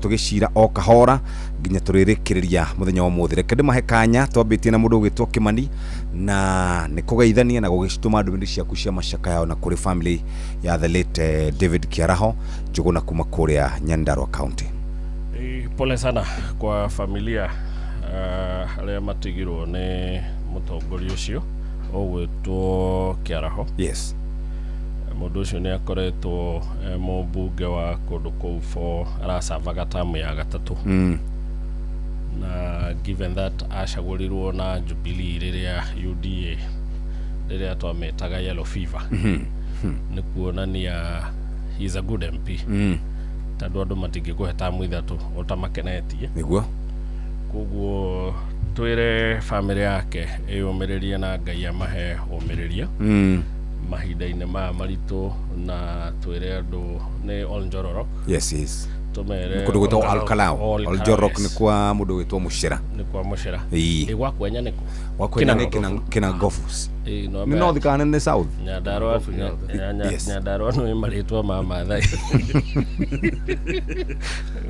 Tũgĩcira o kahora nginya tũrĩrĩkĩrĩria mũthenya wa ũmũthĩ. Reke ndĩmahe kanya twambĩtie na mũndũ ũgwĩtwo Kĩmani, na nĩ kũgeithania na gũgĩtũma ndũmĩrĩri ciaku cia macakaya na kũrĩ family ya the late David Kiaraho Njũgũna kuma kũrĩa Nyandarua County. Pole sana kwa familia arĩa matigirwo nĩ mũtongoria ũcio ũgwĩtwo Kĩaraho. Mũndũ ũcio nĩ akoretwo mũmbunge wa kũndũ kũu for aracavaga tamu ya gatatũ. Na given that acagũrirwo na Jubilee rĩrĩa UDA rĩrĩa twametaga yellow fever, nĩ kuonania he is a good MP, tondũ andũ matingĩkũhe tamu 3 ũtamakenetie. Koguo twĩre family yake ĩyũmĩrĩrie na Ngai amahe ũmĩrĩria mahinda-inĩ maya maritũ, na twĩre andũ nĩ Ol Njororok. Tũmere Kũndũ gwĩtagwo Olkalou. Ol Ol Njororok Kalou, nĩ kwa mũndũ wĩtwo Mũcera. Nĩ kwa Mũcera. Ĩĩ. Ĩ gwa Kwenya nĩ kũ? Gwa Kwenya nĩ Kina Ngobu. Ĩ, no. Nĩ north kana nĩ south? Nyandarua. Nyandarua nĩ marĩtwa ma Maathai.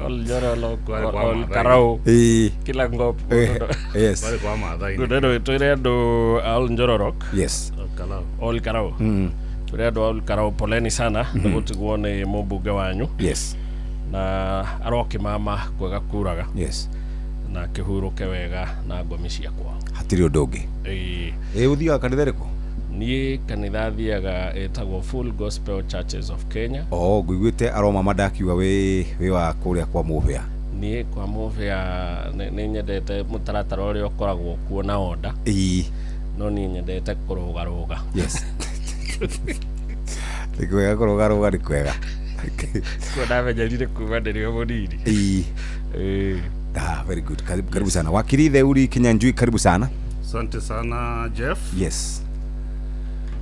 Ol Njororok, Kwa Ol Maathai. Karau, Kila Ngop. Bari kwa Maathai. Ndio twĩre andũ a Ol Njororok, Ol Karau. Twĩre andũ a Ol Karau poleni sana nĩ gũtigwo nĩ mũmbunge wanyu, na arokĩmama kwega kuraga na kĩhurũke wega na ngomi ciakwa. Hatirĩ ũndũ ũngĩ. Ĩĩ. Ĩ ũthiaga kanitha ĩrĩkũ? Niĩ kanitha thiaga ĩtagwo Full Gospel Churches of Kenya. O ngũiguĩte aromama ndakiuga wĩ wa kũrĩa kwa Mũhĩa. Niĩ kwa Mũhĩa nĩ nyendete mũtaratara ũrĩa ũkoragwo kuo na order, no niĩ nyendete kũrũgarũga. Yes, nĩ kwega kũrũgarũga, nĩ kwega. Kuo ndamenyerire kuma ndĩrĩ o mũnini. Ĩĩ. Ah, very good. Karibu, karibu sana Wakili Theuri Kinyanjui, karibu sana. Asante sana, Jeff.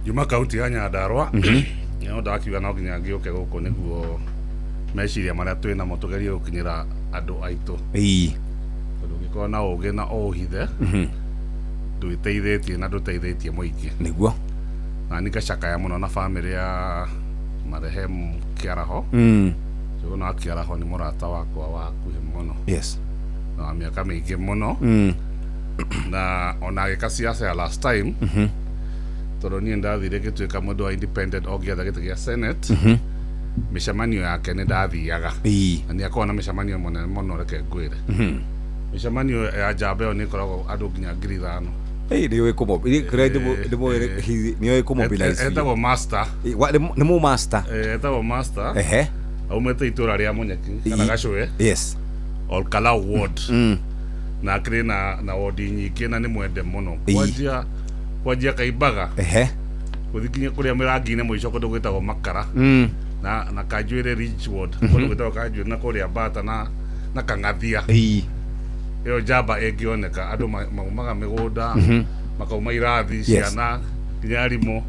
Juma kaunti ya Nyandarua nĩo ndakiuga no nginya ngĩũke gũkũ nĩguo meciria marĩa twĩ namo tũgerie gũkinyĩra andũ aitũ, tondũ ũngĩkorwo na ũgĩ na ũhithe ndwĩteithĩtie na ndũteithĩtie mũingĩ. Na niĩ ngacakaya mũno na family ya marehemu Kĩaraho. Njũgũna wa Kĩaraho nĩ mũrata wakwa wa hakuhĩ mũno na wa mĩaka mĩingĩ mũno, na ona agĩka siasa ya last time, tondũ niĩ ndathire ngĩtuĩka mũndũ wa independent ongĩetha gĩtĩ gĩa senate, mĩcemanio yake nĩ ndathiaga, na nĩ akoragwo na mĩcemanio mũnene mũno. Reke ngwĩre, mĩcemanio ya njamba ĩyo nĩ ĩkoragwo andũ nginya 5,000. Ĩĩ, nĩ ũĩ kũmo kũrĩa ndĩmũĩ nĩ ũĩ kũmobilize. Etagwo Master. Nĩ mũ master. Etagwo Master. Aumĩte itũra rĩa Mũnyeki kana Gacũe, Olkalou ward, na akĩrĩ na wodi nyingĩ na nĩ mwende mũno, kwanjia Kaimbaga gũthiĩ nginya kũrĩa mĩrangi-inĩ mũico kũndũ gwĩtagwo Makara, na Kanjuĩrĩ Ridge ward, kũndũ gwĩtagwo Kanjuĩrĩ, na kũrĩa Mbata na Kang'athia. Ĩyo njamba ĩngĩoneka andũ maumaga mĩgũnda, makauma irathi, ciana nginya arimũ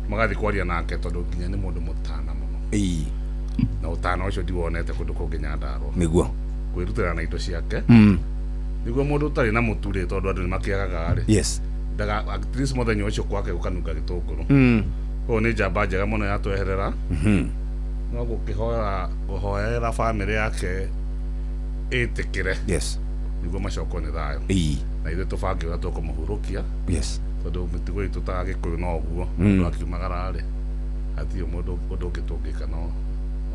magathiĩ kwaria nake, tondũ nginya nĩ mũndũ mũtana mũno, na ũtana ũcio ndiwonete kũndũ kũngĩ Nyandarua. Kwĩrutĩra na indo ciake nĩguo mũndũ ũtarĩ na mũtu rĩ, tondũ andũ nĩ makĩagaga rĩ, ndaga at least mũthenya ũcio gwake gũkanunga gĩtũngũrũ. Koguo nĩ njamba njega mũno yatweherera, no gũkĩhoera kũhoera family yake ĩtĩkĩre nĩguo macokwo nĩ thayũ, na ithuĩ tũbange ũrĩa tũkũmũhurũkia, tondũ mĩtugo itũ ta Gĩkũyũ no ũguo, mũndũ akiumagara rĩ, hatirĩ mũndũ ũndũ ũngĩ tũngĩka no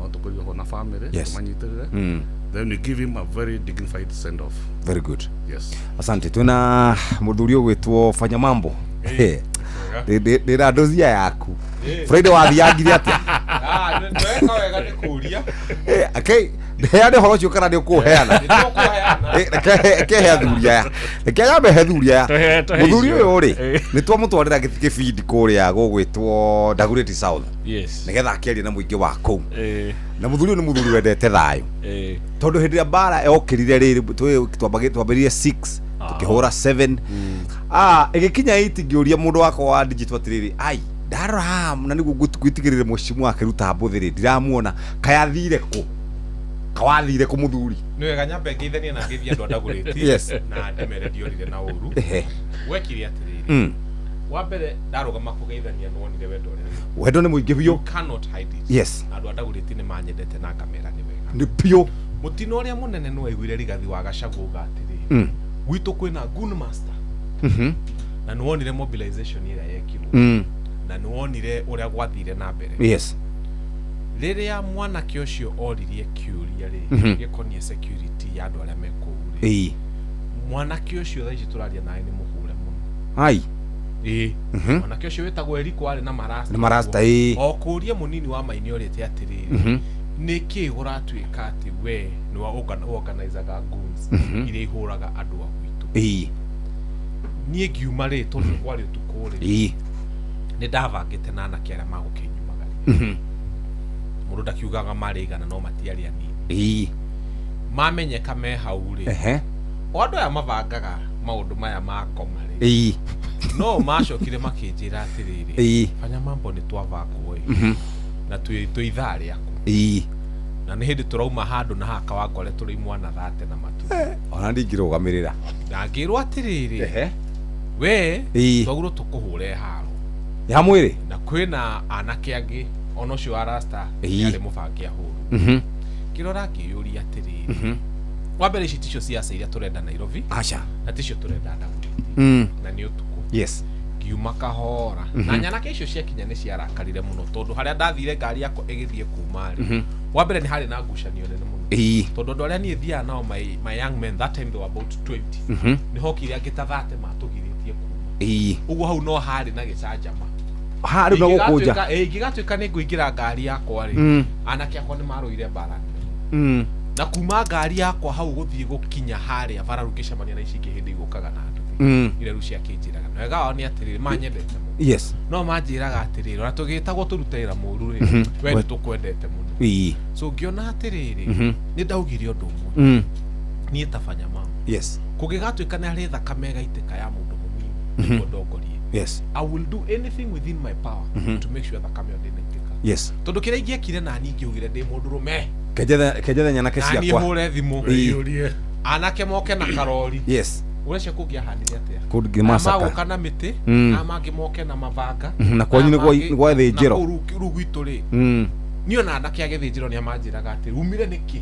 tũkorirwo ho na family, tũmanyitĩrĩre, then we give him a very dignified send off. Very good. Yes. Asante. Twina mũthuri ũgwĩtwo Fanya Mambo. Ndĩna ndũcia yaku. Friday wathiangire atĩa? Weka wega nĩ kũria. Heane ũhoro ũcio kana nĩ ũkũũheana? Nĩ tũkũheana. Reke he athuri aya, reke nyambe he athuri aya. Tũhe Mũthuri icio. ũyũ rĩ, nĩ twamũtwarĩra gĩbindi kũrĩa gũgwĩtwo Dagoretti South nĩgetha akĩarie na mũingĩ wa kũu, na mũthuri ũyũ nĩ mũthuri wendete thayũ, tondũ hĩndĩ ĩrĩa mbara yokĩrire rĩrĩ twambĩrĩrie 6 tukĩhũra 7, ĩgĩkinya 8, ngĩũria mũndũ wakwa wa digital atĩrĩrĩ, ai ndarora haha na nĩguo ngwĩtigĩrĩre mũcimu akĩruta mbũthĩ rĩ, ndiramuona, kayathire kũ, kawathire kũ mũthuri? Nĩ wega nyambe ngeithanie na ngeithie andũ a Dagoretti na ndĩmere ndiorire na ũru. Gwekire atĩrĩrĩ, wa mbere ndarũgama kũgeithania nĩwonire wendo ũrĩa wĩ. Wendo nĩ mũingĩ biũ. You cannot hide it. Andũ a Dagoretti nĩ manyendete na ngamera nĩ wega. Nĩ biũ. Mũtino ũrĩa mũnene nĩ waiguire Rigathi wa Gachagua auga atĩrĩrĩ, gwitũ kwĩna gun master. Na nĩ wonire mobilization ĩrĩa yekirwo. Na nĩ wonire ũrĩa gwathire na mbere. Yes. Rĩrĩa mwanake ũcio oririe kĩũria rĩ, gĩkoniĩ security ya andũ arĩa me kũu rĩ, mwanake ũcio thaa ici tũraria naye nĩ mũhũre mũno. Ai. Ĩĩ. Mwanake ũcio wĩtagwo Eriko arĩ na marasta. Nĩ marasta, ĩĩ. O kũria mũnini wa Maini orĩte atĩrĩrĩ, nĩ kĩĩ ũratuĩka atĩ we nĩwe organizaga goons iria ihũraga andũ a gwitũ? Ĩĩ. Niĩ ngiuma rĩ, tondũ kwarĩ ũtukũ rĩ, Ĩĩ. nĩ ndabangĩte na anake arĩa magũkĩnyumagaria. Mũndũ ndakiugaga marĩ igana no matiarĩ anini. Ĩĩ. Mamenyeka me hau rĩ, o andũ aya mabangaga maũndũ maya ma koma rĩ, Ĩĩ. no macokire makĩnjĩra atĩrĩrĩ, Ĩĩ. fanya mambo nĩ twabangwo ĩ, na twĩ ithaa rĩaku. Ĩĩ. Na nĩ hĩndĩ tũrauma handũ na haka wangore tũrĩ imwana thate na matu. Ona ndingĩrũgamĩrĩra. Na ngĩrwo atĩrĩrĩ, we Ĩĩ. twagũrwo tũkũhũre haro. Ya mwĩrĩ? Na kwĩna anake angĩ ona ũcio wa rasta Ĩĩ. nĩarĩ mũbange ahũrwo. Ngĩrora ngĩyũria atĩrĩrĩ, wa mbere ici ticio ciaca iria tũrenda Nairobi. Aca. Na ticio tũrenda Dagoretti. Na nĩ ũtukũ. Yes. Ngiuma kahora. Na nyanake icio ciakinya nĩ ciarakarire mũno tondũ harĩa ndathire ngari yakwa ĩgĩthiĩ kuma rĩ, wa mbere nĩ harĩ na ngucanio nene mũno. Ĩĩ. Tondũ andũ arĩa niĩ thiaga nao my young men that time they were about 20. Nĩ hokire angĩ ta 30 matũgirĩtie kuma. Ĩĩ. Ũguo hau no harĩ na gĩcanjama. Ha rĩu na gũkũnja. Ingĩgatuĩka nĩ ngũingĩra ngari yakwa rĩ, anake akwa nĩ marũire mbara nene. Na kuma ngari yakwa hau gũthiĩ gũkinya harĩa bara rĩu ngĩcemania na ici ingĩ hĩndĩ igũkaga na andũ. Iria rĩu ciakĩnjĩraga. Na wega wao nĩ atĩrĩrĩ, manyendete mũno. Yes. No manjĩraga atĩrĩrĩ, ona tũgĩtagwo tũrute wĩra mũru rĩ, we nĩ tũkwendete mũno. Ĩĩ. So ngĩona atĩrĩrĩ, nĩ ndaugire ũndũ ũmwe. Niĩ ta Fanya Mambo. Yes. Kũngĩgatuĩka nĩ harĩ thakame ĩgaitĩka ya mũndũ mũnini, nĩguo ndongorie. Yes. I will do anything within my power to make sure thakame ĩyo ndĩnaitĩka. Yes. Tondũ kĩrĩa ingĩekire nani ingĩugire ndĩ mũndũrũme. Kenjethe nyanake Nani ciakwa. hũre thimũ. Ĩyũrie. Anake moke na karori. Yes. Ũreciria kũngĩahanire atĩa? Kũngĩ macaka. Magũka na mĩtĩ, na mangĩ moke na mabanga. Na kwanyu nĩ gwa thĩnjĩro. Na kũu rĩu gwitũ rĩ. Niĩ ona anake a gĩthĩnjĩro nĩ amanjĩraga atĩ umire nĩkĩ?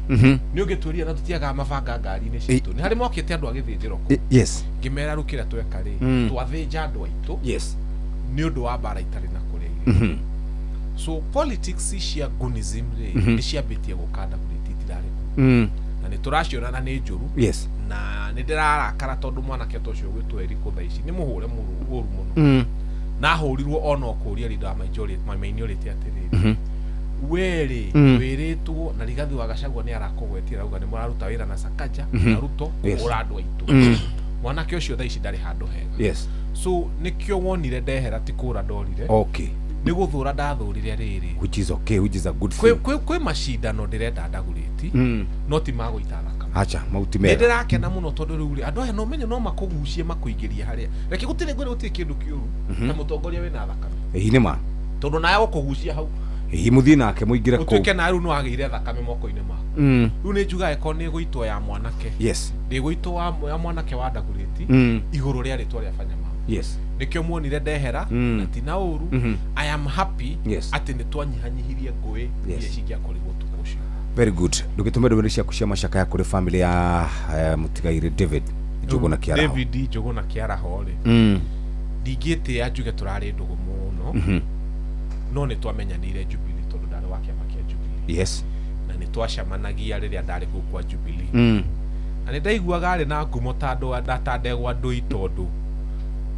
Nĩ ũngĩtwĩrire na tũtiagaga mabanga ngari-inĩ citũ. Nĩ harĩ mokĩte andũ a gĩthĩnjĩro kũu. Yes. Ngĩmera rĩu kĩrĩa tweka rĩ, twathĩnja andũ aitũ. Yes. Nĩ ũndũ wa mbara itarĩ na kũrĩa irio. So politics cia Gunism rĩ, nĩ ciambĩtie gũka Dagoretti itirarĩ kuo. Na nĩ tũraciona na nĩ njũru. Yes. Na nĩ ndĩrarakara tondũ mwanake ta ũcio ũgwĩtwo Eriko thaa ici nĩ mũhũre ũru mũno. Na ahũrirwo ona ũkũria leader wa minority atĩrĩrĩ, we rĩ, wĩrĩtwo na Rigathi wa Gachagua nĩ arakũgwetia arauga nĩ mũraruta wĩra na Sakaja na Ruto kũhũra andũ aitũ. Mwanake ũcio thaa ici ndarĩ handũ hega. Yes. So nĩkĩo wonire ndehera ti kũra ndorire. Okay. Nĩ gũthũra ndathũrire rĩrĩ. Which is okay, which is a good thing. Kwĩ macindano ndĩrenda Dagoretti, no ti magũita thakame. Acha, mau ti mega. Nĩ ndĩrakena mũno tondũ rĩu rĩ, andũ aya no menye no makũgucie makũingĩrie harĩa. Reke gũtirĩ ngwĩre gũtirĩ kĩndũ kĩũru ta mũtongoria wĩna thakame. Ĩĩ nĩ ma. Tondũ nawe gũkũgucia hau. Ĩĩ mũthiĩ nake mũingĩre kũu. Ũtuĩke nawe rĩu nĩ wagĩire thakame moko-inĩ maku. Rĩu nĩ njugaga ĩkorwo nĩ ĩgũitwo ya mwanake. Yes. Ndĩgũitwo ya mwanake wa Dagoretti igũrũ rĩa rĩtwa rĩa Fanya Mambo. Yes. Nĩkĩo muonire ndehera na ti na ũru. I am happy atĩ nĩ twanyihanyihirie ngũĩ iria cingĩakorirwo ũtukũ ũcio. Very good. Ndũgĩtũme ndũmĩrĩri ciaku cia macakaya kũrĩ family ya mũtigairĩ David Njũgũna Kĩaraho. David Njũgũna Kĩaraho rĩ, ndingĩtĩĩa njuge tũrarĩ ndũgũ mũno, no nĩ twamenyanĩire Jubilee tondũ ndarĩ wa kĩama kĩa Jubilee. Yes. Na nĩ twacemanagia rĩrĩa ndarĩ kũu kwa Jubilee. Na nĩ ndaiguaga arĩ na ngumo ta andũ ta ndegwa ndũi tondũ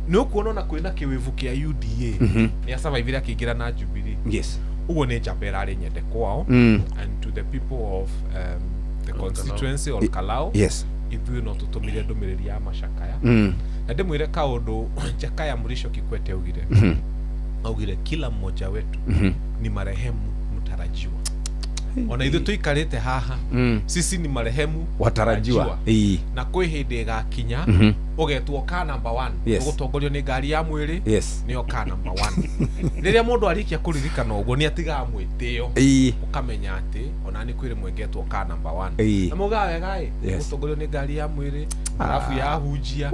nĩ ũkuona ona kwĩna kĩwĩvu kĩa UDA nĩ asurvivire akĩingĩra na Jubilee. Yes. Ũguo nĩ njamba ĩrarĩ nyende kwao. And to the people of the constituency of Kalau. Yes. Ithuĩ no tũtũmire ndũmĩrĩri ya macakaya. Na ndĩmwĩre kaũndũ Jakaya Mrisho Kikwete augire. Augire kila mmoja wetu ni marehemu mtarajiwa. Ona ithuĩ tũikarĩte haha, sisi ni marehemu watarajiwa. Na kwĩ hĩndĩ ĩgakinya ũgetwo ka number 1. Ũgũtongorio nĩ ngari ya mwĩrĩ. Yes. Nĩyo ka number 1. Rĩrĩa mũndũ arĩkia kũririkana ũguo nĩ atigaga mwĩtĩo. Ũkamenya atĩ ona nĩ kwĩrĩ mwengetwo ka number 1. Na mugaga wega ĩ, ũgũtongorio nĩ ngari ya mwĩrĩ, alafu ya hunjia.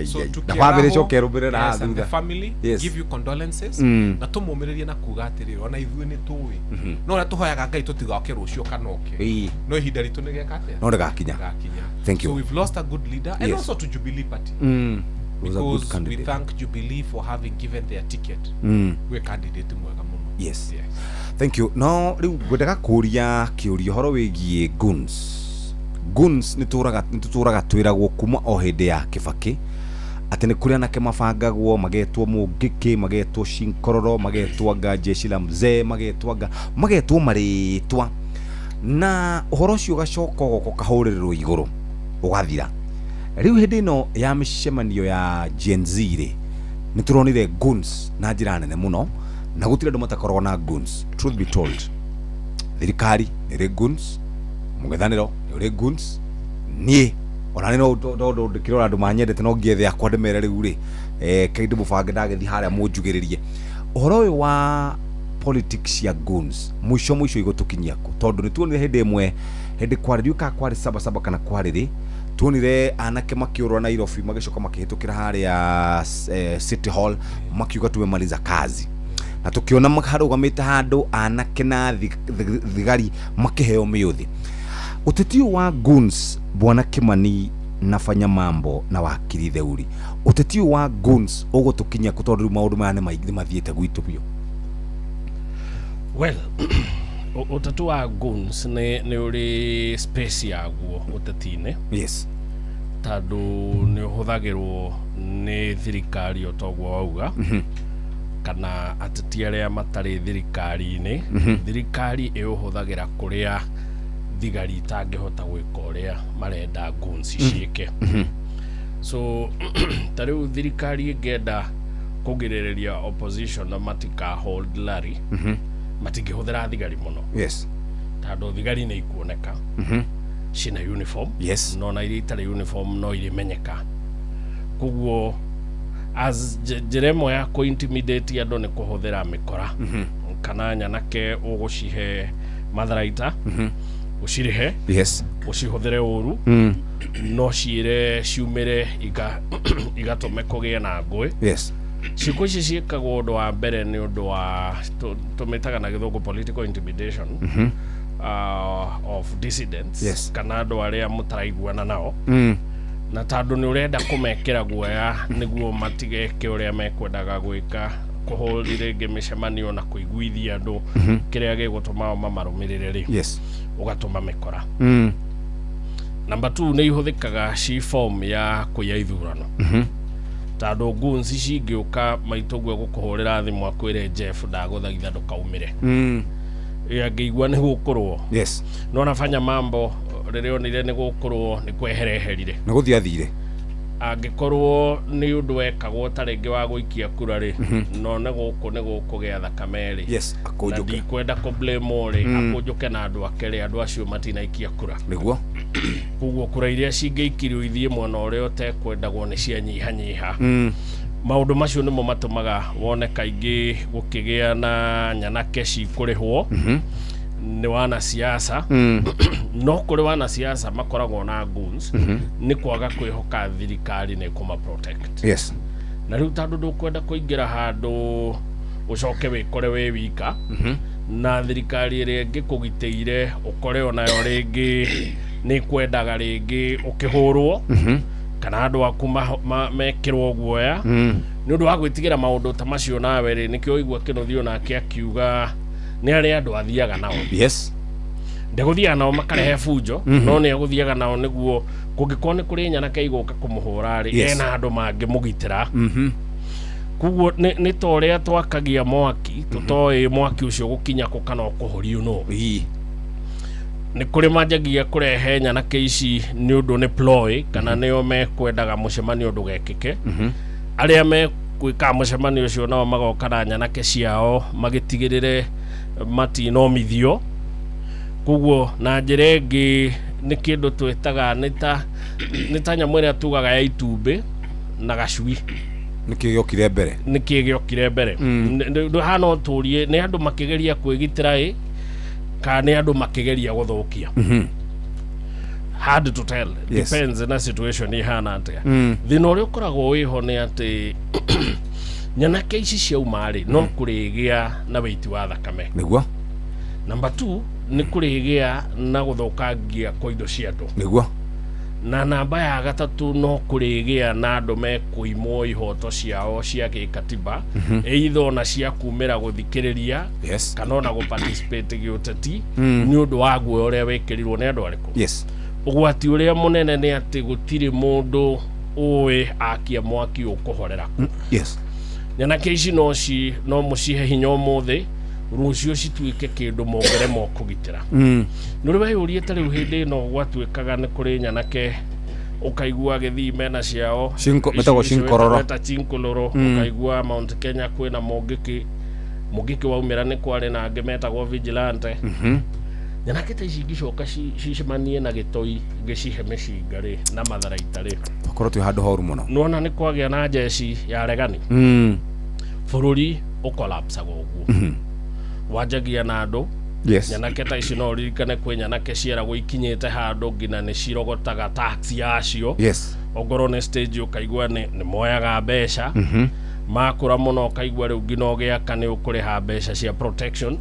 So na family coke rũmĩrĩra Yes, and the thutha. family give you condolences. Na tũmũmĩrĩrie na kuga atĩrĩrĩ, ona ithuĩ nĩ tũĩ. No ũrĩa tũhoyaga Ngai tũtigoke Oke rũciũ kana oke. No ihinda ritũ nĩ gĩaka atĩa? No rĩgakinya. Gakinya. Thank you. So we've lost a good leader and also to Jubilee Party. Was a good Because we candidate. thank Jubilee for having given their ticket gwĩ candidate mwega mũno. Yes. Yes. Thank you. No rĩu ngwendaga kũria kĩũria ũhoro wĩgiĩ goons. Goons nĩ tũtũraga twĩragwo kuma o hĩndĩ ya Kĩbakĩ atĩ nĩ kũrĩ anake mabangagwo magetwo mũngĩkĩ, magetwo cinkororo, magetwo anga jeshi la mzee, magetwo anga magetwo marĩtwa, na ũhoro ũcio ũgacoka ũgoka ũkahũrĩrĩrwo igũrũ ũgathira. Rĩu hĩndĩ ĩno ya mĩcemanio ya Gen Z rĩ, nĩ tũronire goons na njĩra nene mũno, na gũtirĩ andũ matakoragwo na goons. Truth be told, thirikari nĩ ĩrĩ goons, mũng'ethanĩro nĩ ũrĩ goons, niĩ ona nĩ no tondũ ndĩkĩrora andũ manyendete no ngĩethe akwa ndĩmere rĩu rĩ, kĩndũ mũbange ndagĩthiĩ harĩa mũnjugĩrĩrie ũhoro ũyũ wa politics cia goons. Mũico mũico igũtũkinyia kũ? Tondũ nĩ tuonire hĩndĩ ĩmwe, hĩndĩ kwarĩ, ndiũĩ kana kwarĩ Sabasaba kana kwarĩ rĩ, tuonire anake makĩũrũra Nairobi magĩcoka makĩhĩtũkĩra harĩa City Hall makiuga tumemaliza kazi, na tukiona harũgamĩte handũ anake na thigari makĩheo mĩũthĩ. Ũteti ũyũ wa goons, bwana Kimani na Fanya Mambo na wakiri Theuri, ũteti ũyũ wa goons ũgũtũkinyia kũ? Tondũ rĩu maũndũ maya nĩ maingĩ, nĩ mathiĩte gwitũ biũ. Well, ũteti wa goons nĩ ũrĩ space yaguo ũteti-inĩ. Tondũ nĩ ũhũthagĩrwo nĩ thirikari o toguo wauga, kana ateti arĩa matarĩ thirikari-inĩ. Thirikari ĩũhũthagĩra kũrĩa thigari itangĩhota gwĩka ũrĩa marenda goons ciĩke. So ta rĩu thirikari ĩngĩenda kũgirĩrĩria opposition na matika hold rally, matingĩhũthĩra thigari mũno, tondũ thigari nĩ ikuoneka ciĩna uniform, no na iria itarĩ uniform no irĩmenyeka. Koguo as njĩra ĩmwe ya kũ intimidate andũ nĩ kũhũthĩra mĩkora kana nyanake ũgũcihe matharaita, ũcirĩhe, ũcihũthĩre ũru, no ciĩre ciumĩre igatũme kũgĩe na ngũĩ. Ciĩko ici ciĩkagwo ũndũ wa mbere nĩ ũndũ wa tũmĩtaga na gĩthũngũ political intimidation of dissidents, kana andũ arĩa mũtaraiguana nao, na tondũ nĩ ũrenda kũmekĩra guoya nĩguo matigeke ũrĩa mekwendaga gwĩka, kũhũri rĩngĩ mĩcemanio na kũiguithia andũ kĩrĩa gĩgũtũma o mamarũmĩrĩre rĩ, ũgatũma mĩkora. Number 2, nĩ ihũthĩkaga ci form ya kũiya ithurano, tondũ goons cingĩũka maitũguo gũkũhũrĩra thimũ akwĩre, "Jeff, ndagũthaitha ndũkaumĩre." Ĩ angĩigua nĩ gũkũrwo, no nafanya mambo rĩrĩa onire nĩ gũkũrwo nĩ kwehereherire. Nĩ gũthiĩ athire. Angĩkorwo nĩ ũndũ wekagwo ta rĩngĩ wa gũikia kura rĩ, no nĩ gũkũ nĩ gũkũgĩa thakame rĩ, na akũnjũke. Ndikwenda kũ blame rĩ, akũnjũke na andũ ake rĩ, andũ acio matinaikia kura. Koguo kura iria cingĩikirio ithiĩ mwena ũrĩa ũtekwendagwo nĩ cianyihanyiha. Maũndũ macio nĩmo matũmaga wone kaingĩ gũkĩgĩa na nyanake cikũrĩhwo nĩ wanasiasa. No kũrĩ wanasiasa makoragwo na goons nĩ kwaga kwĩhoka thirikari nĩ kũma protect. Na rĩu tondũ ndũkwenda kũingĩra handũ ũcoke wĩkore wĩ wika na thirikari ĩrĩa ĩngĩkũgitĩire, ũkore onayo rĩngĩ nĩ kwendaga rĩngĩ ũkĩhũrwo kana andũ aku mekĩrwo guoya nĩ ũndũ wa gwĩtigĩra maũndũ ta macio. Nawe rĩ, nĩkĩo ũigua Kĩnuthia onake akiuga nĩ arĩa andũ athiaga nao. Ndegũthiaga nao makarehe bunjo, no nĩ egũthiaga nao nĩguo kũngĩkorwo nĩ kũrĩ nyanake igũka kũmũhũra rĩ, ena andũ mangĩmũgitĩra. Koguo nĩ ta ũrĩa twakagia mwaki tũtoĩ mwaki ũcio gũkinya kũ kana ũkũhorio nũ. Nĩ kũrĩ manjagia kũrehe nyanake ici nĩ ũndũ nĩ ploy kana nĩo mekwendaga mũcemanio ndũgekĩke. Arĩa mekwĩkaga mũcemanio ũcio nao magoka na nyanake ciao magĩtigĩrĩre matinomithio. Koguo na njĩra ĩngĩ nĩ kĩndũ twĩtaga nĩ ta nyamũ ĩrĩa tugaga ya itumbĩ na gacui. Nĩkĩ gĩokire mbere? Nĩ kĩ gĩokire mbere? Haha no tũrie, nĩ andũ makĩgeria kwĩgitĩra ĩ kana nĩ andũ makĩgeria gũthũkia? Hard to tell. Depends na situation ihana atĩa. Thĩna ũrĩa ũkoragwo wĩho nĩ atĩ nyanake ici ciauma rĩ, no kũrĩgĩa na wĩiti wa thakame. Number 2, Nĩ kũrĩgĩa na gũthũkangia kwa indo cia andũ. Nĩguo. Na namba ya gatatũ, no kũrĩgĩa na andũ mekũimwo ihoto ciao cia gĩkatiba, either ona cia kumĩra gũthikĩrĩria kana ona gũ-participate gĩũteti, nĩ ũndũ wa guoya ũrĩa wĩkĩrirwo nĩ andũ arĩkũ. Ũgwati ũrĩa mũnene nĩ atĩ gũtirĩ mũndũ ũĩ akia mwaki ũkũhorera kũ. Nyanake ici no mũcihe hinya ũmũthĩ, rũciũ cituĩke kĩndũ mũngĩremwo kũgitĩra. Nĩ ũrĩ weyũrie ta rĩu hĩndĩ ĩno gwatuĩkaga nĩ kũrĩ nyanake ũkaigua gĩthii mena ciao metagwo Chinkororo. Meta Chinkororo. Ũkaigua Mount Kenya kwĩna mũngĩkĩ, mũngĩkĩ waumĩra nĩ kwarĩ na angĩ metagwo vigilante. Nyanake ta ici ingĩcoka cicemanie na gĩtoi gĩcihe mĩcinga rĩ na matharaita rĩ, Tũkorwo twĩ handũ horu mũno. Nĩwona nĩ kwagĩa na njeci ya regani. Bũrũri ũkolapsaga ũguo, wanjagia na andũ. Nyanake ta ici, no ũririkane kwĩ nyanake cieragwo ikinyĩte handũ nginya nĩ cirogotaga tax yacio. Ongorwo nĩ stage ũkaigua nĩ moyaga mbeca. Makũra mũno, ũkaigua rĩu nginya ũgĩaka nĩ ũkũrĩha mbeca cia protection.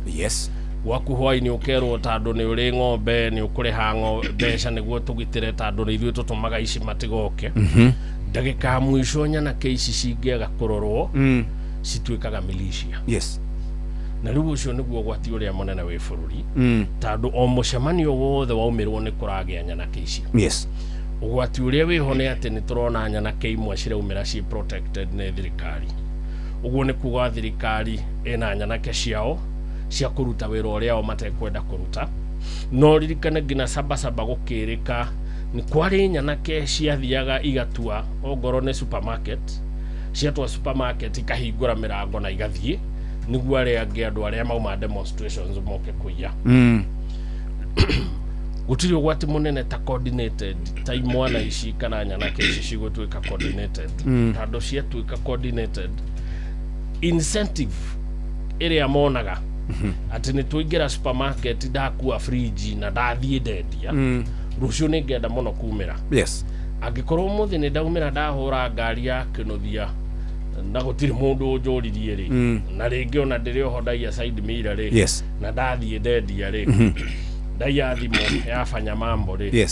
Gwaku hwainĩ ũkerwo tondũ nĩ ũrĩ ng'ombe nĩ ũkũrĩha mbeca nĩguo tũgitĩre, tondũ nĩ ithuĩ tũtũmaga ici matigoke. Ndagĩka ya mũico nyanake ici cingĩaga kũrorwo, cituĩkaga militia. Na rĩu ũcio nĩguo ũgwati ũrĩa mũnene wĩ bũrũri, tondũ o mũcemanio wothe waumĩrwo nĩ kũragĩa nyanake icio. Ũgwati ũrĩa wĩho nĩ atĩ nĩ tũrona nyanake imwe ciraumĩra ci protected nĩ thirikari. Ũguo nĩ kuga thirikari ĩna nyanake ciao cia kũruta wĩra ũrĩa o matekwenda kũruta. No ririkane nginya Sabasaba gũkĩrĩka nĩ kwarĩ nyanake ciathiaga igatua ongorwo nĩ supermarket, ciatua supermarket ikahingũra mĩrango na igathiĩ nĩguo arĩa angĩ, andũ arĩa mauma demonstrations, moke kũiya. Gũtirĩ ũgwati mũnene ta coordinated, ta imwana ici kana nyanake ici cigũtuĩka coordinated, tondũ ciatuĩka coordinated, incentive ĩrĩa monaga atĩ nĩ tũingĩra supermarket, ndakua fridge na ndathiĩ ndendia, rũciũ nĩ ngenda mũno kumĩra. Angĩkorwo ũmũthĩ nĩ ndaumĩra ndahũra ngari ya kĩnuthia na gũtirĩ mũndũ ũnjũririe rĩ, na rĩngĩ ona ndĩrĩ oho ndaiya side mirror rĩ, na ndathiĩ ndendia rĩ, ndaiya thimũ yabanya mambo rĩ,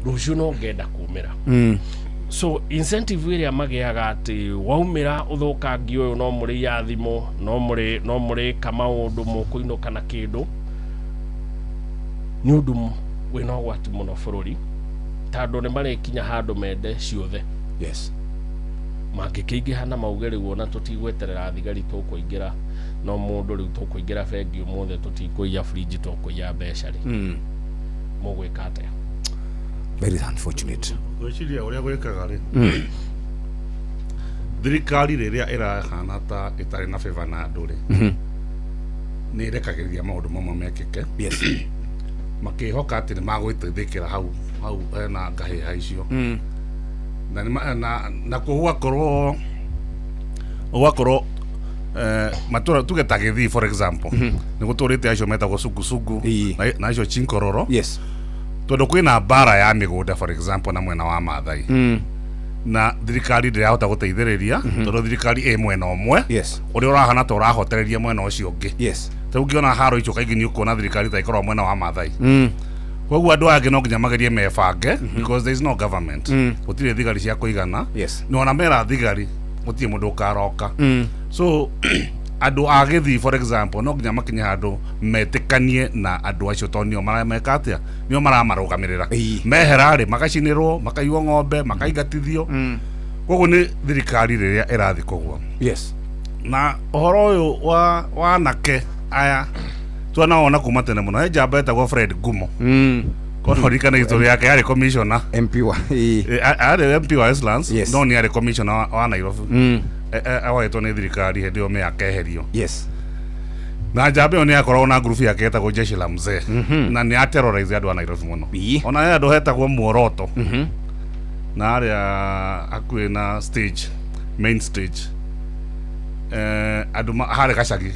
rũciũ no ngenda kumĩra. So incentive ĩrĩa magĩaga atĩ waumĩra ũthũkangi ũyũ, no mũrĩ thimũ, no mũrĩka maũndũ mũkũinũka na kĩndũ, nĩ ũndũ wĩna ũgwati mũno bũrũri, tondũ nĩ marĩkinya handũ mende ciothe. Mangĩkĩingĩha na mauge rĩu ona tũtigweterera thigari, tũkũingĩra no mũndũ rĩu, tũkũingĩra bengi ũmũthĩ, tũtikũiya fridge, tũkũiya mbeca rĩ, mũgwĩka atĩa? Very unfortunate. Gwĩciria ũrĩa gwĩkaga rĩ, thirikari rĩrĩa ĩrahana ta ĩtarĩ na favor na andũ rĩ, nĩ ĩrekagĩrĩria maũndũ mamwe mekĩke, makĩhoka atĩ nĩ magwĩteithĩkĩra hau hau hena ngahĩha icio. Na na nakuo gũgakorwo matũra tuge ta Gĩthii, for example, nĩ gũtũrĩte acio metagwo sugusugu na acio chinkororo, tondũ kwĩna mbara ya mĩgũnda, for example, na mwena wa Maathai, na thirikari ndĩrahota gũteithĩrĩria tondũ thirikari ĩ mwena ũmwe ũrĩa ũrahana ta ũrahotereria mwena ũcio ũngĩ. Ta rĩu ũngĩona haro icio kaingĩ nĩ ũkuona thirikari ta ĩkoragwo mwena wa Maathai. Koguo andũ aya angĩ no nginya magerie mebange, because there is no government, gũtirĩ thigari cia kũigana. Na ona mera thigari gũtirĩ mũndũ ũkaroka. So andũ a Gĩthii, for example, no nginya makinye handũ metĩkanie na andũ acio, tondũ nĩo marameka atĩa, nĩo maramarũgamĩrĩra. Mehera rĩ, magacinĩrwo, makaiywo ng'ombe, makaingatithio. Koguo nĩ thirikari rĩrĩa ĩrathiĩ kũgwa. Na ũhoro ũyũ wa anake aya twanawona kuma tene mũno. He njamba ĩtagwo Fred Gumo. Korwo ririkana history yake, yarĩ commissioner. MP wa Arĩ MP wa Westlands. No nĩ arĩ commissioner wa Nairobi. Awoetwo nĩ thirikari hĩndĩ ĩyo mĩaka eherio. Na njamba ĩyo nĩ yakoragwo na ngurubu yake yetagwo Jeshi la Mzee, na nĩ ya terrorize andũ a Nairobi mũno. Ona he andũ hetagwo Muoroto, na arĩa hakuhĩ na stage, main stage, andũ harĩ gacagi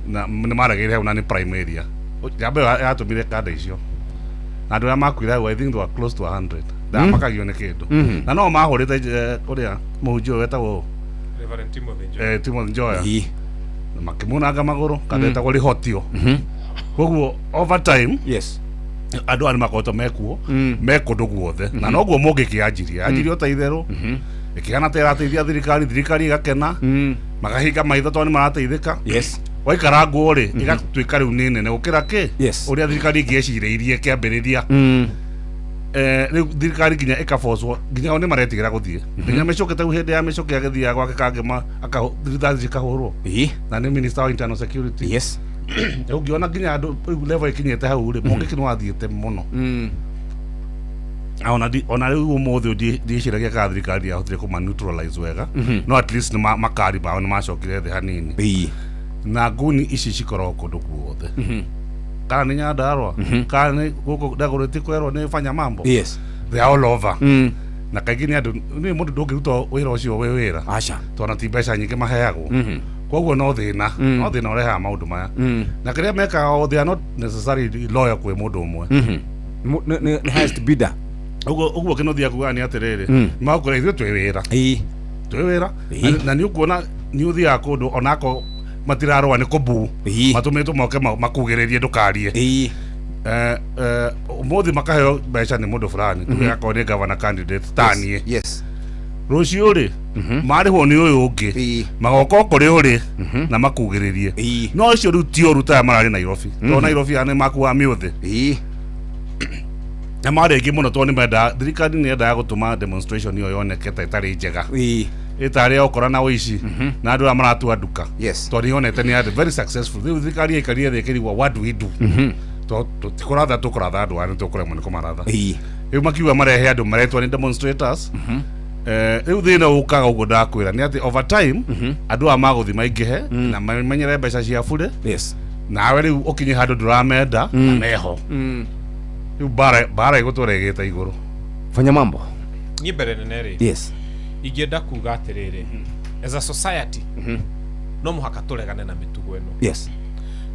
na nĩ maregeire hau, na nĩ prime area. Njamba ĩyo yatũmire kanda icio na andũ arĩa makuire hau, I think they were close to 100. Ndamakagio nĩ kĩndũ na no mahũrĩte ũrĩa mũhunjia ũyũ wetagwo Reverend Timothy Njoya. Timothy Njoya. Makĩmunanga magũrũ, kanda ĩtagwo Rĩhotio. Koguo over time Yes. Andũ aya nĩ makoretwo mekuo, me kũndũ guothe, na noguo mũngĩkĩ anjirie anjirie o ta itherũ ĩkĩhana ta ĩrateithia thirikari, thirikari ĩgakena, makahinga maitho tondũ nĩ marateithĩka. Waikara nguo rĩ, ĩgatuĩka rĩu nĩ nene gũkĩra kĩ ũrĩa thirikari ĩngĩecirĩirie kĩambĩrĩria. Rĩu thirikari nginya ĩkabocwo, nginya o nĩ maretigĩra gũthiĩ, nginya mĩcũkĩ ta hĩndĩ ya mĩcũkĩ agĩthiaga gwake kangĩma rithathi cikahũrwo, na nĩ minister wa internal security. Rĩu ũngĩona nginya andũ rĩu level ĩkinyĩte hau rĩ, mũngĩki nĩ wathiĩte mũno. Na ona rĩu ũmũthĩ ndiĩciragia kana thirikari yahotire kũma neutralize wega, no at least nĩ makari mao nĩ macokire thĩ hanini. Na nguni ici cikoragwo kũndũ guothe, kana nĩ Nyandarua, kana nĩ gũkũ Dagoretti kwerwo nĩ fanya mambo. They are all over. Na kaingĩ nĩ andũ nĩ mũndũ ndũngĩruta wĩra ũcio wĩ wĩra, Aca. tondũ ti mbeca nyingĩ maheagwo. Koguo no thĩna ũrehaga maũndũ maya, na kĩrĩa mekaga o, they are not necessarily loyal kwĩ mũndũ ũmwe. Nĩ highest bidder. Ũguo kĩnũthia kugaga nĩ atĩrĩrĩ, magũkwĩra ithuĩ twĩ wĩra, twĩ wĩra. Na nĩ ũkuona nĩ ũthiaga kũndũ onako matirarũa nĩ kũbu, matũmĩtwo moke makugĩrĩrie ndũkarie. Ũmũthĩ makaheo mbeca nĩ mũndũ fulani, tuge akorwo nĩ governor candidate ta niĩ. Rũciũ rĩ, marĩhwo nĩ ũyũ ũngĩ, magoka o kũrĩ ũrĩ na makugĩrĩrie. No icio rĩu ti ũru taya mararĩ Nairobi, tondũ Nairobi aya nĩ makuaga mĩũthĩ na marĩ aingĩ mũno, tondũ nĩ mendaga, thirikari nĩ yendaga gũtũma demonstration ĩyo yoneke ta ĩtarĩ njega, ĩtarĩ ya ũkora na ũici na andũ arĩa maratua nduka, tondũ yonete nĩ yarĩ very successful. Rĩu thirikari yaikarire thĩ ĩkĩrigwo, what do we do? Tondũ tũtikũratha, tũkũratha andũ aya, nĩ tũkũremwo nĩ kũmaratha. Rĩu makiuga marehe andũ maretwo nĩ demonstrators. Rĩu thĩna ũkaga ũguo ndakwĩra nĩ atĩ over time andũ aya magũthi maingĩhe na mamenyere mbeca cia bure, nawe rĩu ũkinye handũ ndũramenda na meho. Rĩu mbara ĩgũtũra ĩgĩte igũrũ. Fanya mambo. Niĩ mbere nene rĩ, ingĩenda kuga atĩrĩrĩ, as a society no mũhaka tũregane na mĩtugo ĩno.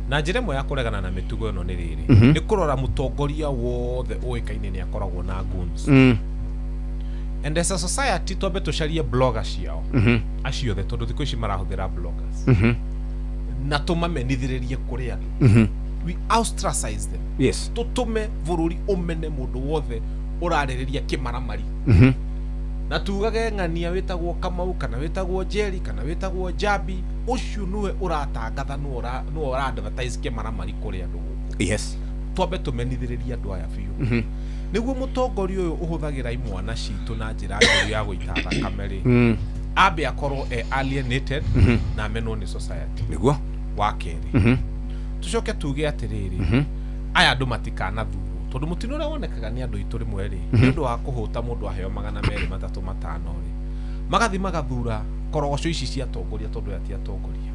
Na njĩra ĩmwe ya kũregana na mĩtugo ĩno nĩ rĩrĩ, nĩ kũrora mũtongoria wothe ũĩkaine nĩ akoragwo na goons. And as a society twambe tũcarie bloggers ciao acio othe, tondũ thikũ ici marahũthĩra bloggers, na tũmamenithĩrĩrie kũrĩ andũ. We ostracize them. Tũtũme bũrũri ũmene mũndũ wothe ũrarĩrĩria kĩmaramari, na tugage ng'ania wĩtagwo Kamau kana wĩtagwo Njeri kana wĩtagwo Njambi, ũcio nĩwe ũratangatha, nĩwe ũra advertise kĩmaramari kũrĩ andũ gũkũ. Twambe tũmenithĩrĩrie andũ aya biũ, nĩguo mũtongoria ũyũ ũhũthagĩra imwana citũ na njĩra njũru ya gũita thakame rĩ, ambe akorwo e alienated na amenwo nĩ society. Wa kerĩ, tũcoke tuge atĩrĩrĩ, aya andũ matikanathurwo, tondũ mũtino ũrĩa wonekaga nĩ andũ aitũ rĩmwe rĩ, nĩ ũndũ wa kũhũta mũndũ aheo 200, 300, 500 rĩ, magathi magathura korogoco ici cia atongoria, tondũ aya ti atongoria,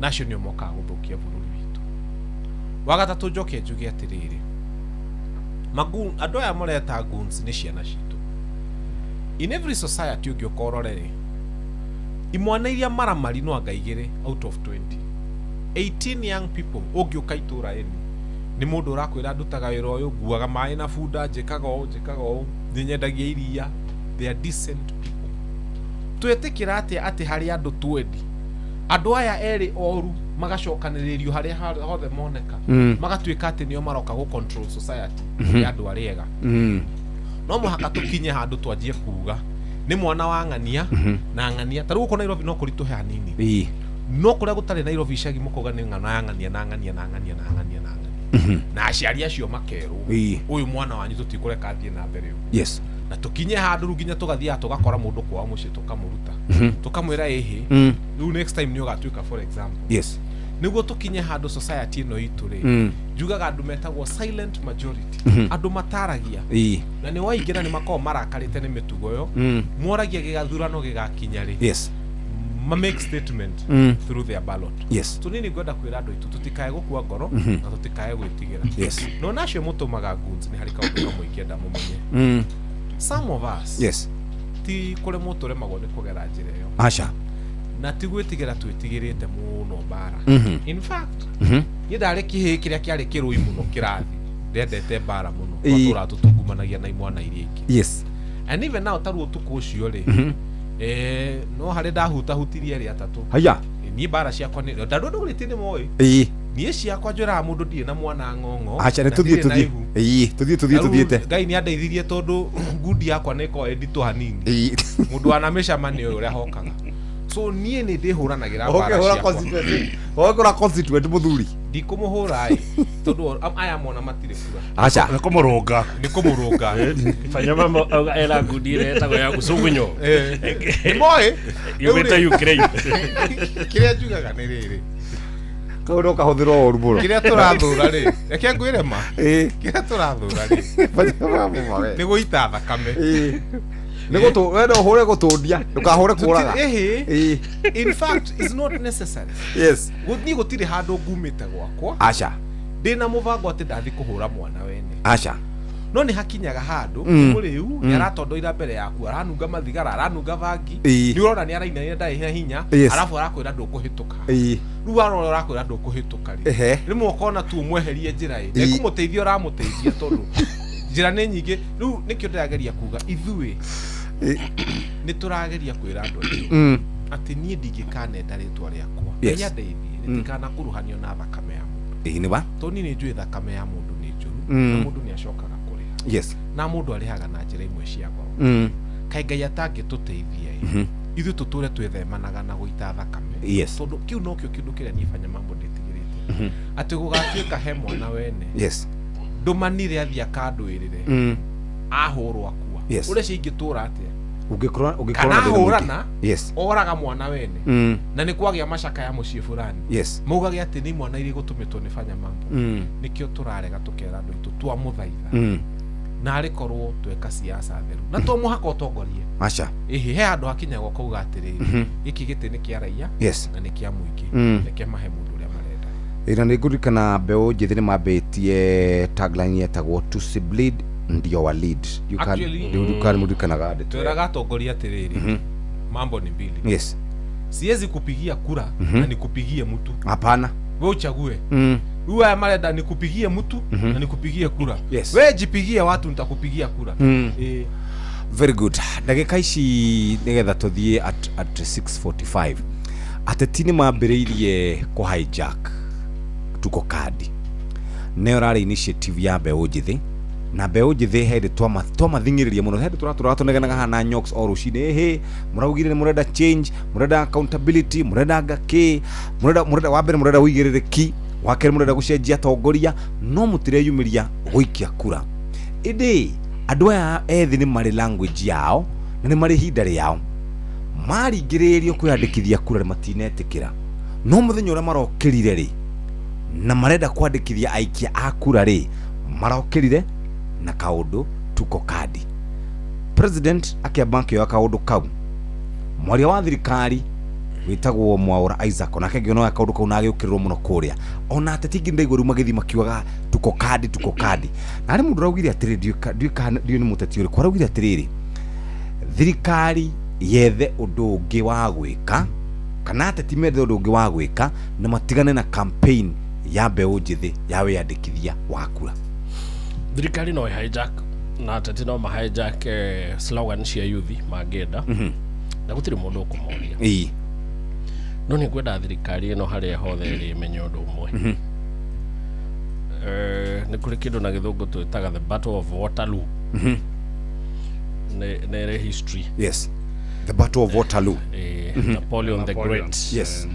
na acio nĩo mokaga gũthũkia bũrũri witũ. Wa gatatũ, njoke njuge atĩrĩrĩ, andũ aya mareta goons nĩ ciana citũ. In every society ũngĩũka ũrore rĩ, imwana iria maramari no anga 2 out of 20, 18 young people ũngĩũka itũra ĩni nĩ mũndũ ũrakwĩra ndutaga wĩra ũyũ, nguaga maĩ na bunda, njĩkaga ũũ, njĩkaga ũũ, nĩ nyendagia iria. They are decent people. Twetĩkĩra atĩa atĩ harĩ andũ twendi andũ aya erĩ oru magacokanĩrĩrio harĩa hothe moneka, magatuĩka atĩ nĩo maroka gũ control society ya andũ arĩa ega? No mũhaka tũkinye handũ twanjie kuga nĩ mwana wa ng'ania na ng'ania. Ta rĩu gũkũ Nairobi no kũritũhe hanini, no kũrĩa gũtarĩ Nairobi, icagi, mũkauga nĩ ng'ano ya ng'ania na ng'ania na ng'ania na ng'ania na ng'ania, na aciari acio makerwo, ũyũ mwana wanyu tũtikũreka athiĩ na mbere ũguo. Na tũkinye handũ rĩu nginya tũgathiaga tũgakora mũndũ kwao mũciĩ, tũkamũruta, tũkamwĩra ĩhĩ, rĩu next time nĩ ũgatuĩka, for example. Nĩguo tũkinye handũ society ĩno itũ rĩ, njugaga andũ metagwo silent majority, andũ mataragia, na nĩ waingĩra nĩ makoragwo marakarĩte nĩ mĩtugo ĩyo, moragia gĩgathurano gĩgakinya rĩ, ma make statement through their ballot. Tũnini ngwenda kwĩra andũ aitũ tũtikae gũkua ngoro na tũtikae gwĩtigĩra. No nacio mũtũmaga goons, nĩ harĩ kaũndũ kamwe ingĩenda mũmenye. Some of us ti kũremwo tũremagwo nĩ kũgera njĩra ĩyo, Aca. Na ti gwĩtigĩra twĩtigĩrĩte mũno mbara. In fact, niĩ ndarĩ kĩhĩĩ kĩrĩa kĩarĩ kĩrũi mũno kĩrathi, ndendete mbara mũno. Twatũraga tũtungumanagia na imwana iria ingĩ. And even now, tarĩu ũtukũ ũcio rĩ, no harĩ ndahutahutirie erĩ atatũ. Haya. Niĩ mbara ciakwa nĩ ndandũ ndũgũrĩtie nĩ moĩ. Niĩ ciakwa njwĩraga mũndũ ndirĩ na mwana ng'ong'o. Acha nĩ tũthiĩ tũthiĩ. Ĩĩ, tũthiĩ tũthiĩ tũthiĩte. Ngai nĩ andeithirie tondũ ngundi yakwa nĩ ĩkoragwo ĩ nditũ hanini. Mũndũ wanamĩcama nĩ ũyũ ũrĩa hokaga. So niĩ nĩ ndĩhũranagĩra mbara ciakwa. Ũkĩhũra constituent mũthuri. Ndikũmũhũra ĩ tondũ aya mona matirĩ kura. Acha. Nĩ kũmũrũnga. Nĩ kũmũrũnga. Fanya mambo auga era ngundi ĩrĩa ĩtagwo ya gũcugunywo. Nĩ moĩ. Yumĩte Ukraine. Kĩrĩa njugaga nĩ rĩrĩ. Kau no kahũthĩrwo ũru mũno. Kĩrĩa tũrathũra rĩ, reke ngwĩre ma. Kĩrĩa tũrathũra rĩ, nĩ gũita thakame. Nĩ gũtũ we no ũhũre gũtũndia, ndũkahũre kũraga. Ĩhĩ. In fact, it's not necessary. Yes. Niĩ gũtirĩ handũ ngumĩte gwakwa. Acha. Ndĩna mũbango atĩ ndathi kũhũra mwana wene. Acha. No nĩ hakinyaga handũ mũrĩu nĩ aratondoira mbere yaku, aranunga mathigara, aranunga bangi, nĩ ũrona nĩ arainaina ndarĩ na hinya, arabu arakwĩra ndũkũhĩtũka. Rĩu arora ũrakwĩra ndũkũhĩtũka rĩ, rĩmwe ũkona tu ũmweherie njĩra ĩ, nĩ kũmũteithia ũramũteithia tondũ njĩra nĩ nyingĩ. Rĩu nĩkĩo ndĩrageria kuga ithuĩ nĩ tũrageria kwĩra andũ aitũ atĩ niĩ ndingĩkanenda rĩtwa rĩakwa. Ngai andeithie rĩtikanakuruhanio na thakame ya mũndũ. Nĩ wa? Tondũ niĩ nĩ njũĩ thakame ya mũndũ nĩ njũru, na mũndũ nĩ acokaga. Yes. Na mũndũ arĩhaga na njĩra imwe cia goro. Kaĩ Ngai atangĩtũteithia ĩ, ithuĩ tũtũre twĩthemanaga na gũita thakame. Yes. Tondũ kĩu nokĩo kĩndũ kĩrĩa niĩ Fanya Mambo ndĩtigĩrĩte. Atĩ gũgatuĩka he mwana wene. Yes. Ndũmanire athiĩ akandũĩrĩre. Ahũrwo akua. Yes. Ũrĩa cingĩtũra atĩa? Ũngĩkorwo kana na thĩna mũingĩ. ahũrana. Yes. Oraga mwana wene. Na nĩ kwagĩa macakaya mũciĩ fulani. Yes. Maugage atĩ nĩ mwana iria igũtũmĩtwo nĩ Fanya Mambo. Nĩkĩo tũrarega tũkera andũ aitũ twamũthaitha. Na arĩ korwo tweka siasa theru na to mũhaka ũtongorie. Acha. Ĩhĩ, he handũ hakinyagwo kauga atĩrĩrĩ, gĩkĩ gĩtĩ nĩ kĩa raia. Yes. Na nĩ kĩa mũingĩ. Reke mahe mũndũ ũrĩa marenda. Ĩna nĩ ngũririkana mbeũ njĩthĩ nĩ mambĩtie tagline yetagwo tusibleed ndio wa lead. You can mũririkanaga ndeto. Twĩraga atongoria atĩrĩrĩ, mambo ni mbili. Yes. Siwezi kupigia kura na nikupigie mtu. Hapana. Wewe uchague. Rĩu aya marenda nikupigie mtu na nikupigie kura. Yes. We jipigie watu nitakupigia kura. Very good. Ndagĩka ici nĩgetha tũthiĩ at 6:45. Ateti nĩ mambĩrĩirie kũ hijack tuko kadi. Nĩyo rarĩ initiative ya mbeũ njĩthĩ. Na mbeũ njĩthĩ hĩndĩ twamathing'ĩrĩria mũno, hĩndĩ tũratũraga tũnegenaga haha na Nyox o rũcinĩ, ĩhĩ mũraugire nĩ mũrenda change, mũrenda accountability, mũrenda ngakĩ, mũrenda wa mbere mũrenda ũigĩrĩrĩki, wa kerĩ mũrenda gũcenjia atongoria, no mũtireyumĩria gũikia kura. Ĩndĩ andũ aya ethĩ nĩ marĩ language yao na nĩ marĩ ihinda rĩao. Maringĩrĩrio kwĩyandĩkithia kura matinetĩkĩra. No mũthenya ũrĩa marokĩrire rĩ, na marenda kwandĩkithia aikia a kura rĩ, marokĩrire na kaũndũ tuko kadi. President akĩamba akĩoya kaũndũ kau. Mwaria wa thirikari wĩtagwo Mwaura Isaac onake ngĩona kaũndũ kau na agĩũkĩrĩrwo mũno kũrĩa. Ona ateti ingĩ ndaigua rĩu magĩthiĩ makiugaga tuko kadi tuko kadi. Na harĩ mũndũ ũraugire atĩrĩrĩ, ndiũĩ nĩ mũteti ũrĩkũ, araugire atĩrĩrĩ, thirikari yethe ũndũ ũngĩ wa gwĩka, kana ateti methe ũndũ ũngĩ wa gwĩka na matigane na campaign ya mbeũ njĩthĩ ya wĩyandĩkithia wa kura. Thirikari no hijack na ateti no ma hijack slogan cia youth mangĩenda. Na gũtirĩ mũndũ ũkũmoria. Ĩĩ. No nĩ ngwenda thirikari ĩno harĩa hothe ĩrĩ ĩmenye ũndũ ũmwe. Nĩ kũrĩ kĩndũ na gĩthũngũ twĩtaga the Battle of Waterloo. Nĩ ĩrĩ history. Yes. The Battle of Waterloo. Napoleon the Great. Yes.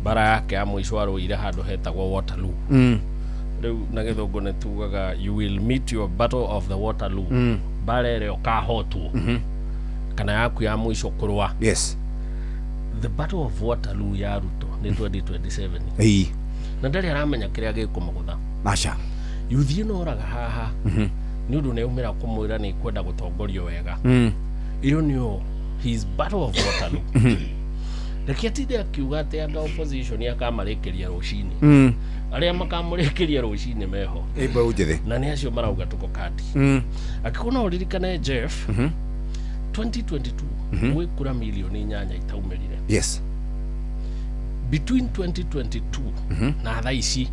Bara yake ya mũico arũire handũ hetagwo Waterloo. Rĩu na gĩthũngũ nĩ tugaga you will meet your battle of the Waterloo. Bara ĩrĩa ũkahotwo. Kana yaku ya mũico kũrũa. Yes. The Battle of Waterloo ya Ruto nĩ 2027. Ĩĩ. Na ndarĩ aramenya kĩrĩa gĩkũmũgũtha. Aca. Yuthi ĩno oraga haha. Nĩ ũndũ nĩ aumĩra kũmwĩra nĩ kwenda gũtongorio wega. Ĩyo nĩyo his Battle of Waterloo. Reke atinde akiuga atĩ andũ a opposition akamarĩkĩria rũcinĩ. Arĩa makamũrĩkĩria rũcinĩ meho. Ĩ mbeũ njĩthĩ. Na nĩ acio marauga tuko kadi. Angĩkorwo no ũririkane Jeff, 2022 gwĩ kura milioni 8 itaumĩrire. Yes. Between 2022 na thaa ici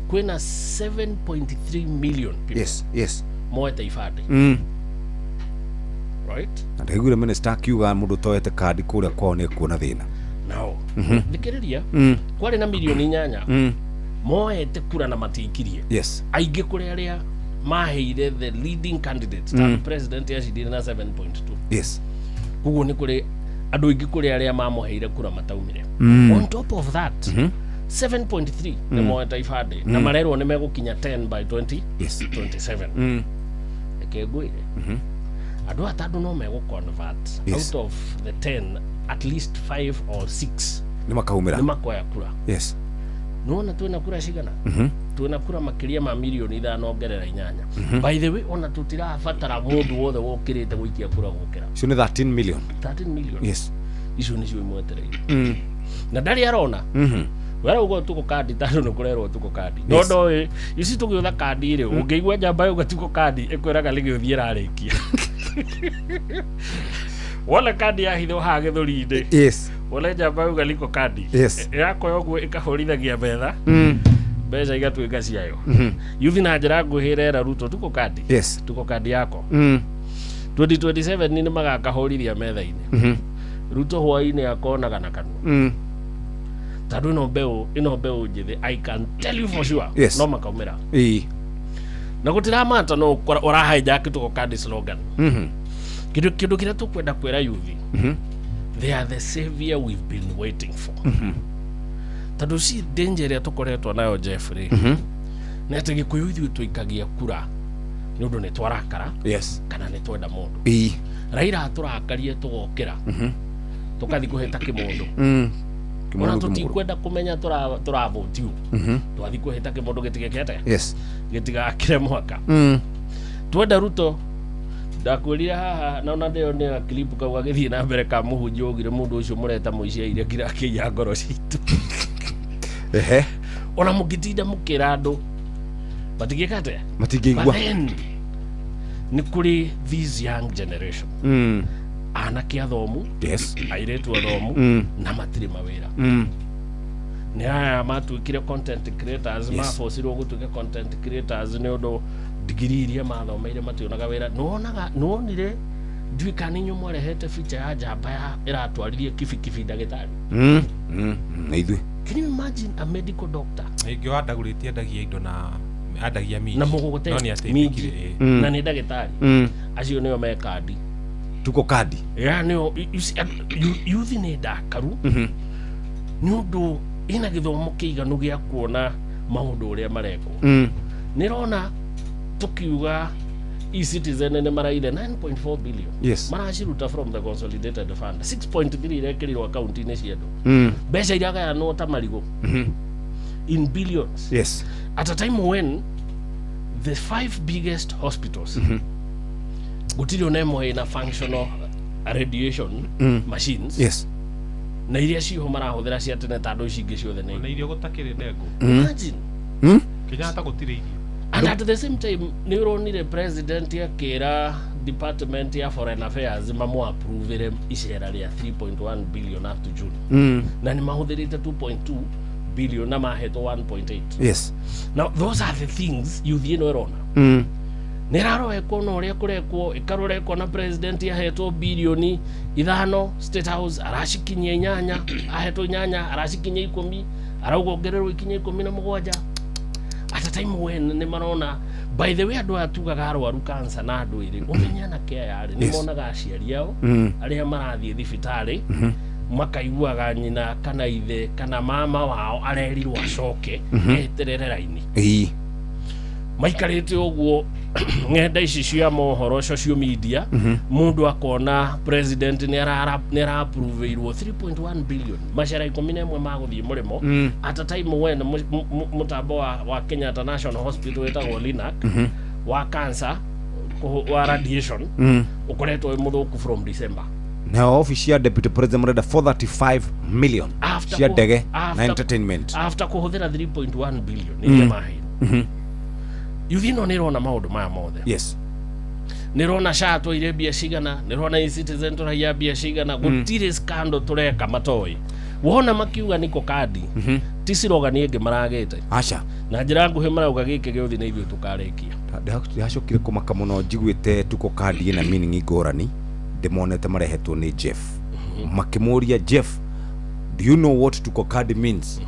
kwĩna 7.3 million people. Yes, yes. Moete ibandĩ. Right? Na ndaiguire minister akiuga mũndũ ũtoete kandi kũrĩa kwao nĩ ekuona thĩna. Nao. Thikĩrĩria, kwarĩ na milioni 8. Moete kura na matiikirie. Aingĩ kũrĩ arĩa maheire the leading candidate, ta president acindire na 7.2. Koguo nĩ kũrĩ andũ aingĩ kũrĩ arĩa mamũheire kura mataumire. On top of that, 7.3 nĩ moete ibandĩ na marerwo nĩ megũkinya 10 by 20 27. Reke ngwĩre, andũ aya tondũ no megũ convert, out of the 10 at least 5 or 6 nĩ makaumĩra. Nĩ makoya kura. Nĩwona twĩna kura cigana? Twĩna kura makĩria ma mirioni 5 ongerera 8. By the way, ona tũtirabatara mũndũ wothe wokĩrĩte gũikia kura gũkĩra. Icio nĩ 13 million. 13 million. Icio nĩcio imwetereire na ndarĩ arona. Werauga tuko kandi tondũ nĩ kũrerwo tuko kandi, no ndoĩ ici tũgĩũtha kandi rĩ, ũngĩigua njamba yauga tuko kandi, ĩkwĩraga nĩ gĩũthiĩ ĩrarĩkia. Wona kandi yahithwo haha gĩthũri-inĩ, wona njamba yauga liko kandi, ĩrakoya ũguo ĩkahũrithagia metha, mbeca igatuĩka ciayo. Yuthi na njĩra nguhĩ ĩrera Ruto tuko kandi, tuko kandi yako. 2027 nĩ magakahũrithia metha-inĩ. Ruto hwaĩ-inĩ akonaga na kanua, tondũ ĩno mbeũ njĩthĩ, I can tell you for sure, no makaumĩra na gũtiramata no ũrahijack tuko kandi slogan. Kĩndũ kĩrĩa tũkwenda kwĩra yuthi, they are the savior we've been waiting for, tondũ ci danger ĩrĩa tũkoretwo nayo, Jeffrey, nĩ atĩ Gĩkũyũ ithuĩ tũikagia kura nĩ ũndũ nĩ twarakara kana nĩ twenda mũndũ. Raila atũrakarie, tũgokĩra tũkathi kũhĩta kĩmũndũ. Ona Kĩmũndũ kĩmũgũrũ. Tũtikwenda kũmenya tũravotio, twathi kũhĩta kĩmũndũ gĩtigekete gĩtigakĩre mwaka. Twenda Ruto, ndakwĩrire haha na ona ndĩyo nĩ clip kau gagĩthiĩ na mbere ka mũhunjia augire mũndũ ũcio mũreta mũici aire ngirakĩiya ngoro citũ. Ona mũngĩtinda mũkĩra andũ matingĩka atĩa? Matingĩigua. But then nĩ kũrĩ this young generation, anake athomu, airĩtu athomu, na matirĩ mawĩra. Nĩ aya matuĩkire content creators, mabocirwo gũtuĩka content creators nĩ ũndũ digiri iria mathomeire mationaga wĩra. Nĩwonaga, nĩwonire, ndiũĩ kana inyuĩ mwarehete feature ya njamba ya ĩratwaririe kibikibi ndagĩtarĩ. Na ithuĩ. Can you imagine a medical doctor? Ingĩ wandagũrĩtie endagia indo na endagia minji. Na No mũgũgoteni nĩ ateithĩkire, minji. ĩĩ. Na nĩ ndagĩtarĩ. Acio nĩo me kandi. Tuko kandi. Ya nĩo you see, youth nĩ ndakaru nĩ ũndũ ĩna gĩthomo kĩiganu gĩa kuona maũndũ ũrĩa marekwo. Nĩrona tũkiuga eCitizen nĩ maraire 9.4 billion, maraciruta from the consolidated fund, 6.3 irekĩrirwo akaunti-inĩ cia andũ, mbeca iragayanwo ta marigũ in billions, at a time when the five biggest hospitals gũtirĩ ona ĩmwe ĩna functional radiation machines, na iria ciho marahũthĩra cia tene tondũ ici ingĩ ciothe nĩ Ona irio gũtakĩrĩ ndengũ. Imagine. Kenyatta gũtirĩ irio. And at the same time nĩ ũronire president akĩra department ya foreign affairs mamũ-approvĩre icera rĩa 3.1 billion up to June, na nĩ mahũthĩrĩte 2.2 billion na mahetwo 1.8. Now those are the things youth ĩno ĩrona. Nĩ ĩrarora ĩkona ũrĩa kũrekwo, ĩkarora ĩkona president ahetwo birioni 5 State House, aracikinyia 8, ahetwo 8 aracikinyia 10, arauga ongererwo ikinya 17, at a time when nĩ marona, by the way, andũ aya tugaga arwaru cancer na andũ ĩrĩ ũmenye anake aya rĩ nĩ monaga aciari ao arĩa marathiĩ thibitarĩ, makaiguaga nyina kana ithe kana mama wao arerirwo acoke eterere raini. Maikarĩte ũguo ng'enda ici cia mohoro, social media, mũndũ akona president nĩ ara-approve-irwo 3.1 billion macera 11 ma gũthiĩ mũrĩmo, at a time when mũtambo wa Kenyatta National Hospital wĩtagwo Linac wa cancer wa radiation ũkoretwo wĩ mũthũku from December. Na ofici ya deputy president marenda 435 million After cia ndege na entertainment. After kũhũthĩra 3.1 billion iria maheirwo. Yuthi ĩno nĩ ĩrona maũndũ maya mothe. Nä rona SHA twaire mbia cigana, nä rona eCitizen tũraiya mbia cigana, gũtirĩ scandal tũreka matoĩ. Wona makiuga niko kandi ti cirogani ĩngĩ maragĩte. Aca. Na njĩra nguhĩ marauga gĩkĩ gĩothe nĩ ithuĩ tũkarĩkia. Ndĩracokire kũmaka mũno njiguĩte tuko kandi ĩna meaning ngũrani ndĩmonete marehetwo nĩ Jeff, makĩmũria, "Jeff, do you know what tuko card means?"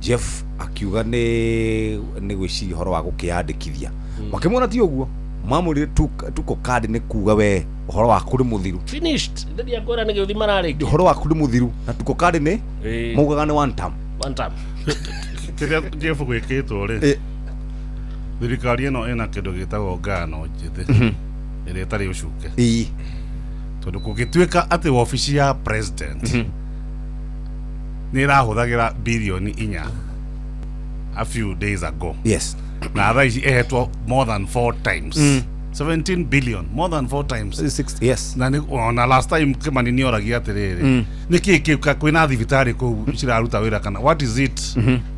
Jeff akiuga nĩ nĩ gwĩciria ũhoro wa gũkĩyandĩkithia. Makĩmuona ti ũguo, mamwĩrire tuko card nĩ kuga we ũhoro waku nĩ mũthiru. Finished. Ndĩ akwĩra nĩ gĩũthi mararĩkia. Ũhoro waku nĩ mũthiru na tuko card nĩ maugaga nĩ one term. One term. Kĩrĩa Jeff gwĩkĩtwo rĩ, thirikari ĩno ĩna kĩndũ gĩtagwo ngano njĩthĩ ĩrĩa ĩtarĩ ũcuke. Tondũ kũngĩtuĩka atĩ wabici ya president nĩ ĩrahũthagĩra birioni 4 a few days ago. Yes. Na thaa ici ĩhetwo more than 4 times. 17 billion, more than 4 times. 6, yes. Na nĩ ona last time Kimani nĩ oragia atĩrĩrĩ, nĩ kĩĩ kĩu kwĩna thibitarĩ kũu ciraruta wĩra kana what is it?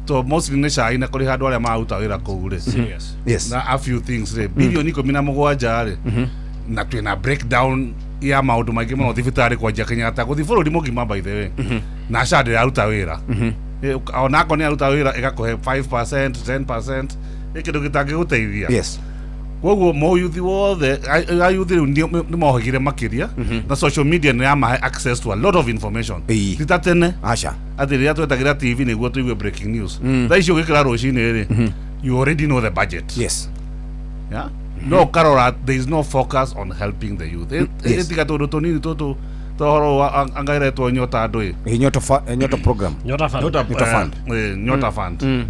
To mostly nĩ cai na kũrĩha andũ arĩa mararuta wĩra kũu rĩ. Serious. Yes. Na a few things rĩ, birioni 17 rĩ, na twĩna breakdown ya maũndũ maingĩ mũno thibitarĩ kwanjia Kenyatta gũthiĩ bũrũri mũgima by the way. Na SHA ndĩraruta wĩra. Onako nĩ aruta wĩra ĩgakũhe 5%, 10%, nĩ kĩndũ gĩtangĩgũteithia. Yes. Koguo moyuthi wothe ayuthi rĩu nĩ mohĩgire makĩria na social media nĩ yamahe access to a lot of information. Ti ta tene aca atĩ rĩrĩa twetagĩra TV nĩguo tũigue breaking news. Thaa ici ũgĩkĩra rũcinĩ rĩ, you already know the budget. Yes. Yeah? No karora, there is no focus on helping the youth. Ĩtiga tũndũ tũnini tũtũ tohoro wa angairetwo nyota andũ ĩ. Nyota program. Nyota fund. Nyota fund. Nyota fund.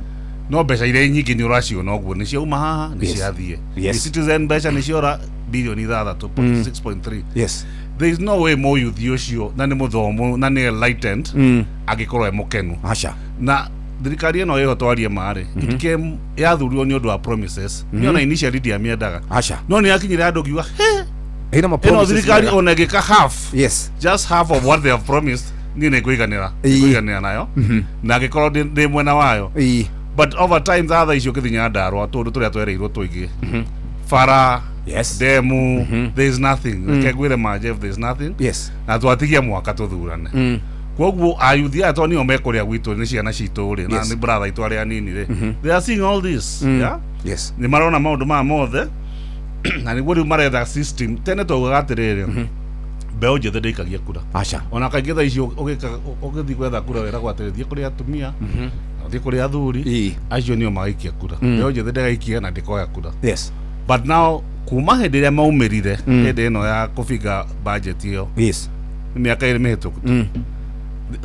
No mbeca iria nyingĩ nĩ ũraciona ũguo nĩ ciauma haha nĩ ciathiĩ. Citizen mbeca nĩ ciora bilioni 6.3. Yes. There is no way more youth ũcio na nĩ mũthomu na nĩ enlightened angĩkorwo e mũkenu. Aca. Na thirikari ĩno ĩho twarie marĩ, it came yathurirwo nĩ ũndũ wa promises. Niĩ ona initially ndiamĩendaga. Aca. No nĩ yakinyire andũ ngiuga, he, Ĩna ma ĩno promises thirikari mega. ona ĩngĩka half. Yes. Just half of what they have promised, niĩ nĩ ngũiganĩra. Ngũiganĩra nayo. Na angĩkorwo ndĩ mwena wayo. But over time thaa icio ũkĩthiĩ Nyandarua tũndũ tũrĩa twereirwo tũingĩ. Bara, yes. Demu, there is nothing. Reke ngwĩre ma Jeff, there is nothing. Yes. Na twatigia mwaka tũthurane. Koguo ayuthi aya tondũ nĩo mekũrĩa gwitũ nĩ ciana citũ rĩ, na nĩ brother itũ arĩa anini rĩ. They are seeing all this. Yeah? Yes. Nĩ marona maũndũ maya mothe. Na nĩguo rĩu maretha system. Tene twaugaga atĩrĩrĩ, mbeũ njĩthĩ ndĩikagia kura. Aca. Ona kaingĩ thaa ici ũgĩthiĩ gwetha kura wĩragwo atĩrĩ, thiĩ kũrĩ atumia, thiĩ kũrĩ athuri, acio nĩo magaikia kura. Mbeũ njĩthĩ ndĩgaikia na ndĩkoya kura. Yes. But now kuma hĩndĩ ĩrĩa maumĩrire, hĩndĩ ĩno ya kũbinga budget ĩyo, Yes. mĩaka ĩrĩ mĩhĩtũku.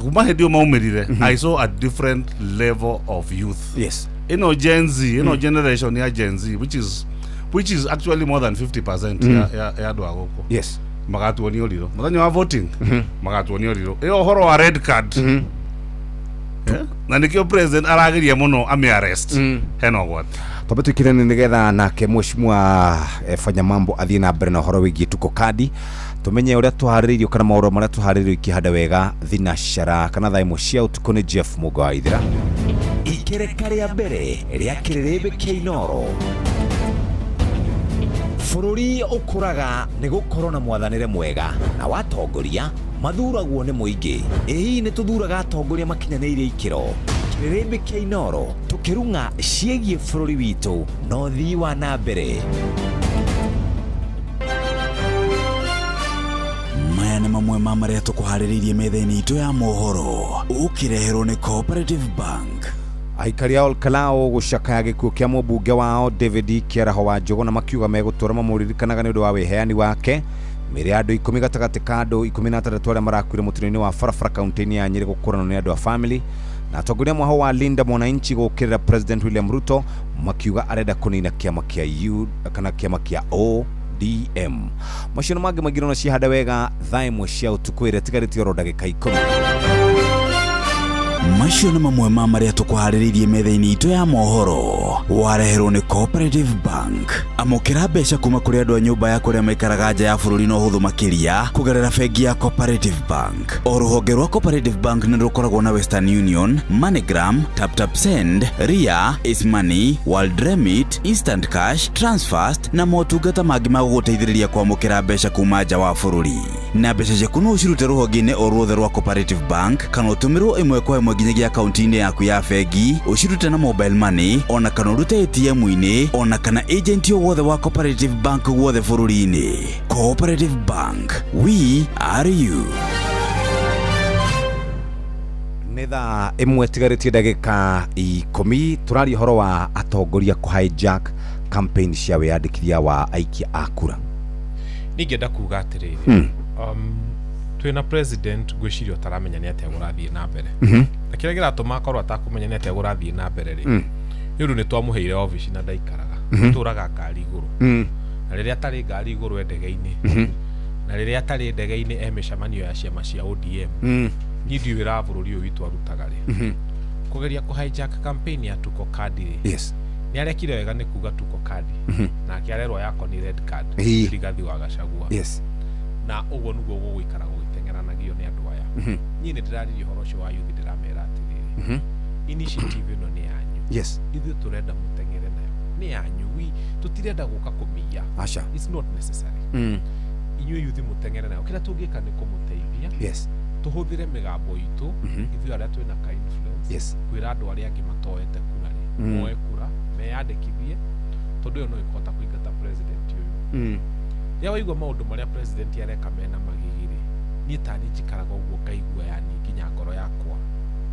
Kuma hĩndĩ ĩyo maumĩrire, I saw a different level of youth. Yes. Ĩno Gen Z, ĩno generation ya Gen Z, which is actually more than 50% ya andũ a gũkũ. Yes. Magatuonia ũrirũ. Mũthenya wa voting, magatuonia ũrirũ. Ĩyo ũhoro wa red card. Na nĩkĩo president arageria mũno ame arrest. Hena ũgwati. Twambe twĩkĩrane nĩgetha nake mheshimiwa Fanya Mambo athiĩ na mbere na ũhoro wĩgiĩ tuko kadi, tumenye ũrĩa tũharĩrĩirio kana maũndũ marĩa tũharĩrĩirio ikĩhanda wega thinacara kana thaa ĩmwe cia ũtukũ. Nĩ Jeff Mũgo wa Ithira. Ikereka rĩa mbere rĩa kĩrĩrĩmbĩ kĩa Inooro. Bũrũri ũkũraga nĩ gũkorwo na mwathanĩre mwega na watongoria mathuragwo nĩ mũingĩ. Ĩ hihi nĩ tũthuraga atongoria makinyanĩirie ikĩro? Kĩrĩrĩmbĩ kĩa Inooro tũkĩrung'a ciĩgiĩ bũrũri witũ na ũthii wa na mbere. Maya nĩ mamwe ma marĩa tũkũharĩrĩirie metha-inĩ itũ ya mohoro, ũkĩreherwo nĩ Cooperative Bank. Aikari a Olkalou gũcakaya gĩkuũ kĩa mũmbunge wao David Kĩaraho wa Njũgũna makiuga megũtũra mamũririkanaga nĩ ũndũ wa wĩheani wake. Mĩĩrĩ ya andũ 10 gatagatĩ ka andũ 16 arĩa marakuire mũtino-inĩ wa barabara kaunti-inĩ ya Nyĩrĩ gũkũranwo nĩ andũ a family. Na atongoria mwaho wa Linda Mwananchi gũũkĩrĩra President William Ruto makiuga arenda kũnina kĩama kĩa U kana kĩama kĩa ODM. Macio na mangĩ maingĩ no cihande wega thaa ĩmwe cia ũtukũ ĩrĩa ĩtigarĩtie oro ndagĩka 10. Macio nĩ mamwe ma marĩa tũkũharĩrĩirie metha-inĩ itũ ya mohoro, wareherwo nĩ Cooperative Bank. Amũkĩra mbeca kuma kũrĩ andũ a nyũmba yaku arĩa maikaraga nja ya bũrũri na ũhũthũ makĩria kũgerera bengi ya Cooperative Bank. O rũhonge rwa Cooperative Bank nĩ rũkoragwo na Western Union, MoneyGram, TapTap Send, Ria, Ace Money, World Remit, Instant Cash, Transfast na motungata mangĩ ma gũgũteithĩrĩria kwamũkĩra mbeca kuma nja wa bũrũri. Na mbeca ciaku no ũcirute rũhonge-inĩ o ruothe rwa Cooperative Bank kana ũtũmĩrwo ĩmwe kwa ĩmwe nginyagia akaunti-inĩ yaku ya bengi, ũcirute na mobile money ona kana ũrute ATM-inĩ ona kana agent o wothe wa Cooperative Bank guothe bũrũri-inĩ. Cooperative Bank, we are you. Nĩ thaa 1 tigarĩtie ndagĩka 10, tũraria ũhoro wa atongoria kũ hijack campaign cia wĩyandĩkithia wa aikia a kura. Ningĩenda kuga atĩrĩrĩ, twĩna president ngwĩciria ũtaramenya nĩ atĩa gũrathiĩ na mbere, na kĩrĩa kĩratũma akorwo atakũmenya nĩ atĩa gũrathiĩ na mbere rĩ, nĩ ũndũ nĩ twamũheire obici na ndaikaraga, tũraga ngari igũrũ, na rĩrĩa atarĩ ngari igũrũ e ndege-inĩ, na rĩrĩa atarĩ ndege-inĩ e mĩcemanio ya ciama cia ODM. Niĩ ndiũĩ wĩra wa bũrũri ũyũ witũ arutaga rĩ, kũgeria kũ hijack campaign ya Tuko Kadi rĩ, nĩ arekire wega nĩ kuga Tuko Kadi, nake arerwo yako nĩ red card. Rigathi wa Gachagua. Na ũguo nĩguo gũgũikara gũgĩteng'eranagio nĩ andũ aya. Niĩ nĩ ndĩraririe ũhoro ũcio wa youth, ndĩramera atĩrĩrĩ, initiative ĩno nĩ yanyu. Ithuĩ tũrenda mũteng'ere nayo, nĩ yanyu, we tũtirenda gũka kũmĩiya. Aca. It's not necessary. Inyuĩ youth mũteng'ere nayo, kĩrĩa tũngĩka nĩ kũmũteithia, tũhũthĩre mĩgambo itũ, ithuĩ arĩa twĩna ka influence, kwĩra andũ arĩa angĩ matoete kura rĩ, moe kura meyandĩkithie, tondũ ĩyo no ĩkũhota kũingata president ũyũ. Rĩrĩa waigua maũndũ marĩa president areka mena magigi rĩ, niĩ tani njikaraga ũguo ngaigua, yani nginya ngoro yakwa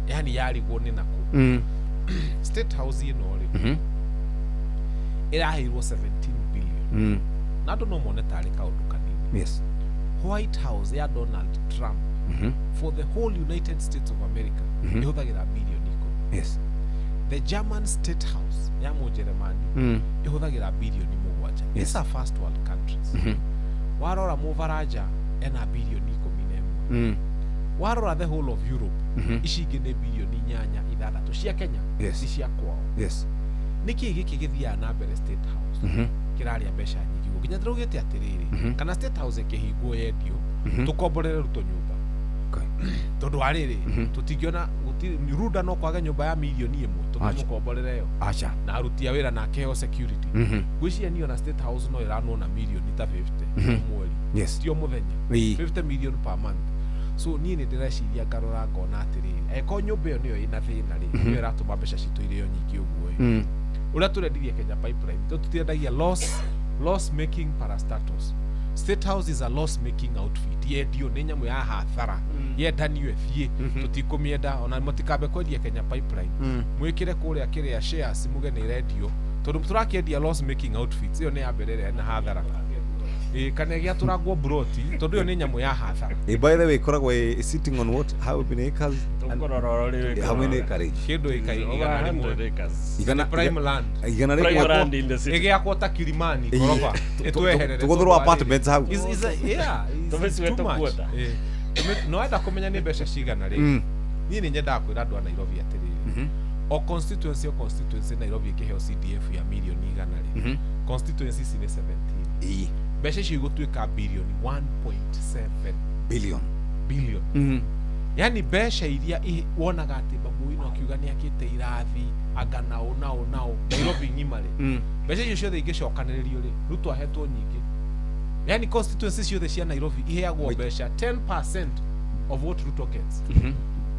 yani yarigwo nĩ nakũ. State House ĩno rĩ, ĩraheirwo 17 billion, na andũ no mone tarĩ kaũndũ kanini. White House ya Donald Trump for the whole United States of America ĩhũthagĩra bilioni 10. The German State House ya Mũjeremani ĩhũthagĩra bilioni 7. These are first world countries. Warora Mũbaranja ena bilioni 11. Warora the whole of Europe, ici ingĩ nĩ bilioni 8, 6 cia Kenya, ti cia kwao. Nĩkĩ gĩkĩ gĩthiaga na mbere State House kĩrarĩa mbeca nyingĩ ũguo? Nginya tũraugĩte atĩrĩrĩ, kana State House ĩkĩhingwo yendio, tũkomborere Ruto nyũmba, tondũ wa rĩrĩ, tũtingĩona Runda no kwage nyũmba ya milioni 1 tũkĩmũkomborere yo. Aca. Na aruti a wĩra na akĩheo security. Ngwĩciria niĩ ona State House no ĩranwo na milioni ta 50 o mweri, ti o mũthenya, 50 million per month. So niĩ nĩ ndĩreciria, ngarora ngona atĩrĩrĩ, angĩkorwo nyũmba ĩyo nĩyo ĩna thĩna rĩ, nĩyo ĩratũma mbeca citũ irĩo nyingĩ ũguo ĩ, ũrĩa tũrendirie Kenya Pipeline, tũ tũtiendagia loss making parastatals. State House is a loss making outfit, yendio nĩ nyamũ ya hathara, yendanio ĩthiĩ, tũtikũmĩenda. Ona mũtikambe kwendia Kenya Pipeline, mwĩkĩre kũrĩa kĩrĩa shares, muge nĩ irendio, tondũ tũrakĩendia loss making outfits. Ĩyo nĩ ya mbere ĩrĩa ĩna hathara. Ĩ kana ĩgĩatũrangwo broti, tondũ ĩyo nĩ nyamũ ya hathara. By the way, ĩkoragwo sitting on what, how many acres? Tũkũrora. How many acreage? Kĩndũ ĩka 100. Acres. Igana Prime land. Igana Prime rĩmwe. Land in the city. Ĩgĩakwo ta Kilimani ngoroba, ĩtweherere. Tũgũthũrwo apartments hau. Yeah, Tũmĩcue it's too much. tũkuota. No wenda kũmenya nĩ mbeca cigana rĩ, niĩ nĩ nyendaga kwĩra andũ a Nairobi atĩrĩrĩ, o constituency, o constituency Nairobi ĩkĩheo CDF ya milioni 100 rĩ, constituency ici nĩ 17, mbeca icio igũtuĩka bilioni 1.7 Billion. Billion. Yani mbeca iria wonaga atĩ Babu Owino akiuga nĩ akĩte irathi anga nao nao nao Nairobi ng'ima rĩ, mbeca icio ciothe ingĩcokanĩrĩrio rĩ, Ruto ahetwo nyingĩ. Yani constituency ciothe cia Nairobi iheagwo mbeca 10% of what Ruto gets,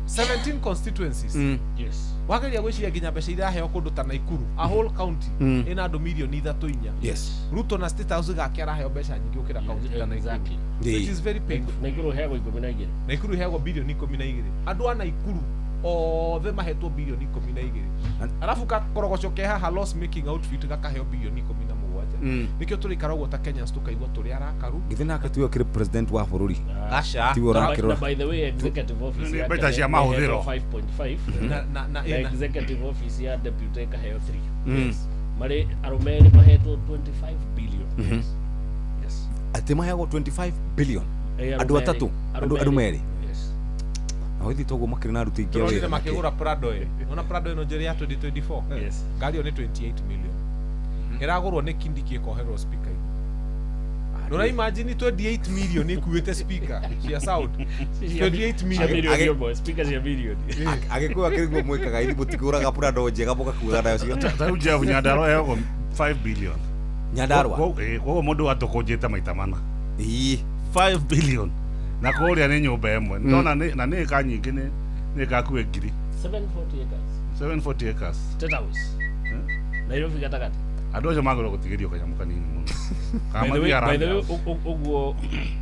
17 constituencies. Wageria gwĩciria nginya mbeca iraheo kũndũ ta Naikuru, a whole county ĩna andũ milioni 3, 4. Ruto na State House gake araheo mbeca nyingĩ gũkĩra county ta Naikuru, which is very painful. Naikuru heagwo 12. Naikuru iheagwo bilioni 12. Andũ a Naikuru othe mahetwo bilioni 12, arabu kakorogoco ke haha, loss making outfit, gakaheo bilioni 17. Nĩkĩo tũrĩikara ũguo ta Kenyans tũkaigua tũrĩ arakaru. Githĩ nake tiwe ũkĩrĩ president wa bũrũri? Aca. Tiwe ũrakĩrora. Na by the way, executive office Nĩ yake mbeca cia mahũthĩro. ĩhetwo 5.5, na na ĩna executive office ya deputy ĩkaheo 3. Marĩ arũme erĩ mahetwo 25 billion. Yes. Atĩ maheagwo 25 billion? Arũme Andũ erĩ. atatũ? Arũme Andũ erĩ. erĩ? Yes. Na gũthiĩ toguo makĩrĩ na aruti aingĩ a Tũronire wĩra nake. makĩgũra Prado ĩ, ona Prado ĩno njerũ ya 2024, ngari ĩyo nĩ 28 million, ĩragũrwo nĩ Kindiki ĩkoherwo speaker igũrũ. Ndũra imagine 28 million ĩkuĩte speaker cia sound, 28 Cia million. milioni ĩmwe, speaker cia milioni. Agĩkũyũ akĩriguo mwĩkaga ithi mũtikũraga Prado njega mũgakuaga nayo cio. Ta rĩu Jeff Nyandarua heagwo 5 billion. Nyandarua. Koguo mũndũ atũkũnjĩte maita mana. 5 billion na kũrĩa nĩ nyũmba ĩmwe ndona na nĩ ĩka nyingĩ, nĩ ĩka ngiri. 740 acres. 740 acres. State House. Nairobi gatagatĩ. Andũ acio magĩrĩirwo gũtigĩrio kanyamũ kanini mũno. Kana By the way- mathiaga by the way, Harambee House. ũguo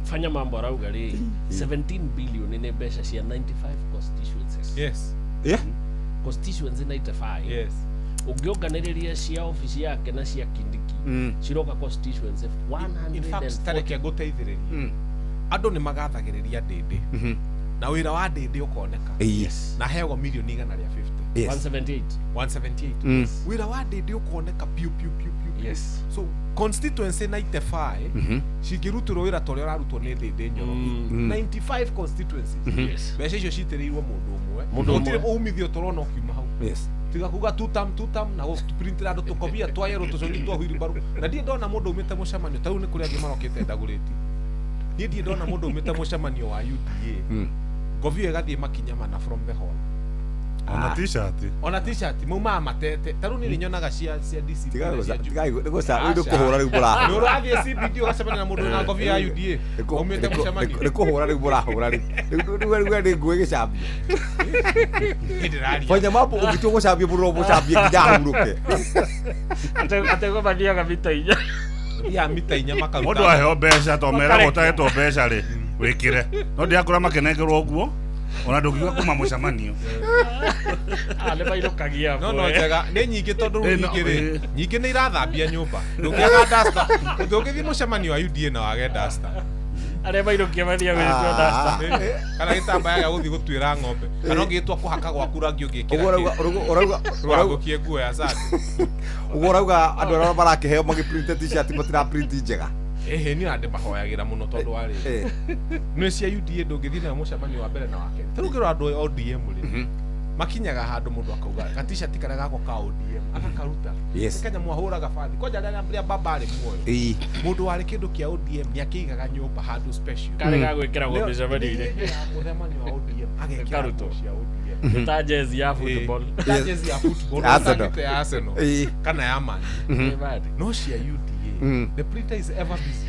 fanya mambo arauga rĩ, 17 billion nĩ mbeca cia 95 constituencies. Yes. Yeah. Constituency 95. Yes. Ũngĩonganĩrĩria cia ofici yake na cia Kindiki, ciroka constituency In fact, 140. tareke ngũteithĩrĩrie, andũ nĩ magathagĩrĩria Ndĩndĩ na wĩra wa Ndĩndĩ ũkoneka. Yes. Na heagwo mirioni 150. Yes. 178. 178. Wĩra wa Ndĩndĩ ũkoneka piũ piũ piũ piũ piũ. Yes. So constituency 95 cingĩrutĩrwo wĩra ta ũrĩa ũrarutwo nĩ Ndĩndĩ Nyoro, 95 constituencies, mbeca icio citĩrĩirwo mũndũ ũmwe. Mũndũ Gũtirĩ ũmwe. umithio tũrona ũkiuma hau, tiga kuga tutam tutam na gũprintĩra andũ tũkobia twa yerũ, tũcoki twa wheelbarrow. Na ndirĩ ndona mũndũ umĩte mũcemanio ta rĩu. Nĩ kũrĩ angĩ marokĩte ndagũrĩti. Niĩ ndirĩ ndona mũndũ umĩte mũcemanio wa UDA ngobia ĩgathiĩ makinya mana from the hall. Ona T-shirt. Ona T-shirt maumaga matete. Ta rĩu niĩ nĩnyonaga cia DCP na cia Ju- Rĩu nĩ kũhũra rĩu Nĩ mũrahũra. ũrathiĩ CBD ũgacemania na mũndũ wĩna ngobia ya UDA aumĩte mũcemanio. Nĩ kũhũra rĩu mũrahũra rĩu. Rĩu rĩu nĩ ngũĩ gĩcambio. Niĩ ndĩraria. Fanya mambo, ũngĩtua gũcambia mũndũ no mũcambie nginya ahurũke. Ategwo mathiaga mita 4. Thiaga mita 4 makaruta. Mũndũ aheo mbeca to meragwo Makareka. ũtahetwo mbeca rĩ wĩkĩre, no ndiakũra makĩnengerwo ũguo ona ndũngiuga kuma mũcemanio. Ah, nĩ mainũkagia. No njega nĩ nyingĩ tondũ rĩu nyingĩ rĩ, nyingĩ nĩ irathambia nyũmba. Ndũngĩaga duster, ndũngĩthiĩ mũcemanio wa UDA na wage duster. Arĩa mainũkia mathiaga gwĩtua duster. Kana gĩtambaya gĩa gũthiĩ gũtuĩra ng'ombe, kana ũngĩgĩtua kũhaka gwaku rangi ũngĩkĩra Ũguo ũrauga kĩ? ũrauga ũrauga Ndũgagũkie nguo ya sandi. Ũguo ũrauga andũ arĩa marakĩheo magĩprinte T-shirt matiraprint njega. Ĩhĩ, niĩ na ndĩmahoyagĩra mũno tondũ warĩ nĩ cia UDA, ndũngĩthiĩ nayo mũcemanio wa mbere na wa kerĩ. Ta rĩu ũngĩrora andũ a ODM rĩ, makinyaga handũ mũndũ akauga gatishati karĩa gakwa ka ODM agakaruta. Nĩ kanyamũ ahũraga bathi kwanja rĩrĩa baba arĩ muoyo. Mũndũ warĩ kĩndũ kĩa ODM nĩ akĩigaga nyũmba handũ special. Karĩ ga gwĩkĩragwo Leo- mĩcemanio-inĩ. hĩndĩ ya mũcemanio wa ODM agekĩra Karutwo. nguo cia ODM. Nĩ ta jezi ya football. Ta jezi ya football. Arsenal. Ũtangĩte ya Arsenal kana ya Man U. No cia UDA, the printer is ever busy.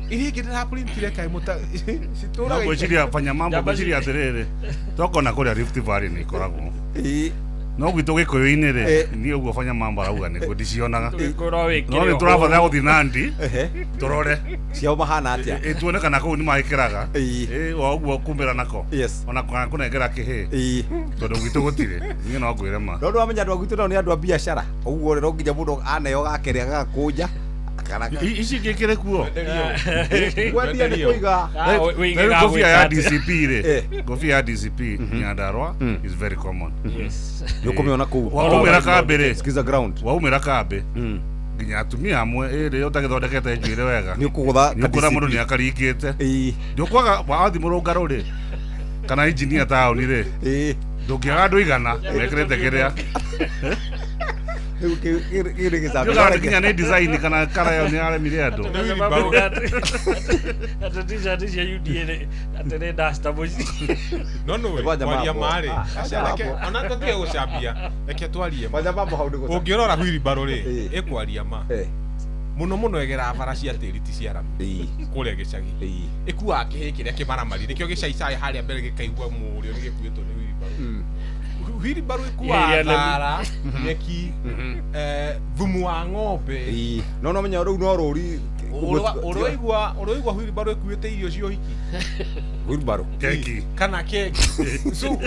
Iria ingĩ ndĩraprintire kaĩ mũta No citũraga. ngwĩciria fanya mambo. Njamba. Ngwĩciria atĩrĩrĩ, tokona kũrĩa Rift Valley nĩ ikoragwo, no gwitũ gĩkũyũ-inĩ rĩ, niĩ ũguo fanya mambo arauga nĩguo ndicionaga. Tũgĩkorwo No wĩkĩre nĩ tũrabatara gũthiĩ Nandi tũrore. Ciao mahana atĩa? Ĩ, tuone kana kũu nĩ magĩkĩraga. Ĩ, o ũguo kumbĩra nako ona kana kũnengera kĩhĩ, tondũ gwitũ gũtirĩ. Niĩ no ngwĩre ma. No ndwamenya andũ a gwitũ nao nĩ andũ a biacara, ũguo rĩ no nginya mũndũ aneo gake rĩ agagakũnja kana Ici ingĩ kĩrĩ kuo. Kwendia nĩ kũiga. Ah, wĩige Rĩu ga ngobia ya gwĩka atĩa? DCP rĩ, ngobia ya DCP Nyandarua is very common. Yes. Nĩ ũkũmĩona kũu. Waumĩra kambĩ rĩ, Sikiza ground. Waumĩra kambĩ nginya atumia amwe ĩrĩ ũtagĩthondekete njuĩrĩ wega, nĩ ũkũgũtha. Nĩ ũkuona mũndũ nĩ akaringĩte. Ndũkwaga wathiĩ mũrũngarũ rĩ, kana injinia taũni rĩ, ndũngĩaga andũ 100 mekĩrĩte kĩrĩa. Rĩu kĩu nĩ gĩcambio. Ndiũkaga nginya nĩ design kana kara ĩyo nĩ yaremire andũ. Atĩ T-shirt cia UDA atĩ nĩ duster mũciĩ. No nũĩ Fanya kwaria mambo. marĩ Ah, aca, fanya reke mambo. ona tũtige gũcambia, reke twarie ma. Fanya mambo hau nĩ gũcambia. Ũngĩrora wheelbarrow rĩ, ĩkwaria ma mũno mũno, ĩgeraga bara cia tĩri ti cia rami kũrĩa gĩcagi. Ĩkuaga kĩhĩ kĩrĩa kĩmaramari, nĩkĩo gĩcaicaĩ harĩa mbere gĩkaigua mũrĩo nĩ gĩkuĩtwo nĩ wheelbarrow. Wheelbarrow ĩkuaga Iria nemi. thara, nyeki, thumu wa ng'ombe. No no menya rĩu no rũri. Ũrĩwaigua wheelbarrow ĩkuĩte irio cia ũhiki? Wheelbarrow. Keki. Kana keki. So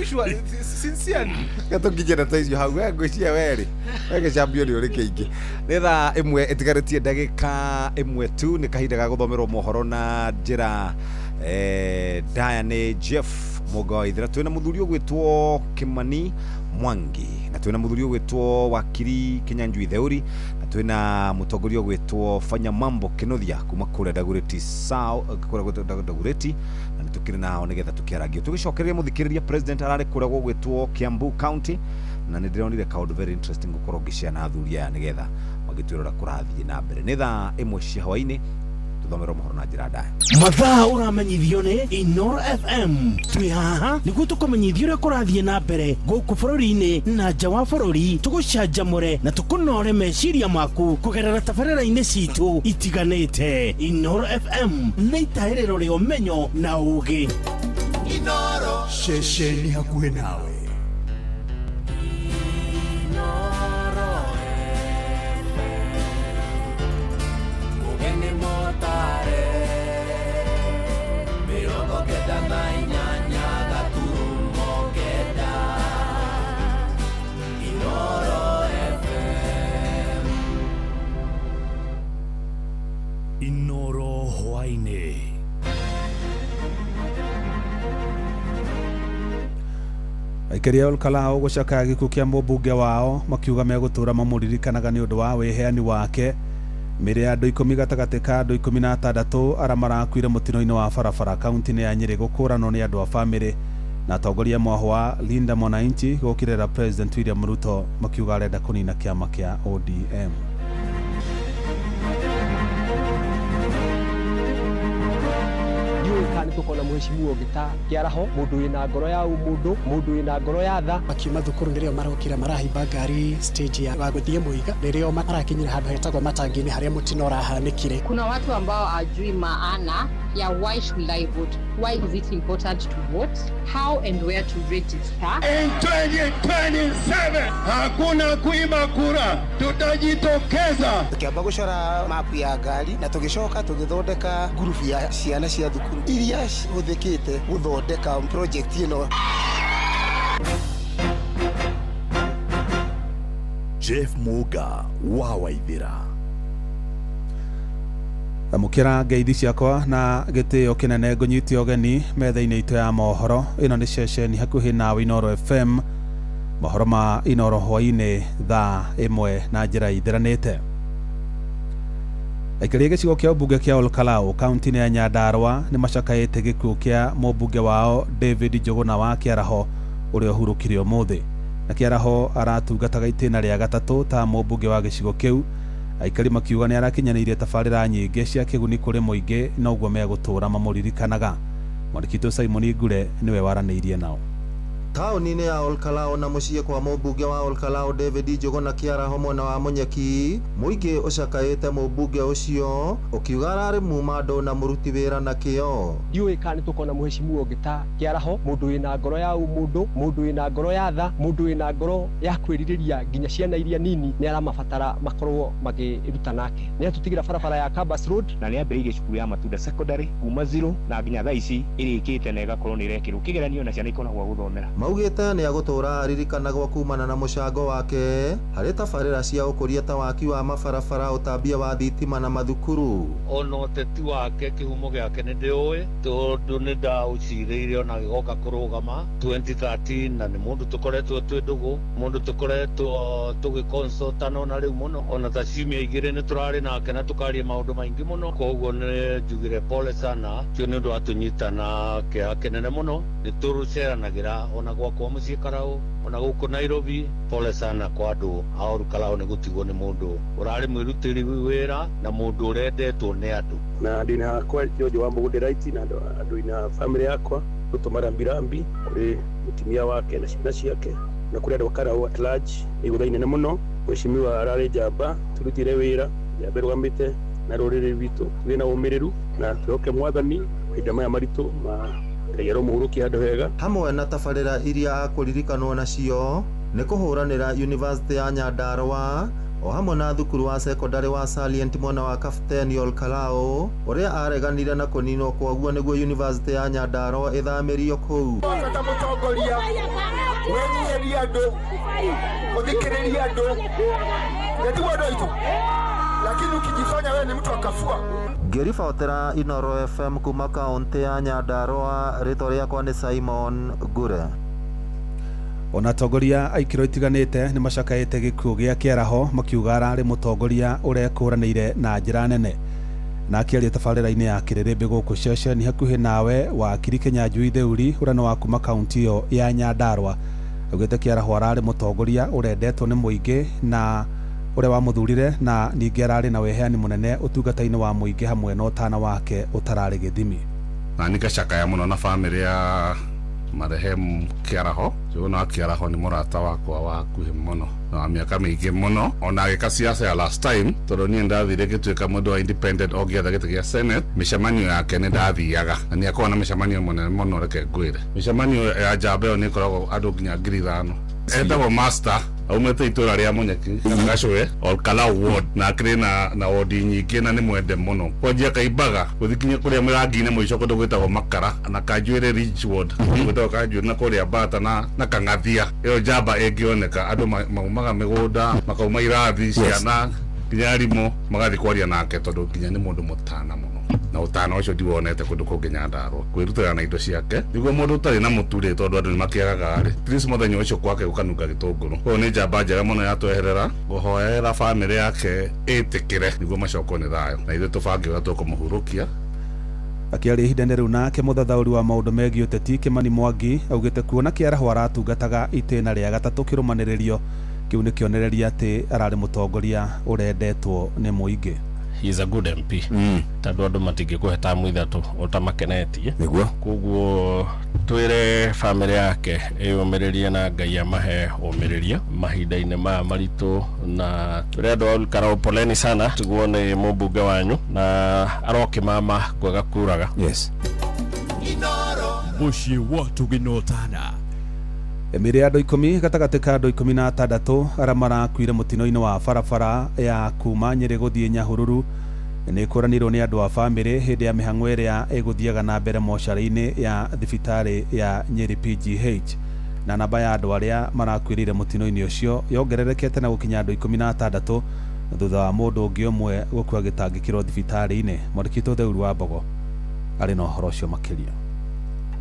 usually, sincerely. Tũnginyie ndeto icio hau. We ngwĩciria werĩ we gĩcambio nĩ ũrĩ kĩingĩ. Nĩ thaa 1 ĩtigarĩtie ndagĩka 1 tu, nĩ kahinda ga gũthomerwo mohoro na njĩra ndaya nĩ Jeff Mũnga wa Ithira. Twĩna mũthuri ũgwĩtwo Kĩmani Mwangi, na twĩna mũthuri ũgwĩtwo Wakiri Kĩnyanjui Theuri, na twĩna mũtongoria ũgwĩtwo Fanya Mambo Kĩnuthia kuma kũrĩa Dagoretti South, kũrĩa gwĩtwo Dagoretti, na nĩ tũkĩrĩ nao nĩgetha tũkĩarangie tũgĩcokereria mũthikĩrĩria. President ararĩ kũrĩa gũgwĩtwo Kiambu County, na nĩ ndĩronire kaũndũ very interesting gũkorwo ngĩshare na athuri aya nĩgetha magĩtwĩra ũrĩa kũrathiĩ na mbere. Nĩ thaa 1 cia hwaĩ-inĩ, tũthomerwo mohoro na njĩra ndaya. Mathaa ũramenyithio nĩ Inoro FM. Twĩ haha nĩguo tũkũmenyithia ũrĩa kũrathiĩ na mbere gũkũ bũrũri-inĩ na nja wa bũrũri, tũgũcanjamũre na tũkũnore meciria maku kũgerera tabarĩra-inĩ citũ itiganĩte. Inoro FM nĩ itahĩrĩro rĩa ũmenyo na ũũgĩ. Ceceni hakuhĩ nawe. Aikari a Olkalou gũcakaya gĩkuũ kĩa mũmbunge wao makiuga megũtũra mamũririkanaga nĩ ũndũ wa wĩheani wake. Mĩĩrĩ ya andũ 10 gatagatĩ ka andũ 16 arĩa marakuire mũtino-inĩ wa barabara kaunti-inĩ ya Nyĩrĩ gũkũranwo nĩ andũ a bamĩrĩ na atongoria mwahũ wa Linda Mwananchi gũkĩrĩra President William Ruto makiuga arenda kũnina kĩama kĩa ODM. Ndiũĩ kana nĩ tũkona mũheshimiwa ũngĩ ta Kĩaraho, mũndũ wĩna ngoro ya ũmũndũ, mũndũ wĩna ngoro ya tha. Makiuma thukuru nĩrĩo marokire marahimba ngari stage ya gũthiĩ Mũiga, nĩrĩo marakinyire handũ hetagwo Matangi-inĩ harĩa mũtino ũrahanĩkire. Kuna watu ambao hawajui maana ya why should I vote, why is it important to vote, how and where to register. In 2027 hakuna kuiba kura, tutajitokeza. Tukiamba gucora mapu ya ngari na tugicoka tugithondeka ngurubu ya ciana cia thukuru iria cihũthĩkĩte guthondeka project ĩno. Jeff Muga wa Waithira. Amũkĩra ngeithi ciakwa na gĩtĩo kĩnene ngũnyite ũgeni metha-inĩ itũ ya mohoro. Ĩno nĩ ceceni hakuhĩ nawe Inooro FM. Mohoro ma Inooro hwaĩ-inĩ thaa 1 na njĩra ithiranĩte. Aikari a gĩcigo kĩa ũmbunge kĩa Olkalou kaunti-inĩ ya Nyandarua nĩ macakaĩte gĩkuũ kĩa mũmbunge wao David Njũgũna wa Kĩaraho ũrĩa ũhurũkire ũmũthĩ. Na Kĩaraho aratungataga itĩna rĩa gatatũ ta mũmbunge wa gĩcigo kĩu. Aikari makiuga nĩ arakinyanĩirie tabarĩra nyingĩ cia kĩguni kũrĩ mũingĩ na ũguo megũtũra mamũririkanaga. Mwandĩki witũ Simon Ngure nĩwe waranĩirie nao. Taũni-inĩ ya Olkalou na mũciĩ kwa mũmbunge wa Olkalou David Njũgũna Kĩaraho mwena wa Mũnyeki, mũingĩ ũcakaĩte mũmbunge ũcio ũkiuga ararĩ muma andũ na mũruti wĩra na kĩo. Ndiũĩ kana nĩ tũkona mũheshimiwa ũngĩ ta Kĩaraho, mũndũ wĩna ngoro ya ũmũndũ, mũndũ wĩna ngoro ya tha, mũndũ wĩna ngoro ya kwĩrirĩria nginya ciana iria nini nĩ aramabatara makorwo makĩruta nake. Nĩ atũtigĩra barabara ya Campus Road na nĩ ambĩrĩirie cukuru ya Matunda Secondary kuma zero na nginya thaa ici ĩrĩkĩte na ĩgakorwo nĩ ĩrekĩrwo kĩgeranio na ciana ikona gwa gũthomera. Maugĩte nĩ agũtũra aririkanagwo kumana na mũcango wake harĩ tabarĩra cia ũkũria ta waki wa mabarabara, ũtambia wa thitima na mathukuru. Ona ũteti wake kĩhumo gĩake nĩ ndĩũĩ tondũ nĩ ndaũcirĩire ona gĩgoka kũrũgama 2013 na nĩ mũndũ tũkoretwo twĩ ndũgũ, mũndũ tũkoretwo tũgĩconsultana ona rĩu mũno, ona ta ciumia igĩrĩ nĩ tũrarĩ nake na tũkaria maũndũ maingĩ mũno. Koguo nĩ njugire pole sana tio nĩ ũndũ wa tũnyitana kĩeha kĩnene mũno, nĩ tũrũceranagĩra ona gwakwa mũciĩ Karau ona gũkũ Nairobi. Pole sana kwa andũ a Olkalou nĩ gũtigwo nĩ mũndũ ũrarĩ mwĩrutĩri wĩra na mũndũ ũrendetwo nĩ andũ. Na ndĩna hakwa George wa Mbũgũ Delight na andũ ina family yakwa tũtũma rambirambi kũrĩ mũtumia wake na ciana ciake na kũrĩ andũ a Karau at large. Igũtha inene mũno, mheshimiwa ararĩ njamba, tũrutire wĩra njamba ĩrũgamĩte na rũrĩrĩ rwitũ, tũgĩe na ũmĩrĩru na twĩhoke mwathani mahinda maya maritũ ma Ngai aromũhurũkia handũ hega. Hamwe na tabarĩra iria akũririkanwo nacio nĩ kũhũranĩra University ya Nyandarua o hamwe na thukuru wa secondary wa Salient mwena wa Kapteni Olkalou ũrĩa areganire na kũninwo kwaguo nĩguo University ya Nyandarua ĩthamĩrio kũu. Ta mũtongoria wenyihĩria andũ, ũthikĩrĩria andũ, nĩtiguo andũ aitũ, lakini ukijifanya wewe ni mtu akafua. Ngĩribotera Inooro FM kuma kaunti ya Nyandarua, rĩtwa rĩakwa nĩ Simon Ngure. Ona atongoria a ikĩro itiganĩte nĩ macakaĩte gĩkuũ gĩa Kĩaraho makiuga ararĩ mũtongoria ũrekũranĩire na njĩra nene. Na akĩaria tabarĩra-inĩ ya Kĩrĩrĩmbĩ gũkũ ceceni hakuhĩ nawe wakiri Kĩnyanjui Theuri ũrĩa nĩ wa kuma kaunti ĩyo ya Nyandarua augĩte Kĩaraho ararĩ mũtongoria ũrendetwo nĩ mũingĩ na ũrĩa wamũthurire na ningĩ ararĩ na wĩheani mũnene ũtungata-inĩ wa mũingĩ hamwe na ũtana wake ũtararĩ gĩthimi. Na nĩngacakaya mũno na bamĩrĩ ya marehemu Kĩaraho. Njũgũna wa Kĩaraho nĩ mũrata wakwa wa hakuhĩ mũno na wa mĩaka mĩingĩ mũno, ona agĩka siasa ya last time tondũ niĩ ndathire ngĩtuĩka mũndũ wa independent o ngĩetha gĩtĩ gĩa senate, mĩcemanio yake nĩ ndathiaga na nĩ akoragwo na mĩcemanio mũnene mũno. Reke ngwĩre, mĩcemanio ya njamba ĩyo nĩ ĩkoragwo andũ nginya 5,000. Etagwo Master, aumĩte itũra rĩa Mũnyeki kana Gacũe, Olkalou ward, na akĩrĩ na wodi nyingĩ na nĩ mwende mũno, kwanjia Kaimbaga gũthiĩ nginya kũrĩa Mĩrangi-inĩ mũico kũndũ gwĩtagwo Makara na Kanjuĩrĩ Ridge ward, gwĩtagwo Kanjuĩrĩ na kũrĩa Bata na Kang'athia. Ĩyo njamba ĩngĩoneka andũ maumaga mĩgũnda, makauma irathi, ciana nginya arimũ magathiĩ kwaria nake tondũ nginya nĩ mũndũ mũtana mũno. Na ũtana ũcio ndiwonete kũndũ kũngĩ Nyandarũa, kwĩrutĩra na indo ciake nĩguo mũndũ ũtarĩ na mũtu rĩ, tondũ andũ nĩmakĩagaga rĩ, at least mũthenya ũcio gwake gũkanunga gĩtũngũrũ. Koguo nĩ njamba njega mũno yatweherera, ngũhoera bamĩrĩ yake ĩtĩkĩre nĩguo macokwo nĩ thayũ, na ithuĩ tũbange ũrĩa tũkũmũhurũkia. Akĩaria ihinda-inĩ rĩu nake mũthathaũri wa maũndũ megiĩ ũteti Kimani Mwangi augĩte kuona Kĩaraho aratungataga itĩna rĩa gatatũ kĩrũmanĩrĩrio kĩu nĩ kĩonereria atĩ ararĩ mũtongoria ũrendetwo nĩ mũingĩ. He is a good MP, tondũ andũ matingĩkũhe tamu ithatũ ũtamakenetie. Nĩguo. Koguo twĩre bamĩrĩ yake ĩyũmĩrĩrie na Ngai amahe ũmĩrĩria mahinda-inĩ maya maritũ, na twĩre andũ a Olkalau poleni sana, tiguo nĩ mũmbunge wanyu na arokĩmama kwega kuraga. Yes. Mũciĩ wa tũgĩnotana. Mĩĩrĩ ya andũ 10 gatagatĩ ka andũ 16 arĩa marakuire mũtino-inĩ wa barabara ya kuma Nyĩrĩ gũthiĩ Nyahururu nĩ ĩkũranirwo nĩ andũ a bamĩrĩ hĩndĩ ya mĩhang'o ĩrĩa ĩgũthiaga na mbere mocarĩ-inĩ ya thibitarĩ ya Nyĩrĩ PGH. Na namba ya andũ arĩa marakuĩrĩire mũtino-inĩ ũcio yongererekete na gũkinya andũ 16 thutha wa mũndũ ũngĩ ũmwe gũkua gĩtangĩkĩrwo thibitarĩ-inĩ. Mwandĩki witũ Theuru wa Mbogo arĩ na ũhoro ũcio makĩria.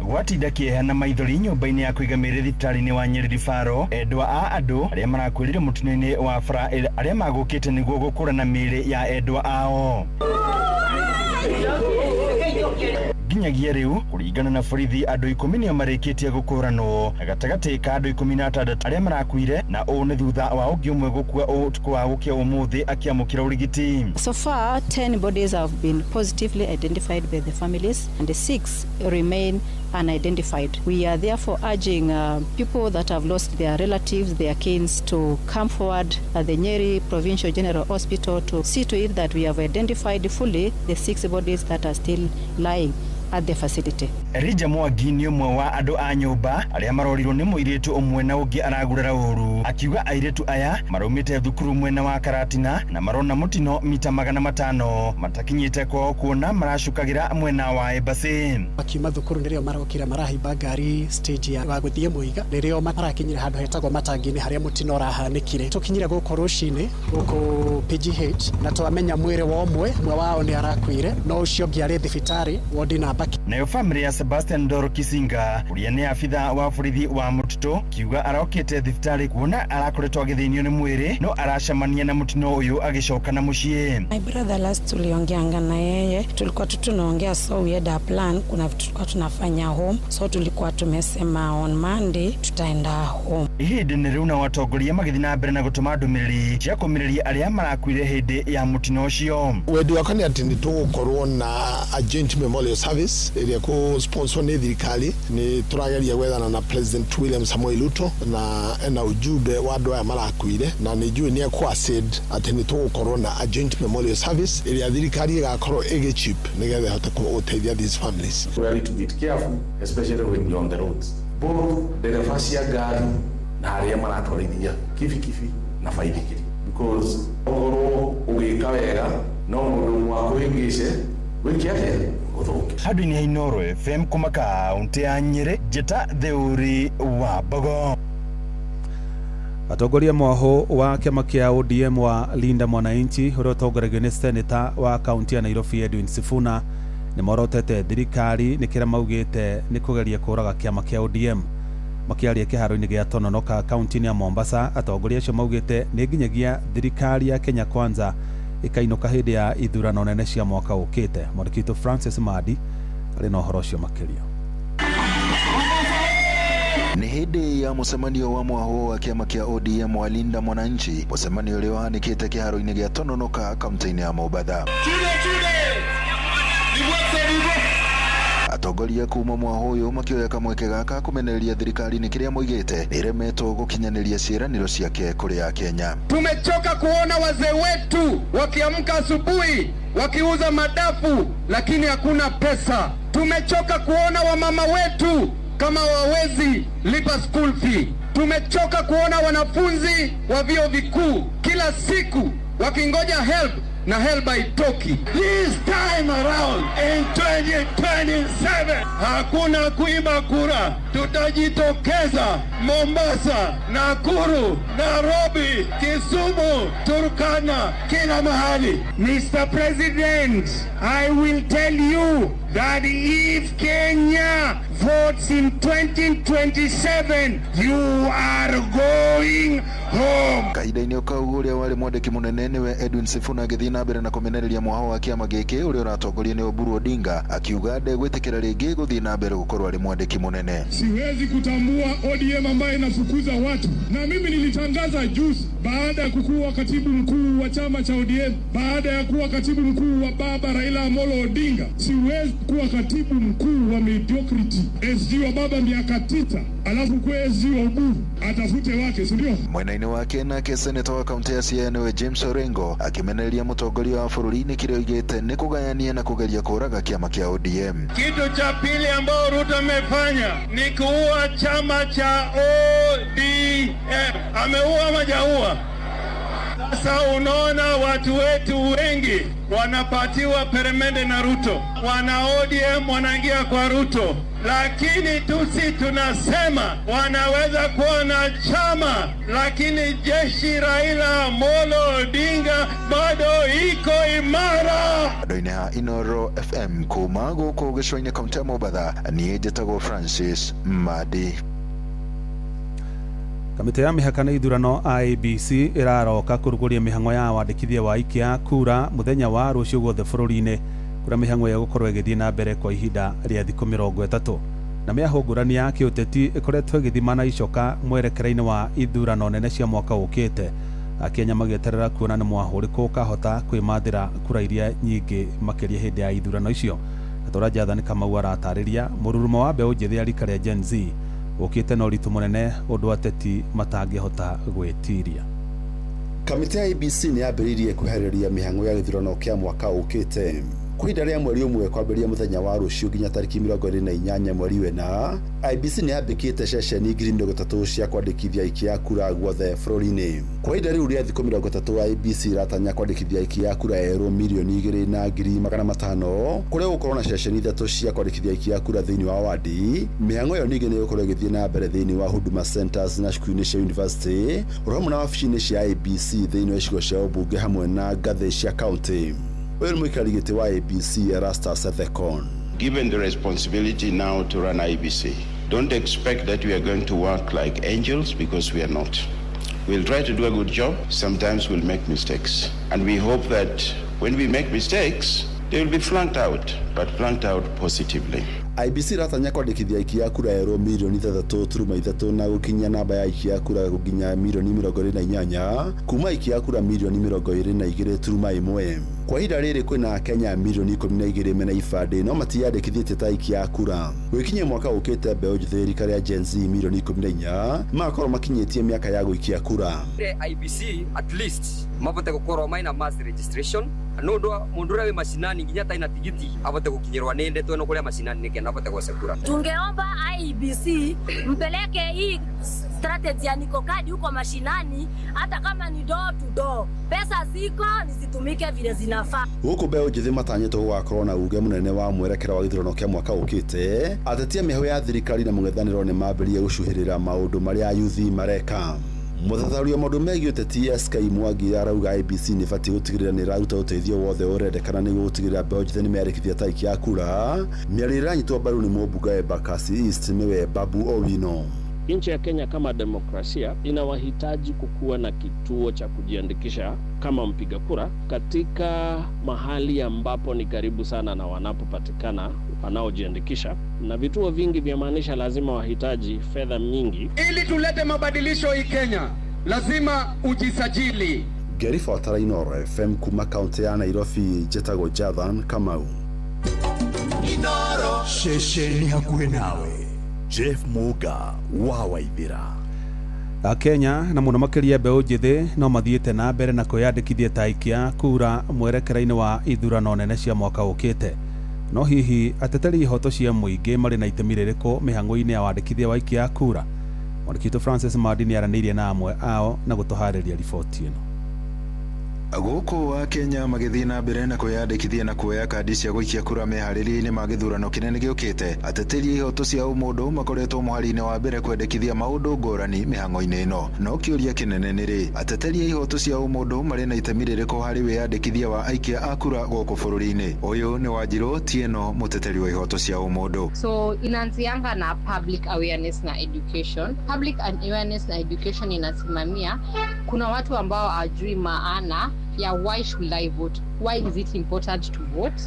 Gwatinda kĩeha na maithori nyũmba-inĩ ya kũiga mĩĩrĩ thibitarĩ-inĩ wa Nyĩrĩ Rifaro, endwa a andũ arĩa marakuĩrire mũtino-inĩ wa bara arĩa magũkĩte nĩguo gũkũrana mĩĩrĩ ya endwa ao. Nginyagia rĩu kũringana na borithi andũ 10 nĩo marĩkĩtie gũkũranwo gatagatĩ ka andũ 16 arĩa marakuire, na ũũ nĩ thutha wa ũngĩ ũmwe gũkua ũtukũ wa gũkĩa ũmũthĩ akĩamũkĩra ũrigiti. So far, 10 bodies have been positively identified by the families and 6 remain unidentified. We are therefore urging people that have lost their relatives, their kins, to come forward at the Nyeri Provincial General Hospital to see to it that we have identified fully the 6 bodies that are still lying at the facility. Elijah Mwangi nĩ ũmwe wa andũ a nyũmba arĩa marorirwo nĩ mũirĩtu ũmwe na ũngĩ aragurara ũru, akiuga airĩtu aya maraumĩte thukuru mwena wa Karatina na marona mũtino mita 500 matakinyĩte kwao kuona maracukagĩra mwena wa Embassy. Makiuma thukuru nĩrĩo marokire marahaimba ngari stage ya gũthiĩ Mũiga, nĩrĩo marakinyire handũ hetagwo matangi-inĩ harĩa mũtino ũrahanĩkire. Tũkinyire gũkũ rũcinĩ gũkũ PGH na twamenya mwĩrĩ wa ũmwe wao nĩ arakuire, no ũcio ũngĩ arĩ thibitarĩ wodi namba. Nayo famĩlĩ ya Sebastian Ndoro Kisinga ũrĩa nĩ abitha wa borithi wa mũtitũ kiuga arokĩte thibitarĩ kuona arakoretwo agĩthĩnio nĩ mwĩrĩ no aracemania na mũtino ũyũ agĩcoka na mũciĩ. My brother last tuliongeanga na yeye, tulikuwa tu tunaongea, so we had a plan, kuna vitu tulikuwa tunafanya home, so tulikuwa tumesema on Monday tutaenda home. Ihinda-inĩ rĩu nao atongoria magĩthiĩ na mbere na gũtũma ndũmĩrĩri cia kũmĩrĩria arĩa marakuire hĩndĩ ya mũtino ũcio. Wendi wakwa nĩ atĩ nĩ tũgũkorwo na a joint memorial service ĩrĩa kũ-sponsor nĩ thirikari. Nĩ tũrageria gwethana na President William Samoei Ruto na ena ujumbe wa andũ aya marakuire, na nĩ njũĩ nĩ ekũ atĩ nĩ tũgũkorwo na a joint memorial service ĩrĩa thirikari ĩgakorwo ĩgĩ chip nĩgetha ĩhote gũteithia these families. We are to be careful, especially when you're on the roads. Both ndereba cia ngari na arĩa maratwarithia kibikibi na baithikiri, because ũkorwo ũgĩka wega no mũndũ ũmwe akũhĩngĩce wĩke atĩa ũthũke. Handũ-inĩ ha Inooro FM kuma kaũntĩ ya Nyĩrĩ, Njĩta Theuri wa Mbogo. Atongoria mwaho wa kĩama kĩa ODM wa Linda Mwananchi ũrĩa ũtongoragio nĩ seneta wa kaunti ya Nairobi Edwin Sifuna nĩ morotete thirikari nĩ kĩrĩa maugĩte nĩ kũgeria kũraga kĩama kĩa ODM. Makĩaria kĩharo-inĩ gĩa Tononoka kaunti-inĩ ya Mombasa, atongoria acio maugĩte nĩ nginyagia thirikari ya Kenya Kwanza ĩkainũka hĩndĩ ya ithurano nene cia mwaka ũkĩte. Mwandĩki witũ Francis Madi arĩ na ũhoro ũcio makĩria. Nĩ hĩndĩ ya mũcemanio wa mwaho wa kĩama kĩa ODM wa Linda Mwananchi, mũcemanio ũrĩa ũhanĩkĩte kĩharo-inĩ gĩa Tononoka kaunti-inĩ ya Mombatha. Atongoria kuma mwaho ũyũ makĩoya kamweke gaka kũmenereria thirikari nĩ kĩrĩa moigĩte nĩĩremetwo gũkinyanĩria ciĩranĩro ciake kũrĩ Akenya. Tumechoka kuona wazee wetu wakiamka asubuhi wakiuza madafu lakini hakuna pesa. Tumechoka kuona wamama wetu kama wawezi lipa school fee. Tumechoka kuona wanafunzi wa vyuo vikuu kila siku wakingoja help Na HELB haitoki. This time around in 2027 hakuna kuiba kura, tutajitokeza Mombasa, Nakuru, Nairobi, Kisumu, Turkana, kila mahali. Mr. President, I will tell you that if Kenya votes in 2027, you are going home. Kahinda-inĩ kau ũrĩa warĩ mwandĩki mũnene nĩwe Edwin Sifuna agĩthiĩ na mbere na kũmenereria mwaho wa kĩama gĩkĩ ũrĩa ũratongorio nĩ Oburu Odinga, akiuga ndegwĩtĩkĩra rĩngĩ gũthiĩ na mbere gũkorwo arĩ mwandĩki mũnene. Siwezi kutambua ODM ambayo inafukuza watu, na mimi nilitangaza juzi, baada ya kukuwa katibu mkuu wa chama cha ODM, baada ya kuwa katibu mkuu wa baba Raila Amolo Odinga, siwezi kuwa katibu mkuu wa mediocrity. SG wa baba miaka 9, alafu kuwe SG wa Oburu atafute wake, si ndio? Mwena-inĩ wake nake seneta wa kaunti ya Siaya nĩwe James Orengo akĩmenereria mũtongoria wa bũrũri nĩ kĩrĩa oigĩte nĩ kũgayania na kũgeria kũraga kĩama kĩa ODM. Kitu cha pili ambao Ruto amefanya ni kuua chama cha ODM. Ameua ama hajaua? Sasa unaona watu wetu wengi wanapatiwa peremende na Ruto, wana ODM wanaingia kwa Ruto, lakini tusi tunasema wanaweza kuwa na chama, lakini jeshi Raila Amolo Odinga bado iko imara. Andũ-inĩ ha Inoro FM kuma gũkũ gĩcũa-inĩ kaunti ya Mombatha, niĩ njĩtagwo Francis Madi. Kamĩtĩ ya mĩhaka na ithurano IEBC ĩraroka kũrugũria mĩhang'o ya wandĩkithia wa aikia a kura mũthenya wa rũciũ guothe bũrũri-inĩ, kũrĩa mĩhang'o ĩyo ĩgũkorwo ĩgĩthiĩ na mbere kwa ihinda rĩa thikũ 30. Na mĩahũ ngũrani ya kĩũteti ĩkoretwo ĩgĩthima na icoka mwerekera-inĩ wa ithurano nene cia mwaka ũkĩte. Akenya magĩeterera kuona nĩ mwahũ ũrĩkũ ũkahota kwĩmathĩra kura iria nyingĩ makĩria hĩndĩ ya ithurano icio. Na Tora Jathani Kamau aratarĩria mũrurumo wa mbeũ njĩthĩ ya rika rĩa Gen Z ũkĩte na ũritũ mũnene ũndũ ateti matangĩhota gwĩtiria. Kamĩtĩ ya IEBC nĩ yambĩrĩirie kwehereria mĩhang'o ya gĩthurano kĩa mwaka ũkĩte. Kwa ihinda rĩa mweri ũmwe kwambĩrĩria mũthenya wa rũciũ nginya tarĩki 28 mweri wena, IEBC nĩ yambĩkĩte ceceni 30,000 cia kwandĩkithia aikia a kura guothe bũrũri-inĩ. Kwa ihinda rĩu rĩa thikũ 30, IEBC ĩratanya kwandĩkithia aikia a kura erũ 2,500,000 kũrĩa gũgũkorwo na ceceni 3 cia kwandĩkithia aikia a kura thĩinĩ wa wadi. Mĩhang'o ĩyo ningĩ nĩ ĩgũkorwo ĩgĩthiĩ na mbere thĩinĩ wa Huduma Centers na cukuru-inĩ cia university, oro hamwe na wabici-inĩ cia IEBC thĩinĩ wa icigo cia ũmbunge hamwe na ngathĩ cia county. Ũyũ nĩ mũikarĩri gĩtĩ wa IEBC Erastus Ethekon. Given the responsibility now to run IEBC, don't expect that we are going to work like angels, because we are not. We'll try to do a good job. Sometimes we'll make mistakes. And we hope that when we make mistakes, they will be flanked out, but flanked out positively. IEBC ĩratanya kwandĩkithia aikia a kura erũ 6.3 milioni na gũkinyia namba ya aikia a kura nginya 28 milioni kuma aikia a kura 22.1 milioni. Kwa ihinda rĩrĩ kwĩna Akenya 12 milioni mena ibandĩ no matiyandĩkithĩtie ta aikia a kura. Gwĩkinyia mwaka ũkĩte, mbeũ njĩthĩ rika rĩa Gen Z 14 milioni magakorwo makinyĩtie mĩaka ya gũikia kura. IEBC at least mabote gukorwo maina mass registration nundu mundu uria wi macinani nginya taina tigiti abote gukinyirwa ni ndeto ino kuria macinani nikenda abote gwece kura. Tungeomba IEBC mpeleke hii strategy ya niko kadi huko mashinani, hata kama ni door to door. Pesa ziko nizitumike vile zinafaa. Gũkũ mbeũ njĩthĩ matanyĩtwo gũgakorwo na uge mũnene wa mwerekera wa gĩthurano kĩa mwaka ũkĩte, ateti a mĩhũ ya thirikari na mũng'ethanĩro nĩ mambĩrĩria gũcuhĩrĩra maũndũ marĩa ayuthi mareka. Mũthathaũri wa maũndũ megiĩ ũteti SK Mwangi arauga IEBC nĩ ĩbatiĩ gũtigĩrĩra nĩ ĩraruta ũteithio wothe ũrendekana nĩguo gũtigĩrĩra mbeũ njĩthĩ nĩmeyandĩkithia ta aikia a kura. Mĩario ĩranyitwo mbaru nĩ mũmbunge wa Embakasi East nĩwe Babu Owino. Nchi ya Kenya kama demokrasia inawahitaji kukuwa na kituo cha kujiandikisha kama mpiga kura katika mahali ambapo ni karibu sana na wanapopatikana wanaojiandikisha, na vituo vingi vyamaanisha lazima wahitaji fedha nyingi. Ili tulete mabadilisho hii Kenya, lazima ujisajili. Ngĩribotera Inooro FM kuma kaunti ya Nairobi, njĩtagwo Jathan Kamau. Ceceni hakuhĩ nawe, Jeff Muga wa Waithĩra. Akenya na mũno makĩria mbeũ njĩthĩ no mathiĩte na mbere na kwĩyandĩkithia ta aikia kura mwerekera-inĩ wa ithurano nene cia mwaka ũkĩte. No hihi ateteri ihoto cia mũingĩ marĩ na itemi rĩrĩkũ mĩhang'o-inĩ ya wandĩkithia wa aikia a kura? Mwandĩki witũ Francis Mandi nĩ aranĩirie na amwe ao na gũtũharĩria riboti ĩno. Gũkũ wa Kenya magĩthiĩ na mbere na kwĩyandĩkithia na kuoya kandi cia gũikia kura meharĩria-inĩ ma gĩthurano kĩnene gĩũkĩte. Ateteri a ihoto cia ũmũndũ makoretwo mũhari-inĩ wa mbere kwendekithia maũndũ ngũrani mĩhang'o-inĩ ĩno. No kĩũria kĩnene nĩ rĩ, ateteri a ihoto cia ũmũndũ marĩ na itemi rĩrĩkũ harĩ wĩyandĩkithia wa aikia a kura gũkũ bũrũri-inĩ? Ũyũ nĩ Wanjirũ Tieno, mũteteri wa ihoto cia ũmũndũ. So inaanzianga na public awareness na education. Public awareness na education inasimamia kuna watu ambao hawajui maana ya why should I vote, why is it important to vote,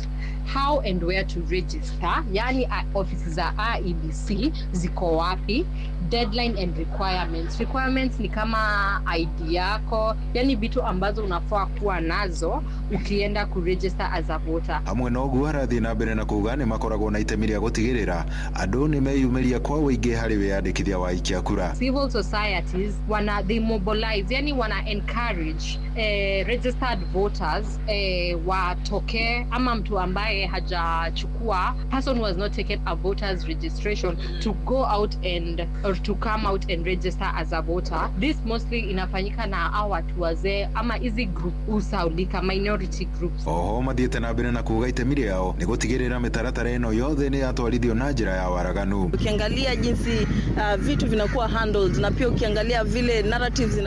how and where to register, yani ofisi za IEBC ziko wapi, deadline and requirements. Requirements ni kama ID yako, yani vitu ambazo unafaa kuwa nazo ukienda kuregister as a voter. Hamwe na ũguo arathiĩ na mbere na kuuga nĩ makoragwo na itemi rĩa gũtigĩrĩra andũ nĩ meyumĩria kwa ũingĩ harĩ wĩyandĩkithia wa aikia kura. Civil societies wana they mobilize, yani wana encourage registered voters watoke, ama mtu ambaye hajachukua, person who has not taken a voters registration to go out and or to come out and register as a voter. This mostly inafanyika na hao watu wazee ama hizi group usaulika minority groups. Oho mathiĩte na mbere na kuuga itemi rĩao nĩ gũtigĩrĩra mĩtaratara ĩno yothe nĩ yatwarithio na njĩra ya waraganu. Ukiangalia jinsi vitu vinakuwa handled na pia ukiangalia vile narratives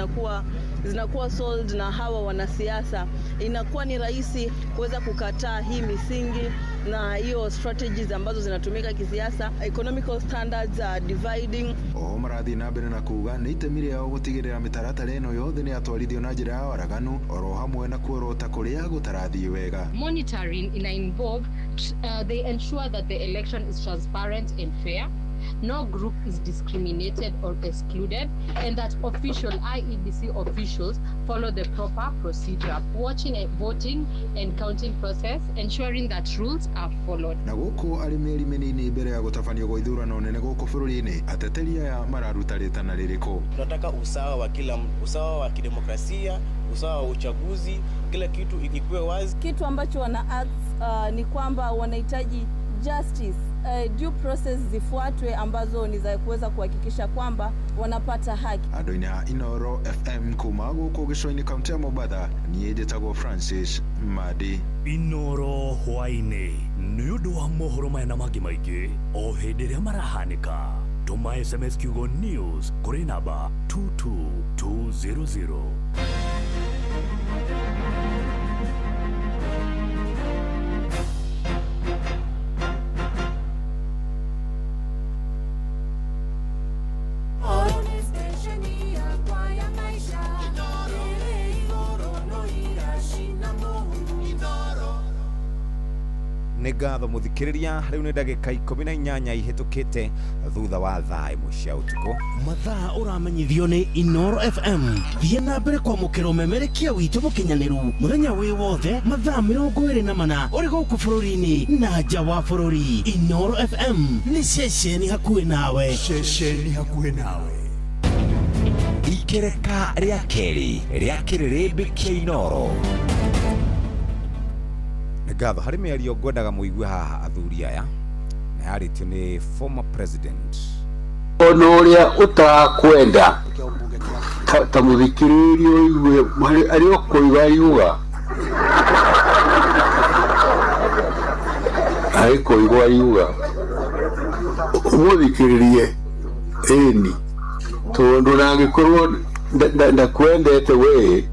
zinakuwa sold na hawa wanasiasa, inakuwa ni rahisi kuweza kukataa hii misingi na hiyo strategies ambazo zinatumika kisiasa. Economical standards are dividing. Oho marathiĩ na mbere na kuuga nĩ itemi rĩao gũtigĩrĩra mĩtaratara ĩno yothe nĩ yatwarithio na njĩra ya waraganu oro hamwe na kuorota kũrĩa gũtarathiĩ wega. Monitoring ina involve they ensure that the election is transparent and fair, no group is discriminated or excluded, and that official IEBC officials follow the proper procedure, watching a voting and counting process, ensuring that rules are followed. Na gũkũ arĩ mĩeri mĩnini mbere ya gũtabanio gwa ithurano nene gũkũ bũrũri-inĩ, ateteri aya mararuta rĩtana rĩrĩkũ? Tunataka usawa wa kila mtu, usawa wa kidemokrasia, usawa wa uchaguzi, kila kitu ikuwe wazi. Kitu ambacho wana ask ni kwamba wanahitaji justice, due process zifuatwe ambazo ni za kuweza kuhakikisha kwamba wanapata haki. Andũ-inĩ a Inoro FM kuma gũkũ gĩcũa-inĩ kaunti ya Mombatha, niĩ njĩtagwo Francis Madi. Inoro hwaĩ-inĩ nĩ ũndũ wa mohoro maya na mangĩ maingĩ o hĩndĩ ĩrĩa marahanĩka. Tũma SMS kiugo news kũrĩ namba 22200. Nĩ ngatho mũthikĩrĩria, rĩu nĩ ndagĩka 18 ihĩtũkĩte thutha wa thaa 1 cia ũtukũ. Mathaa ũramenyithio nĩ Inoro FM. Thiĩ na mbere kwamũkĩra ũmemerekia witũ mũkinyanĩru mũthenya wĩ wothe mathaa 24 ũrĩ gũkũ bũrũri-inĩ na nja wa bũrũri. Inoro FM nĩ ceceni hakuhĩ nawe. Ceceni hakuhĩ nawe. Ikereka rĩa kerĩ rĩa kĩrĩrĩmbĩ kĩa Inoro. Ngatho harĩ mĩario ngwendaga mũigue haha athuri aya, na yarĩtio nĩ former president. Ona ũrĩa ũtarakwenda ta mũthikĩrĩria ũigue arĩ o kũigua ariuga, arĩ kũigua ariuga, ũmũthikĩrĩrie ĩni, tondũ nangĩkorwo ndakwendete we,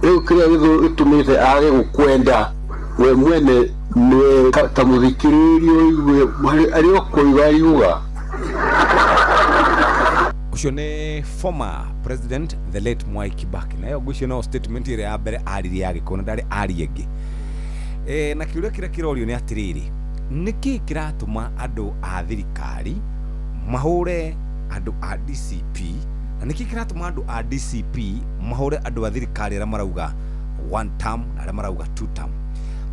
rĩu kĩrĩa gĩtũmĩte age gũkwenda we mwene nĩwe ta mũthikĩrĩria ũigue arĩ o kũigua ariuga. Ũcio nĩ former president the late Mwai Kibaki. Nayo ngwĩciria no statement ĩrĩa ya mbere aririe ya Gĩkũyũ na ndarĩ aria ĩngĩ. Na kĩũria kĩrĩa kĩrorio nĩ atĩrĩrĩ, nĩkĩ kĩratũma andũ a thirikari mahũre andũ a DCP, na nĩkĩ kĩratũma andũ a DCP mahũre andũ a thirikari arĩa marauga one term na arĩa marauga two term?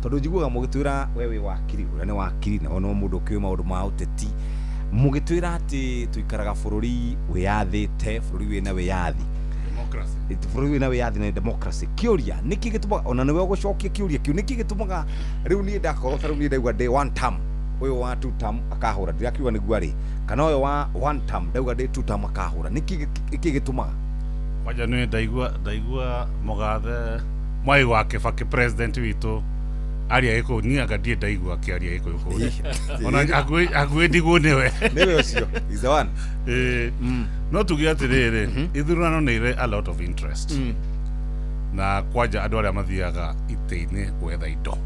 Tondũ njiguaga mũgĩtwĩra we wĩ wakiri, ũrĩa nĩ wakiri na no mũndũ ũkĩũĩ maũndũ ma ũteti, mũgĩtwĩra atĩ tũikaraga bũrũri wĩyathĩte, bũrũri wĩna wĩyathi, bũrũri wĩna wĩyathi na democracy. Kĩũria nĩkĩ gĩtũmaga, ona nĩwe ũgũcokia kĩũria kĩu, nĩkĩ gĩtũmaga rĩu niĩ ndakorwo ta rĩu niĩ ndaigua ndĩ one term, ũyũ wa two term akahũra, ndirakiuga nĩguo arĩ, kana ũyũ wa one term ndauga ndĩ two term akahũra, nĩkĩ gĩtũmaga? Kwanja nĩ ndaigua mũgathe Mwai wa Kibaki president witũ aria gĩkũyũ niĩ anga ndirĩ ndaigua akĩaria gĩkũyũ kũrĩa ona hakuhĩ ndigwo nĩwe Nĩwe ũcio. He's the one. No tuge atĩrĩrĩ, ithurano nĩ irĩ a lot of interest na kwanja andũ arĩa mathiaga itĩ-inĩ gwetha indo.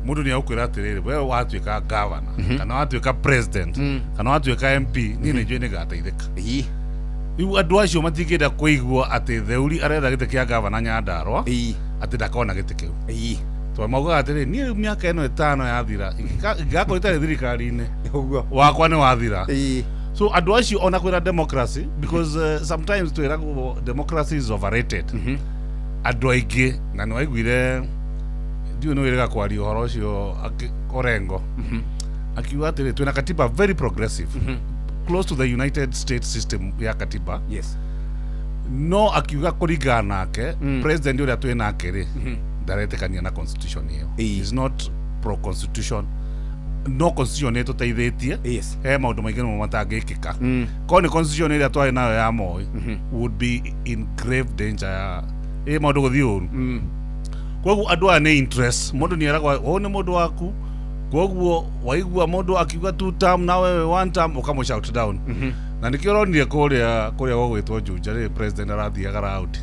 Mũndũ nĩ agũkwĩra atĩrĩrĩ, we watuĩka governor kana watuĩka president kana watuĩka MP, niĩ nĩ njũĩ nĩ ngateithĩka. Rĩu andũ acio matingĩenda kũigua atĩ Theuri aretha gĩtĩ kĩa gavana Nyandarua, atĩ ndakona gĩtĩ kĩu. Tondũ maugaga atĩrĩrĩ, niĩ rĩu mĩaka ĩno 5 yathira, ingĩgakorwo itarĩ thirikari-inĩ, wakwa nĩ wathira. So andũ acio ona kwĩra democracy, because sometimes twĩragwo democracy is overrated. Andũ aingĩ, na nĩ waiguire ndiũĩ nĩ wĩrĩga kwaria ũhoro ũcio Orengo, akiuga atĩrĩ, twĩna katiba very progressive, close to the United States system ya katiba. No akiuga kũringana nake, president ũrĩa twĩ nake rĩ, ndaretĩkania na constitution ĩyo. Is not pro constitution. No constitution nĩ ĩtũteithĩtie. He maũndũ maingĩ mũno matangĩkĩka. Korwo nĩ constitution ĩrĩa twarĩ nayo ya Moi, would be in grave danger ya ĩ maũndũ gũthiĩ ũru. Koguo andũ aya nĩ interest, mũndũ nĩ eragwo ũyũ nĩ mũndũ waku, koguo waigua mũndũ akiuga two term na wewe one term, ũkamũ shout down. Na nĩkĩo ũronire kũrĩa gũgwĩtwo Juja rĩ, president arathiaga round.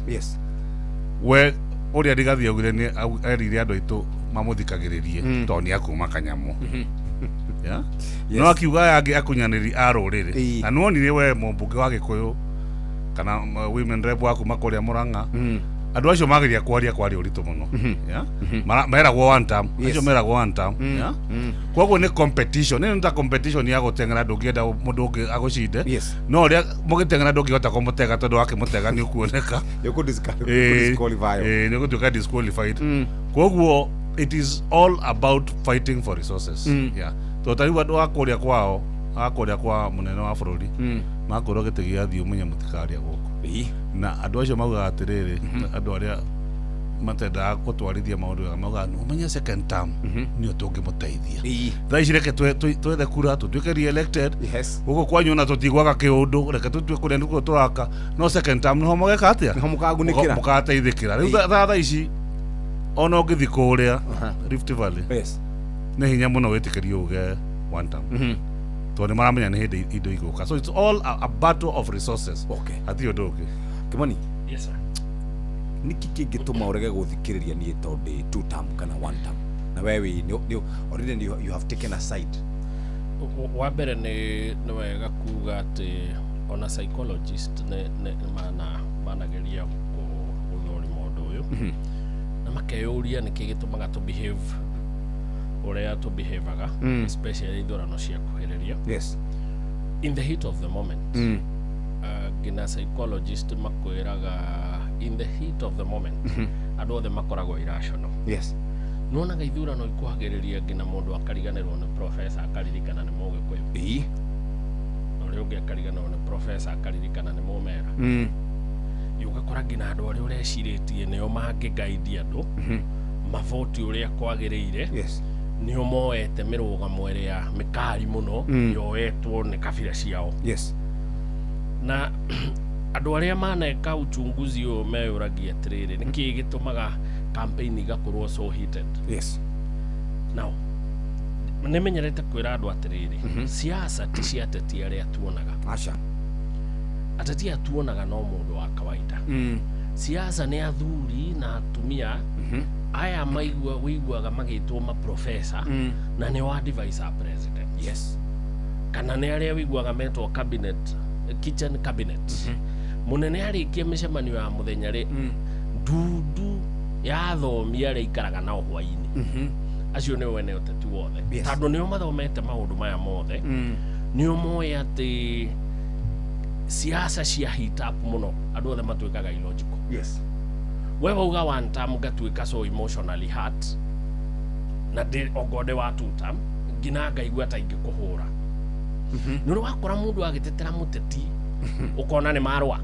We ũrĩa Rigathi augire nĩ erire andũ aitũ mamũthikagĩrĩrie tondũ nĩ akuma kanyamũ. No akiuga aya angĩ akunyanĩri a rũrĩrĩ. Na nĩwonire we mũmbunge wa Gĩkũyũ kana women rep wa kuma kũrĩa Murang'a, andũ acio mageria kwaria kwaria ũritũ mũno. Meragwo one term, acio meragwo one term. Koguo nĩ competition, nĩ ta competition ya gũteng'era, ndũngĩenda mũndũ ũngĩ agũcinde. No ũrĩa mũgĩteng'era ndũngĩhota kũmũtega tondũ wakĩmũtega nĩ ũkuoneka. Nĩ ũkũ-disqualify. Nĩ ũgũtuĩka disqualified. Koguo it is all about fighting for resources. Tondũ ta rĩu andũ a kũrĩa kwao, a kũrĩa kwa mũnene wa bũrũri, makwĩrwo gĩtĩ gĩathiĩ ũmenye mũtikaria gũkũ. Na andũ acio maugaga atĩrĩrĩ, andũ arĩa matendaga gũtwarithia maũndũ wega maugaga nĩ ũmenye second term nĩyo tũngĩmũteithia. Thaa ici reke twethe kura tũtuĩke re-elected. Gũkũ kwanyu ona tũtigwaga kĩũndũ, reke tũtue kũrĩa nĩkuo tũraka, no second term nĩho mũgeka atĩa? Nĩho mũkagunĩkĩra. Mũgateithĩkĩra. Rĩu thaa ici ona ũngĩthiĩ kũrĩa Rift Valley, nĩ hinya mũno wĩtĩkĩrio uge one term. Tondũ nĩ maramenya nĩ hĩndĩ indo igũka. So it's all a battle of resources. Hatirĩ ũndũ ũngĩ. Kimani. Yes sir. Nĩkĩ kĩngĩtũma ũrege gũthikĩrĩria niĩ tondũ ndĩ two term kana one term? Na we wĩ already you have taken a side. Wa mbere nĩ wega kuga atĩ ona psychologist nĩ manageria gũthũrima ũndũ ũyũ. Na makeyũria nĩkĩ gĩtũmaga tũ behave ũrĩa tũ behaveaga, especially ithurano cia kuhĩrĩria. In the heat of the moment. Nginya psychologist makwĩraga in the heat of the moment andũ othe makoragwo irrational. Nĩwonaga ithurano ikuhagĩrĩria nginya mũndũ akariganĩrwo nĩ professor akaririkana nĩ Mũgĩkũyũ. Na ũrĩa ũngĩ akariganĩrwo nĩ professor akaririkana nĩ Mũmera. Ũgakora nginya andũ arĩa ũrecirĩtie nĩo mangĩguide andũ mavoti ũrĩa kwagĩrĩire, nĩo moete mĩrũgamo ĩrĩa mĩkari mũno yoetwo nĩ kabira ciao. Na andũ arĩa maneka uchunguzi ũyũ meyũragia atĩrĩrĩ, nĩkĩĩ gĩtũmaga campaign igakorwo so heated? Now, nĩmenyerete kwĩra andũ atĩrĩrĩ, siasa ti cia ateti arĩa tuonaga. Aca. Ateti aya tuonaga no mũndũ wa kawaida. Siasa nĩ athuri na atumia aya maigua wĩiguaga magĩtwo maprofesa na nĩ wa advisor president. Kana nĩ arĩa wĩiguaga metwo cabinet, kitchen cabinet. Mũnene arĩkia mĩcemanio ya mũthenya rĩ, ndundu ya athomi arĩa ikaraga nao hwainĩ, acio nĩo ene ũteti wothe. Tondũ nĩo mathomete maũndũ maya mothe, nĩo moĩ atĩ siasa cia heat up mũno, andũ othe matuĩkaga illogical. We wauga one term ngatuĩka so emotionally hurt, na ndĩ ongorwo ndĩ wa two term nginya ngaigua ta ingĩkũhũra. Nĩ ũrĩ wakora mũndũ agĩtetera mũteti ũkona nĩ marũa.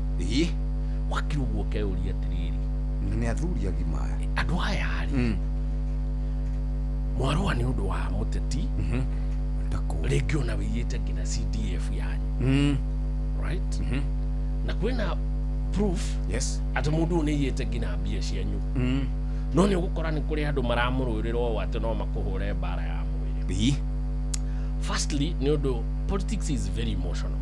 Wakira ũguo ũkeyũria atĩrĩrĩ, Nĩ athuri agima aya. Andũ aya rĩ, mwarũa nĩ ũndũ wa mũteti, rĩngĩ ona wĩiyĩte nginya CDF yanyu. Right? Na kwĩna proof atĩ mũndũ ũyũ nĩ aiyĩte nginya mbia cianyu. No nĩ ũgũkora nĩ kũrĩ andũ maramũrũĩrĩra ũũ atĩ no makũhũre mbara ya mwĩrĩ. Firstly, nĩ ũndũ politics is very emotional.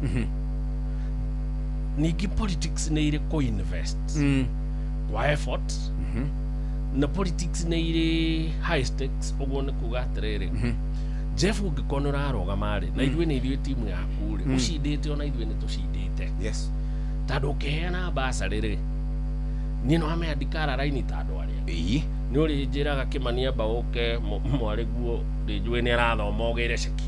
Ningĩ politics nĩ irĩ kũ-invest kwa effort, na politics nĩ irĩ high stakes. Ũguo nĩ kuga atĩrĩrĩ, Jeff, ũngĩkorwo nĩ ũrarũgama rĩ, na ithuĩ nĩ ithuĩ timu yaku rĩ, ũcindĩte ona ithuĩ nĩ tũcindĩte. Tondũ ũkĩheana bursary rĩ, niĩ no ameandĩka raini ta andũ arĩa nĩ ũrĩ njĩraga Kĩmani amba ũke mwarĩguo ndĩnjũĩ nĩ arathoma ũgĩre ceki.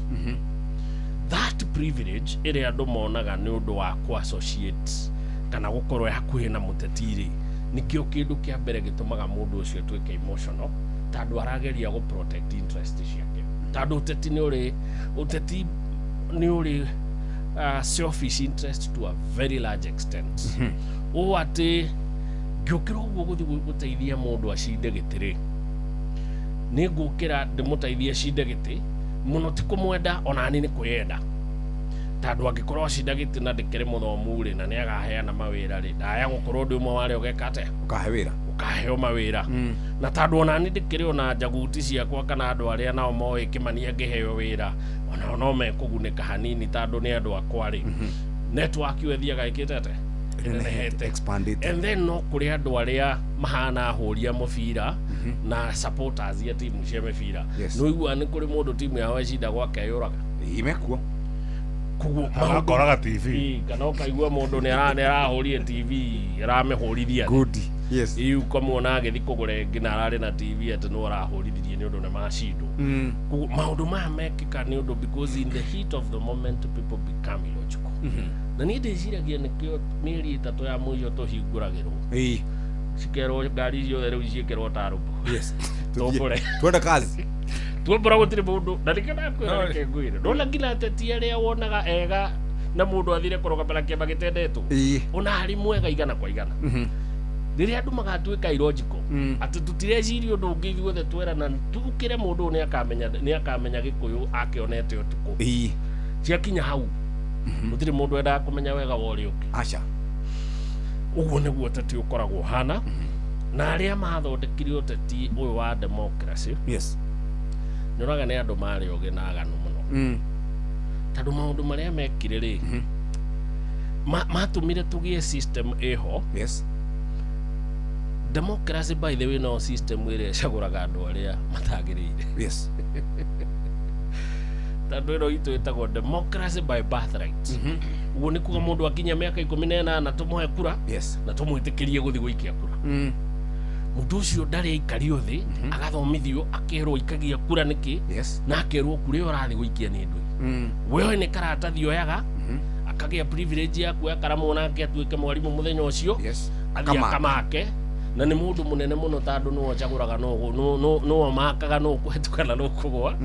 That privilege ĩrĩa andũ monaga nĩ ũndũ wa kũ-associate kana gũkorwo hakuhĩ na mũteti rĩ, nĩkĩo kĩndũ kĩa mbere gĩtũmaga mũndũ ũcio atuĩke emotional, tondũ arageria gũ protect interest ciake, tondũ ũteti nĩ ũrĩ selfish interest to a very large extent. Ũũ atĩ ngĩũkĩra ũguo gũthiĩ gũteithia mũndũ acinde gĩtĩ rĩ, nĩ ngũkĩra ndĩmũteithie acinde gĩtĩ mũno, ti kũmwenda, onani nĩ kwĩyenda, tondũ angĩkorwo acinda gĩtĩ na ndĩkĩrĩ mũthomu rĩ, na nĩ agaheana mawĩra rĩ, ndaya gũkorwo ndĩ ũmwe wa arĩa ũgeka atĩa? Ũkahe wĩra. Ũkaheo mawĩra. Na tondũ onani ndĩkĩrĩ ona njaguti ciakwa kana andũ arĩa nao moĩ Kĩmani angĩheo wĩra onao no mekũgunĩka hanini, tondũ nĩ andũ akwa rĩ, network ĩyo ĩthiaga ĩkĩte atĩa? Ĩnenehete. Expanded. And then no kũrĩ andũ arĩa mahana ahũri a mũbira na supporters ya timu cia mĩbira. Nĩ ũiguaga nĩ kũrĩ mũndũ timu yao ĩcinda gwake yũraga. Imekuo. Koguo Kana akoraga TV. Ĩĩ, kana ũkaigua mũndũ nĩ arahũrire TV, aramĩhũrithia. Good. Yes. Ĩĩ, ũkamuona agĩthiĩ kũgũra ĩngĩ na ararĩ na TV atĩ nĩ arahũrithirie nĩ ũndũ nĩ macindwo. Koguo maũndũ maya mekĩka nĩ ũndũ because in the heat of the moment people become illogical. Na niĩ ndĩciragia nĩkĩo mĩeri 3 ya mũico tũhingũragĩrwo, cikerwo ngari ciothe rĩu ciĩkĩrwo tarũmbo. Tumbũre. Twenda kazi. Tuombora gũtirĩ mũndũ, na nĩkĩo ndakwĩra, reke ngwĩre, ndona nginya ateti arĩa wonaga ega na mũndũ athire kũrũgamĩra kĩama gĩtendetwo, ona harĩ mwega igana kwa igana, rĩrĩa andũ magatuĩka illogical atĩ tũtireciria ũndũ ũngĩ, ithuothe twerana tũkĩre mũndũ ũyũ nĩ akamenya Gĩkũyũ akĩonete ũtukũ. Ciakinya hau gũtirĩ mũndũ endaga kũmenya wega wa ũrĩa ũngĩ. Aca. Ũguo nĩguo ũteti ũkoragwo ũhana, na arĩa mathondekire ũteti ũyũ wa democracy nĩũraga nĩ andũ marĩ ogĩ na aganu mũno, tondũ maũndũ marĩa mekire rĩ, matũmire tũgĩe system ĩho. Democracy, by the way, no system ĩrĩa ĩcagũraga andũ arĩa matagĩrĩire. Tondũ ĩno itũ ĩtagwo democracy by birthright. Ũguo nĩ kuga mũndũ akinya mĩaka 18 tũmũhe kura na tũmwĩtĩkĩrie gũthiĩ gũikia kura. Mũndũ ũcio ndarĩ aikario thĩ agathomithio akerwo ikagia kura nĩkĩ, na akerwo kura ĩyo ũrathiĩ gũikia nĩ ndũi. We nĩ karatathi oyaga, akagĩa privilege ya kuoya karamu nake atuĩke mwarimũ mũthenya ũcio, athiĩ Akamake. Akamake, na nĩ mũndũ mũnene mũno tondũ nĩwe ũcagũraga nĩwe makaga nũ kũhetũka na nũ kũgwa.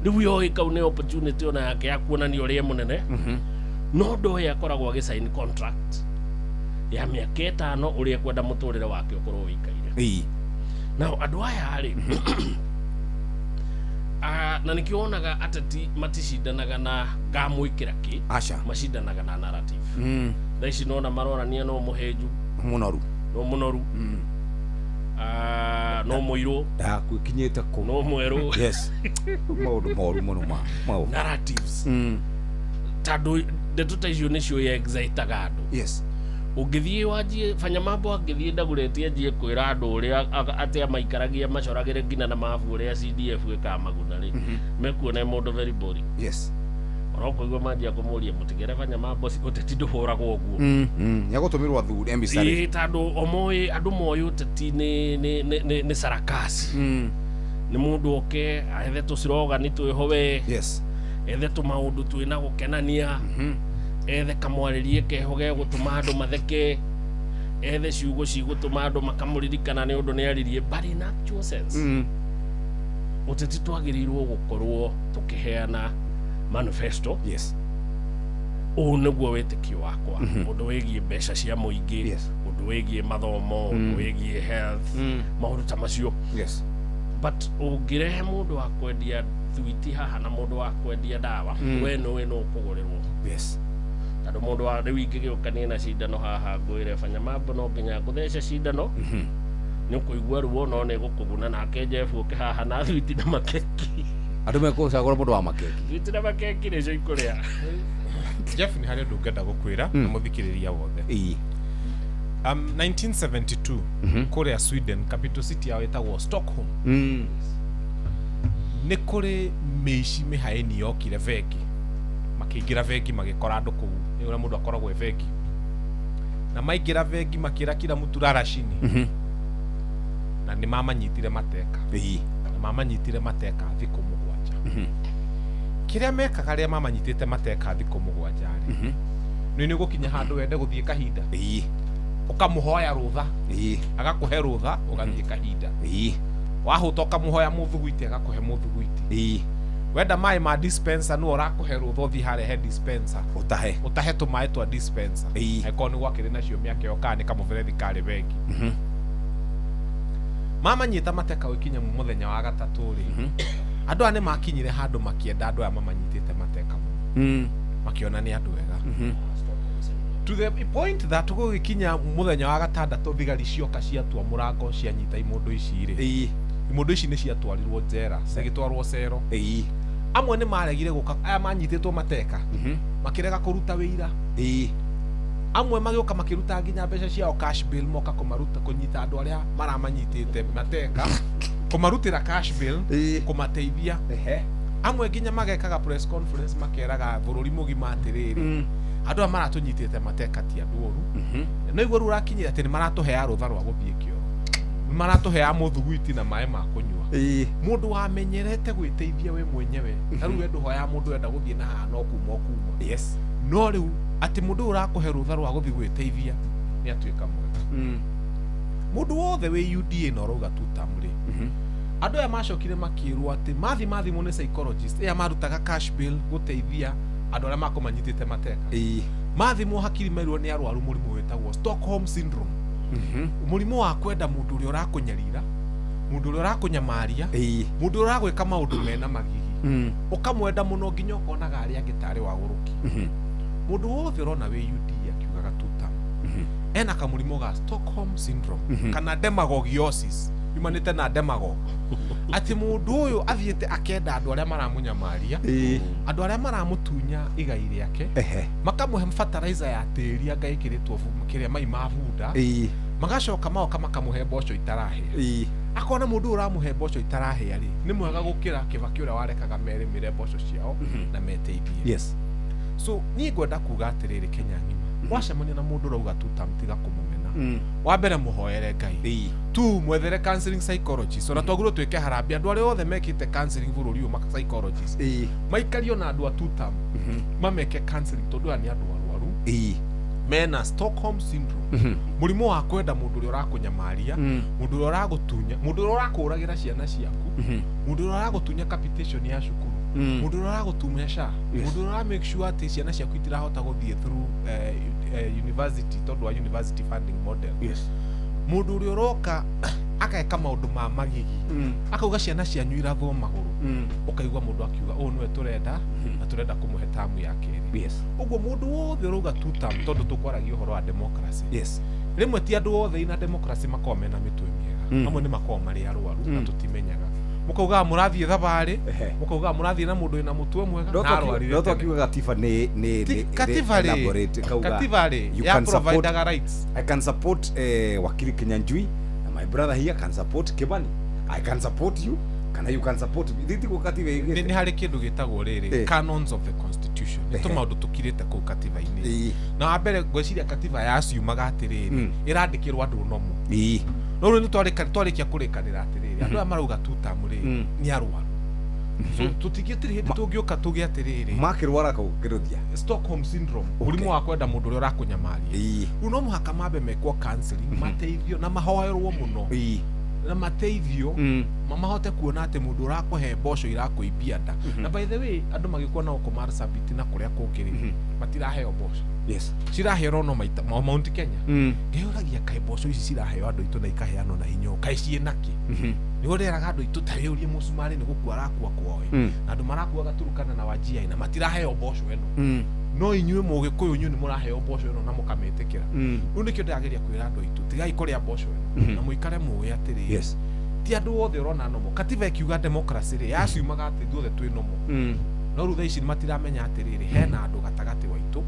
Rĩu yoĩ kau nĩ opportunity ona yake ya kuonania ũrĩa mũnene, no ndoĩ akoragwo agĩsign contract ya mĩaka 5 ũrĩa ekwenda mũtũrĩre wake ũkorwo wĩikaire. Nao andũ aya rĩ, na nĩkĩo wonaga ateti maticindanaga na ngamwĩkĩra kĩ. Aca. Macindanaga na narrative. Thaa ici nona marorania no mũhĩnju, mũnoru, no mũnoru, no mũirũ, yaku ikinyĩte kũ? No mwerũ. Yes, maũndũ moru mũno ma maũndũ. Narratives, tondũ ndeto ta icio nĩcio excitaga andũ. Ũngĩthiĩ wanjie fanya mambo, angĩthiĩ ndagũrĩtie anjie kwĩra andũ ũrĩa atĩ amaikaragia macoragĩre nginya na mabu ũrĩa CDF ĩkaga maguna rĩ, mekuona mũndũ very boring. Ona ũkũigua manjia kũmũria mũtigere fanya mambo, ũteti ndũhũragwo ũguo. Nĩagũtũmĩrwo athuri emissary. Ĩĩ, tondũ omoĩ andũ moĩ ũteti nĩ sarakasi, nĩ mũndũ oke ethe tũcirogani twĩho we, ethe tũmaũndũ twĩna gũkenania, ethe kamwarĩrie keho gegũtũma andũ matheke, ethe ciugo cigũtũma andũ makamũririkana nĩ ũndũ nĩ aririe, but in actual sense, ũteti twagĩrĩirwo gũkorwo tũkĩheana manifesto. Ũũ nĩguo wĩtĩkio wakwa, ũndũ wĩgiĩ mbeca cia mũingĩ, ũndũ wĩgiĩ mathomo, ũndũ wĩgiĩ health, maũndũ ta macio. But ũngĩrehe mũndũ wa kwendia thwiti haha na mũndũ wa kwendia ndawa, we nĩwe no ũkũgũrĩrwo. Tondu mundu wa riu ingĩgĩũka niĩ na cindano haha ngwĩre fanya mambo no nginya ngũthece cindano nĩ ũkũigua ruo no nĩ gũkũguna. Nake Jeff ũke haha na thwiti na makeki. Andũ mekũcagũra mũndũ wa makeki. Thwiti na makeki nĩcio ikũrĩa. Jeff nĩ harĩ ũndũ ngenda gũkwĩra na mũthikĩrĩria wothe. 1972 kũrĩa Sweden, capital city yao ĩtagwo Stockholm. Nĩ kũrĩ mĩici mĩhaĩni yokire bengi, makĩingĩra bengi magĩkora andũ kũu, nĩ ũrĩa mũndũ akoragwo e bengi, na maingĩra bengi makĩra kila mtu rara chini, na nĩ mamanyitire mateka. Na mamanyitire mateka thikũ 7. Kĩrĩa mekaga rĩa mamanyitĩte mateka thikũ 7 rĩ, nĩ nĩ gũkinya handũ wende gũthiĩ kahinda, ũkamũhoya rũtha, agakũhe rũtha ũgathiĩ kahinda, wahũta ũkamũhoya mũthuguiti agakũhe mũthuguiti, wenda maĩ ma dispenser nĩwe ũrakũhe rũtha ũthiĩ harĩa he dispenser ũtahe tũmaĩ twa dispenser, angĩkorwo nĩ gwakĩrĩ nacio mĩaka ĩyo kana nĩ kamũberethi karĩ bengi. Mamanyita mateka gũkinya mũthenya wa gatatũ rĩ, andũ aya nĩ makinyire handũ makĩenda andũ aya mamanyitĩte mateka mũno, makĩona nĩ andũ ega. To the point that gũgĩkinya mũthenya wa gatandatũ thigari cioka ciatua mũrango cianyita imũndũ ici rĩ, imũndũ ici nĩ ciatwarirwo njera, cigĩtwarwo cero. Amwe nĩ maregire gũka, aya manyitĩtwo mateka makĩrega kũruta wĩira. Amwe magĩũka makĩruta nginya mbeca ciao cash bill, moka kũmaruta kũnyita andũ arĩa maramanyitĩte mateka, kũmarutĩra cash bill, kũmateithia. Amwe nginya magekaga press conference makeraga bũrũri mũgima atĩrĩrĩ, andũ aya maratũnyitĩte mateka ti andũ oru, no igua rĩu ũrakinyĩra atĩ nĩ maratũhea rũtha rwa gũthiĩ kĩoro, nĩ maratũhea mũthuguiti na maĩ ma kũnyua. Mũndũ wamenyerete gwĩteithia we mwenyewe, ta rĩu we ndũhoya mũndũ enda gũthiĩ na haha no kuma o kuma. No rĩu atĩ mũndũ ũyũ ũrakũhe rũtha rwa gũthiĩ gwĩteithia nĩ atuĩka mwega. Mũndũ wothe wĩ UDA na ũrauga two term rĩ, andũ aya macokire makĩrwo atĩ mathimũ nĩ psychologist aya marutaga cash bill gũteithia andũ arĩa makũmanyitĩte mateka. Mathimwo hakiri merirwo nĩ arwaru mũrimũ wĩtagwo Stockholm syndrome. Mũrimũ wa kwenda mũndũ ũrĩa ũrakũnyarira, mũndũ ũrĩa ũrakũnyamaria, mũndũ ũrĩa ũragwĩka maũndũ mena magigi, ũkamwenda mũno nginya ũkonaga arĩa angĩ tarĩ wagũrũki. Mũndũ wothe ũrona wĩ UDA akiugaga two term ena kamũrimũ ga Stockholm syndrome kana demagogiosis, yumanĩte na demagog, atĩ mũndũ ũyũ athiĩte akenda andũ arĩa maramũnyamaria, andũ arĩa maramũtunya igai rĩake, makamũhe fertilizer ya tĩri anga ĩkĩrĩtwo kĩrĩa mai ma bunda, magacoka magoka makamũhe mboco itarahĩa. Akona mũndũ ũyũ ũramũhe mboco itarahĩa rĩ, nĩ mwega gũkĩra Kĩbakĩ ũrĩa warekaga merĩmĩre mboco ciao na meteithie. So niĩ ngwenda kuga atĩrĩrĩ, Kenya ng'ima, wacemania na mũndũ ũrauga two term tiga kũmũmena. Wa mbere mũhoere Ngai, tu mwethere counseling psychologist, ona twagĩrĩirwo twĩke harambee andũ arĩa othe mekĩte counseling bũrũri ũyũ psychologist maikario na andũ a two term mameke counseling, tondũ aya nĩ andũ arwaru mena Stockholm syndrome, mũrimũ wa kwenda mũndũ ũrĩa ũrakũnyamaria, mũndũ ũrĩa ũragũtunya, mũndũ ũrĩa ũrakũragĩra ciana ciaku, mũndũ ũrĩa ũragũtunya capitation ya cukuru, mũndũ ũrĩa ũragũtunya SHA, mũndũ ũrĩa ũra make sure atĩ ciana ciaku itirahota gũthiĩ through university tondũ wa university funding model. Mũndũ ũrĩa ũroka ageka maũndũ ma magigi, akauga ciana cianyu irathwo magũrũ, ũkaigua mũndũ akiuga ũũ nĩwe tũrenda na tũrenda kũmũhe tamu ya kerĩ. Ũguo mũndũ wothe ũrauga two term, tondũ tũkwaragia ũhoro wa democracy, rĩmwe ti andũ othe ina democracy makoragwo mena mĩtwe mĩega, amwe nĩ makoragwo marĩ arwaru na tũtimenyaga. Mũkaugaga mũrathiĩ thabarĩ, mũkaugaga mũrathiĩ na mũndũ wĩna mũtwe mwega na arwarire. No twakiuga katiba nĩ katiba rĩ, katiba rĩ ya providaga rights. I can support Wakili Kinyanjui na my brother here can support Kibani. I can support you, kana you can support me. Thiti katiba ĩgĩte nĩ harĩ kĩndũ gĩtagwo rĩrĩ canons of the constitution, nĩ tũmaũndũ tũkirĩte kũu katiba-inĩ. Na wa mbere ngwĩciria katiba yaciumaga atĩrĩrĩ, ĩrandĩkĩrwo andũ nomo. No rĩu nĩ twarĩkia kũrĩkanĩra atĩrĩrĩ, andũ aya marauga two term rĩ nĩ arwaru, so tũtingĩtirĩ hĩndĩ tũngĩũka tũgĩ atĩrĩrĩ makĩrwara kau kĩrũthia Stockholm syndrome, mũrimũ wa kwenda mũndũ ũrĩa ũrakũnyamaria. Rĩu no mũhaka mambe mekwo counseling, mateithio na mahoerwo mũno, na mateithio mahote kuona atĩ mũndũ ũrakũhe mboco irakũimbia nda. Na by the way, andũ magĩkuona gũkũ Marsabit na kũrĩa kũngĩ rĩ, matiraheo mboco. Ciraheo no maita Mount Kenya. Ngĩũragia kaĩ mboco ici ciraheo andũ aitũ na ikaheanwo na hinya, kaĩ ciĩ nakĩ? Nĩguo ndĩraga andũ aitũ ta rĩũrie mũcumarĩ nĩ gũkua arakua kwao, na andũ marakuaga Turukana na Wajir na matiraheo mboco ĩno. No inyuĩ mũgĩkũyũ inyuĩ nĩ mũraheo mboco ĩno na mũkamĩtĩkĩra. Rĩu nĩkĩo ndĩrageria kwĩra andũ aitũ tigai kũrĩa mboco ĩno na mũikare mũĩ atĩrĩrĩ, ti andũ othe ũrona nomo. Katiba ĩkiuga democracy rĩ, yaciumaga atĩ ithuothe twĩ nomo. No rĩu thaa ici matiramenya atĩrĩrĩ, hena andũ gatagatĩ waitũ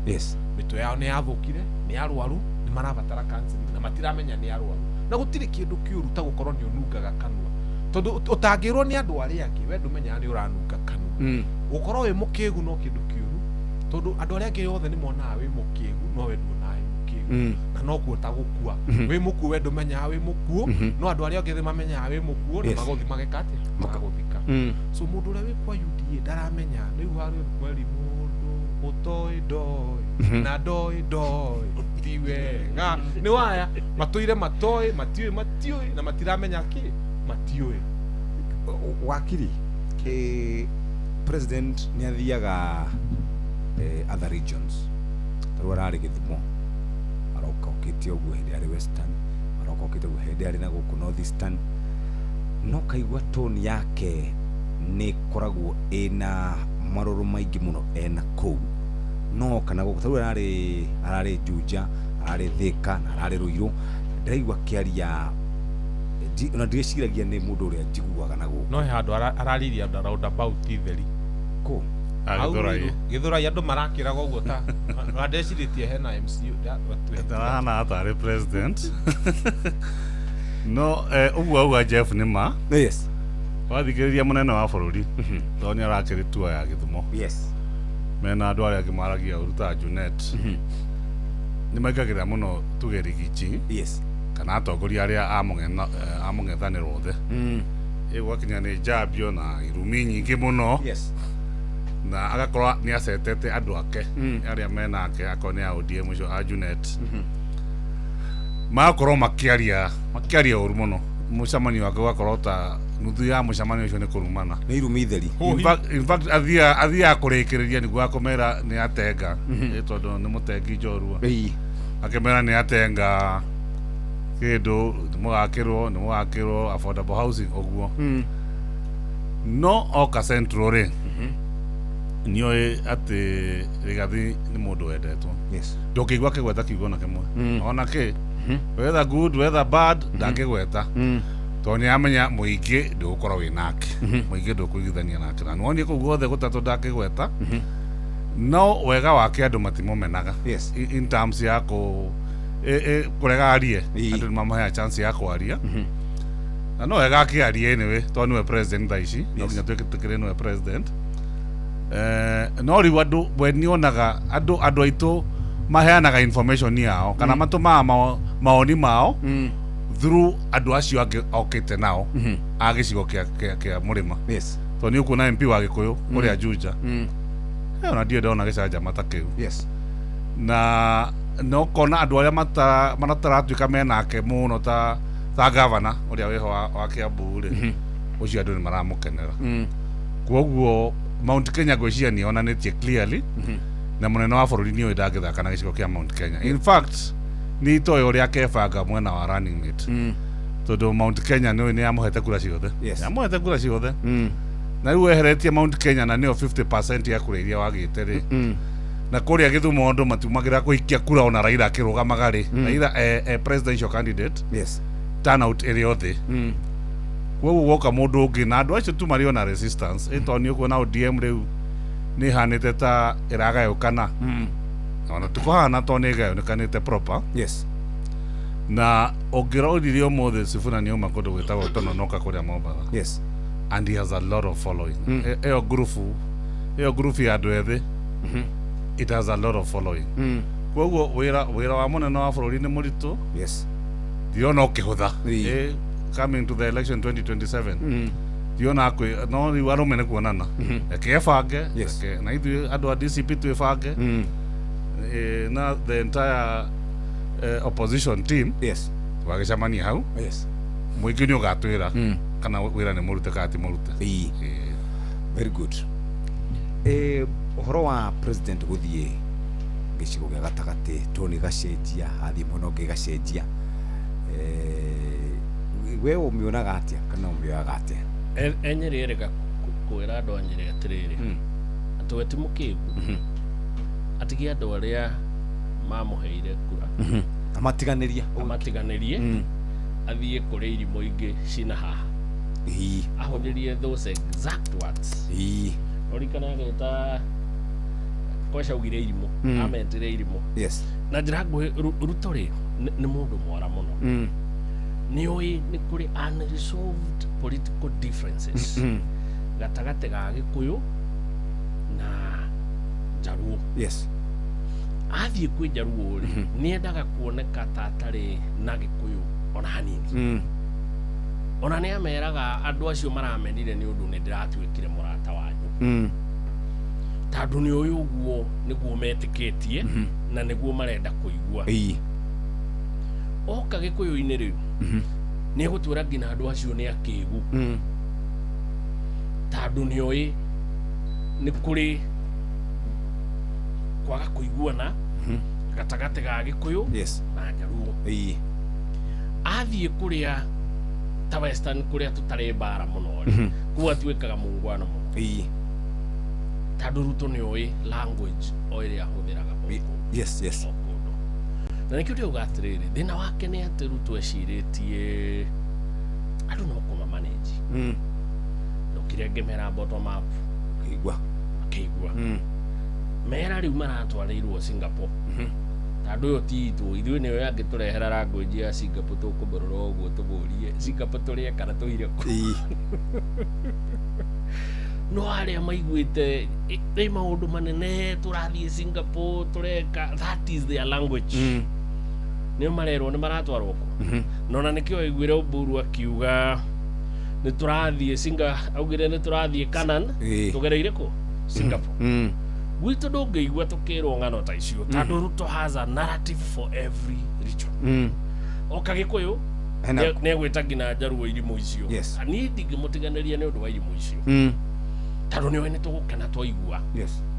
mĩtwe yao nĩ yathũkire, nĩ arwaru, nĩ marabatara counseling na matiramenya nĩ arwaru. Na gũtirĩ kĩndũ kĩũru ta gũkorwo nĩ ũnungaga kanua, tondũ ũtangĩrwo nĩ andũ arĩa angĩ we ndũmenyaga nĩ ũranunga kanua. Gũkorwo wĩ mũkĩgu no kĩndũ kĩũru, tondũ andũ arĩa angĩ othe nĩ monaga wĩ mũkĩgu no we nduonaga wĩ mũkĩgu, na no kuo ta gũkua. Wĩ mũkuũ we ndũmenyaga wĩ mũkuũ, no andũ arĩa angĩ mamenyaga wĩ mũkuũ na magũthi mageka atĩa? Magagũthika. So mũndũ ũrĩa wĩ kwa UDA ndaramenya rĩu harĩ mweri mũndũ ũtoĩ ndoĩ na ndoĩ ndoĩ ti wega nĩ waya matũire matoĩ matiũĩ matiũĩ na matiramenya kĩ matiũĩ. Wakiri, president nĩ athiaga other regions, tarĩu ararĩ Gĩthumo, aroka okĩte ũguo hĩndĩ arĩ Western, aroka okĩte ũguo hĩndĩ arĩ na gũkũ North Eastern, no kaigua tone yake nĩ ĩkoragwo ĩna marũrũ maingĩ mũno ena kũu no kana gũkũ. Tarĩu ararĩ Juja, ararĩ Thika na ararĩ Ruiru, ndĩraigua akĩaria ona ndirĩciragia nĩ mũndũ ũrĩa njiguaga na gũkũ. No he handũ araririe andũ roundabout theri kũ Gĩthũrai. Gĩthũrai andũ marakĩraga ũguo ta na ndecirĩtie hena MCU ndarahana atarĩ president. No ũguo auga Jeff nĩ ma. Yes. Wathikĩrĩria mũnene wa bũrũri tondũ nĩ arakĩrĩ tua ya Gĩthumo. Yes. Mena andũ arĩa angĩ maragia ũru ta Junet. Nĩ maikagĩrĩra mũno tuge Rigichi. Yes. Kana atongoria arĩa a mũng'ethanĩro othe. Ĩgwakinya nĩ njambio na irumi nyingĩ mũno. Yes. Na agakorwo nĩ acetete andũ ake arĩa menake akorwo nĩ a ODM ũcio a Junet. Magakorwo makĩaria ũru mũno. Mũcemanio wake ũgakorwo ta nuthu ya mũcemanio ũcio nĩ kũrumana. Nĩ irumi theri. In fact athiaga kũrĩkĩrĩria nĩguo akũmera nĩ atenga, tondũ nĩ mũtengi njorua. Akĩmera nĩ atenga kĩndũ nĩ mũgakĩrwo affordable housing ũguo. No oka Central rĩ, nĩoĩ atĩ Rigathi nĩ mũndũ wendetwo. Yes. Ndũngĩigua akĩgweta kiugo na kĩmwe. Ona kĩ, whether good whether bad, ndangĩgweta. Tondũ nĩ amenya mũingĩ ndũgũkorwo wĩ nake. Mũingĩ ndũkũiguithania nake. Na nĩwonire kũu guothe gũtatũ ndangĩgweta. No wega wake andũ matimũmenaga. Yes. In terms ya kũrega arie, andũ nĩ mamũheaga chance ya kwaria. Na no wega akĩarie anyway, tondũ nĩwe president thaa ici. No nginya twĩtĩkĩre nĩwe president. No rĩu andũ we nĩonaga andũ aitũ maheanaga information yao kana matũmaga maoni mao through andũ acio angĩ okĩte nao a gĩcigo kĩa mũrĩma. Yes. Tondũ nĩ ũkuona MP wa Gĩkũyũ kũrĩa Juja. Ona ndiũĩ ndona gĩcanjama ta kĩu. Yes. Na no kona andũ arĩa matataratuĩka menake mũno ta gavana ũrĩa wĩho wa Kiambu rĩ, ũcio andũ nĩ maramũkenera. Kwoguo Mount Kenya ngwĩciria nĩ yonanĩtie clearly na mũnene wa bũrũri nĩoĩ ndangĩthaka na gĩcigo kĩa Mount Kenya. In fact nĩ itoĩ ũrĩa akebanga mwena wa running mate. Tondũ Mount Kenya nĩoĩ nĩ yamũhete kura ciothe. Yamũhete kura ciothe. Na rĩu weheretie Mount Kenya na nĩyo 50% ya kura iria wagĩte rĩ. Na kũrĩa Gĩthumo andũ matiumagĩra kũikia kura ona Raila akĩrũgamaga rĩ. Raila presidential candidate. Yes. Turnout ĩrĩ othe. Kwoguo gwoka mũndũ ũngĩ na andũ acio tu marĩ ona resistance. Tondũ nĩ ũkuona ODM rĩu nĩ ĩhanĩte ta ĩragayũkana. Ona tũkũhana tondũ nĩ ĩgayũkanĩte proper. Yes. Na ũngĩrorire ũmũthĩ Sifuna nĩ auma kũndũ gwĩtagwo Tononoka kũrĩa Mombatha. Yes. And he has a lot of following. Ĩyo ngurubu ya andũ ethĩ, it has a lot of following. Kwoguo wĩra wa mũnene wa bũrũri nĩ mũritũ. Yes. Ndirona ũkĩhũtha. Coming to the election 2027. Ndirona no rĩu arũme nĩ kuonana. Reke ebange, na ithuĩ andũ a DCP twĩbange. Na the entire opposition team. Yes. Tũgagĩcemania hau. Yes. Mũingĩ nĩ ũgatwĩra kana wĩra nĩ mũrute kana ti mũrute. Very good. Ũhoro wa president gũthiĩ gĩcigo gĩa gatagatĩ toni gacenjia athiĩ mwena ũngĩ gacenjia, we ũmĩonaga atĩa kana ũmĩoyaga atĩa? Enyĩrĩ erĩga kwĩra andũ a Nyĩrĩ atĩrĩrĩ, atĩ we ti mũkĩgu, Atige andũ arĩa mamũheire kura. Amatiganĩrie. Amatiganĩrie. Athiĩ kũrĩ irimũ ingĩ cina haha. Ahũthĩrie those exact words. Ũrikana agĩta Kwaca augire irimũ. Ametire irimũ. Yes. Na njĩra nguhĩ Ruto rĩ nĩ mũndũ mwara mũno. Nĩ ũĩ nĩ kũrĩ unresolved political differences gatagatĩ ga Gĩkũyũ na Njaruo. Yes. Athiĩ kwĩ Njaruo rĩ, nĩ endaga kuoneka ta atarĩ na Gĩkũyũ ona hanini. Ona nĩ ameraga andũ acio maramenire nĩ ũndũ nĩ ndĩratuĩkire mũrata wanyu. Tondũ nĩ ũĩ ũguo nĩguo metĩkĩtie na nĩguo marenda kũigua. Oka Gĩkũyũ-inĩ rĩ, nĩ egũtwĩra nginya andũ acio nĩ akĩgu. Tondũ nĩ oĩ nĩ kũrĩ kwaga kũiguana gatagatĩ ga Gĩkũyũ na Njaruo. Athiĩ kũrĩa ta Western kũrĩa tũtarĩ mbara mũno rĩ, kũu atuĩkaga mũngwana mũno. Tondũ Ruto nĩ oĩ language o ĩrĩa ahũthĩraga o kũndũ. Yes, yes. O kũndũ. Na nĩkĩo ndĩrauga atĩrĩrĩ, thĩna wake nĩ atĩ Ruto ecirĩtie andũ no kũma manage. Ndokire ngĩmera bottom up. Makĩigua. Makĩigua. Mera rĩu maratwarĩirwo Singapore. Tondũ ũyũ ti itũ, ithuĩ nĩyo yangĩtũrehera language ya Singapore tũkũmũrora ũguo tũmũrie Singapore tũrĩe kana tũire kũ. No arĩa maiguĩte ĩ maũndũ manene tũrathiĩ Singapore tũreka, that is their language. Nĩo marerwo nĩ maratwarwo kũ. Na ona nĩkĩo waiguire Oburu akiuga nĩ tũrathiĩ augire nĩ tũrathiĩ Canaan, tũgereire kũ? Singapore. Gwitũ ndũngĩigua tũkĩrwo ng'ano ta icio tondũ Ruto has a narrative for every region. Oka Gĩkũyũ nĩ egwĩta nginya Njaruo irimũ icio. Niĩ ndingĩmũtiganĩria nĩ ũndũ wa irimũ icio. Tondũ nĩ oĩ nĩ tũgũkena twaigua.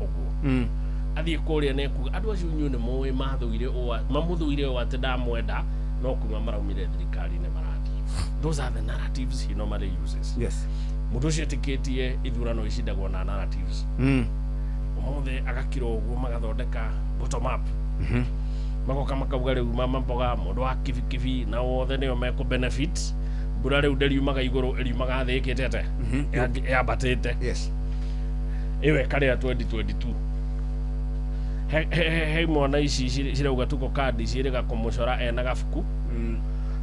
Ũguo. Athiĩ kũrĩa nĩ ekuga andũ acio inyuĩ nĩ mũĩ mathũire ũũ, mamũthũire ũũ atĩ ndamwenda no kuma maraumire thirikari-inĩ marathiĩ. Those are the narratives he normally uses. Yes. Mũndũ ũcio etĩkĩtie ithurano icindagwo na narratives. Ũmũthĩ agakira ũguo magathondeka bottom up. Magoka makauga rĩu mama mboga mũndũ wa kibikibi na wothe nĩo mekũ benefit. Mbura rĩu ndĩriumaga igũrũ ĩriumaga thĩ ĩkĩte atĩa? Yambatĩte. Yes. Ĩyo ĩkarĩa 2022. He mwana ici cirauga tuko kandi ciĩrĩga kũmũcora ena gabuku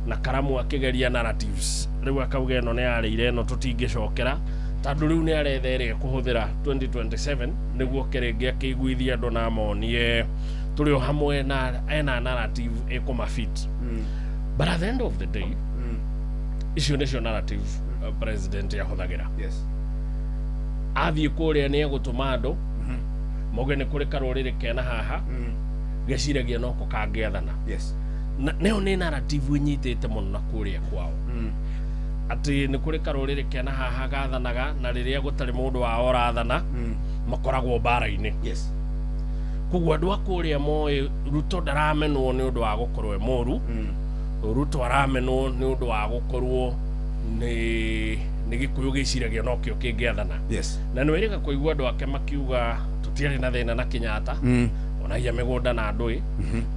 na karamu akĩgeria narratives. Rĩu akauga ĩno nĩ yarĩire ĩno tũtingĩcokera tondũ rĩu nĩ aretha ĩrĩa ekũhũthĩra 2027 nĩguo oke rĩngĩ akĩiguithia andũ na amonie tũrĩ o hamwe na ena narrative ĩkũma fit. But at the end of the day, icio nĩcio narrative president ahũthagĩra. Yes. Athiĩ kũrĩa nĩ egũtũma andũ mauge nĩ kũrĩ karũrĩrĩ kena haha geciragia noko kangĩathana. Yes. Nĩyo nĩ narrative ĩnyitĩte mũno na kũrĩa kwao. Atĩ nĩ kũrĩ karũrĩrĩ kena haha gathanaga na rĩrĩa gũtarĩ mũndũ wao ũrathana makoragwo mbara-inĩ. Yes. Koguo andũ a kũrĩa moĩ Ruto ndaramenwo nĩ ũndũ wa gũkorwo e mũru. Ruto aramenwo nĩ ũndũ wa gũkorwo nĩ Gĩkũyũ gĩciragia nokĩo kĩngĩathana. Yes. Na nĩ wĩrĩga kũigua andũ ake makiuga tũtiarĩ na thĩna na Kenyatta. Ona hiya mĩgũnda na ndũĩ.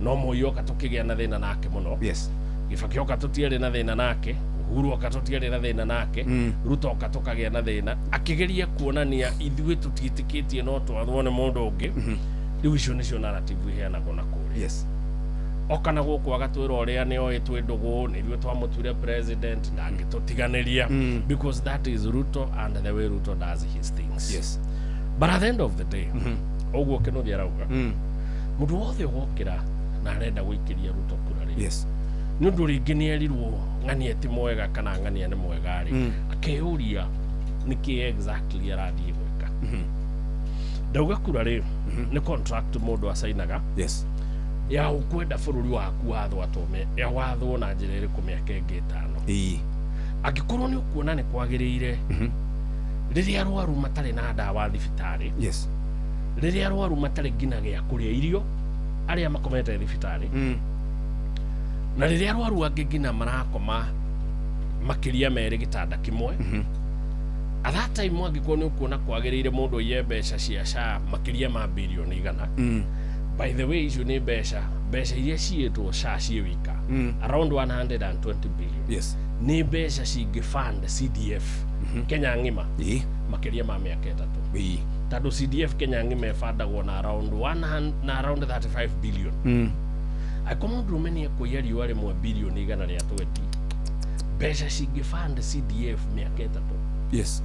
No Moi oka tũkĩgĩa na thĩna nake mũno. Yes. Gĩbakĩ oka tũtiarĩ na thĩna nake. Uhuru oka tũtiarĩ na thĩna nake. Ruto oka tũkagĩa na thĩna. Akĩgeria kuonania ithuĩ tũtiĩtĩkĩtie no twathwo nĩ mũndũ ũngĩ. Rĩu icio nĩcio narrative iheanagwo na kũrĩa. Yes. Oka na gũkũ agatwĩra ũrĩa nĩ oĩ twĩ ndũgũ nĩ ithuĩ twamũtuire president ndangĩtũtiganĩria. Because that is Ruto and the way Ruto does his things. Yes. But at the end of the day, ũguo Kĩnuthia arauga, mũndũ wothe ũgokĩra na arenda gũikĩria Ruto kura rĩ, Yes. nĩ ũndũ rĩngĩ nĩ erirwo ng'ania ti mwega kana ng'ania nĩ mwega rĩ, akeyũria nĩkĩ exactly arathiĩ gwĩka. Ndauga kura rĩ, nĩ contract mũndũ acainaga. Yes. Ya ũkwenda bũrũri waku wathwo atome, ya wathwo na njĩra ĩrĩkũ mĩaka ĩngĩ ĩtano. Angĩkorwo nĩ ũkuona nĩ kwagĩrĩire, rĩrĩa arwaru matarĩ na ndawa thibitarĩ. Yes. Rĩrĩa arwaru matarĩ nginya gĩa kũrĩa irio, arĩa makomete thibitarĩ. Na rĩrĩa arwaru angĩ nginya marakoma makĩria merĩ gĩtanda kĩmwe. At that time angĩkorwo nĩ ũkuona kwagĩrĩire mũndũ aiye mbeca cia SHA makĩria ma birioni 100. By the way, icio nĩ mbeca mbeca iria ciĩtwo SHA ciĩ wika, around 120 billion. Nĩ mbeca cingĩ fund CDF Kenya ng'ima makĩria ma mĩaka 3, tondũ CDF Kenya ng'ima ĩbandagwo na around 100 na around 35 billion. Angĩkorwo mũndũrũme nĩ ekũiya riũa rĩmwe bilioni 120, mbeca cingĩ fund CDF mĩaka 3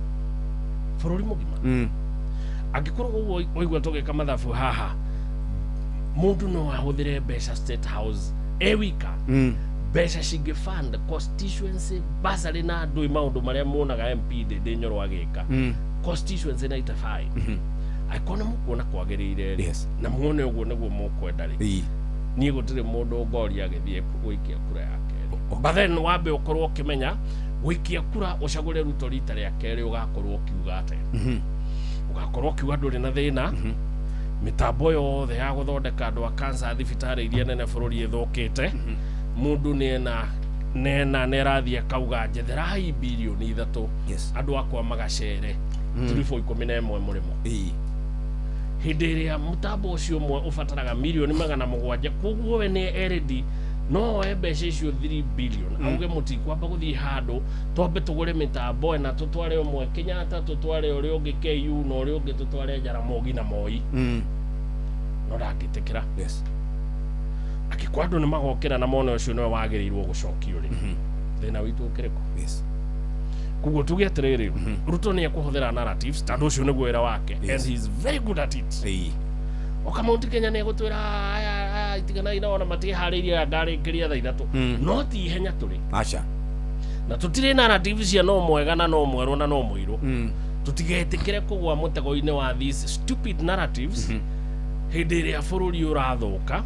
bũrũri mũgima. Angĩkorwo ũguo waigua tũgĩka mathabu haha, mũndũ no ahũthĩre mbeca State House e wika, mbeca cingĩ fund constituency bursary na andũ maũndũ marĩa muonaga MP Ndĩndĩ Nyoro agĩka, constituency 95. Angĩkorwo nĩ mũkuona kwagĩrĩire rĩ, na muone ũguo nĩguo mũkwenda rĩ, niĩ gũtirĩ mũndũ ngoria agĩthiĩ gũikia kura ya kerĩ. But then wambe ũkorwo ũkĩmenya gũikia kura ũcagũre Ruto rita rĩa kerĩ, ũgakorwo ũkiuga atĩa? Ũgakorwo ũkiuga ndũrĩ na thĩna, mĩtambo yothe ya gũthondeka andũ a cancer thibitarĩ iria nene bũrũri ĩthũkĩte, mũndũ nĩena nena nĩarathiĩ akauga njetherai bilioni 3, andũ akwa magacere tiribũ 11 mũrĩmo, hĩndĩ ĩrĩa mũtambo ũcio ũmwe ũbataraga milioni 700. Koguo we nĩ eredi no oe mbeca icio 3 billion, auge mũtikwamba gũthiĩ handũ, twambe tũgũre mĩtambo ĩna, tũtware ũmwe Kenyatta, tũtware ũrĩa ũngĩ KU, na ũrĩa ũngĩ tũtware Jaramogi na Moi. No ndangĩtĩkĩra. Angĩkorwo andũ nĩ magokĩra na mone ũcio nĩwe wagĩrĩirwo gũcokio rĩ, thĩna witũ ũkĩrĩ kũ? Koguo tuge atĩrĩrĩ, Ruto nĩ ekũhũthĩra narratives, tondũ ũcio nĩguo wĩra wake, and he is very good at it. Oka Mount Kenya nĩ egũtwĩra aya aya itiganai nao na matiharĩirie, ndarĩkĩria thaa 3. No ti ihenya tũrĩ Aca. Na tũtirĩ narrative cia no mwega na no mwerũ na no mũirũ. Tũtigetĩkĩre kũgwa mũtego-inĩ wa these stupid narratives hĩndĩ ĩrĩa bũrũri ũrathũka.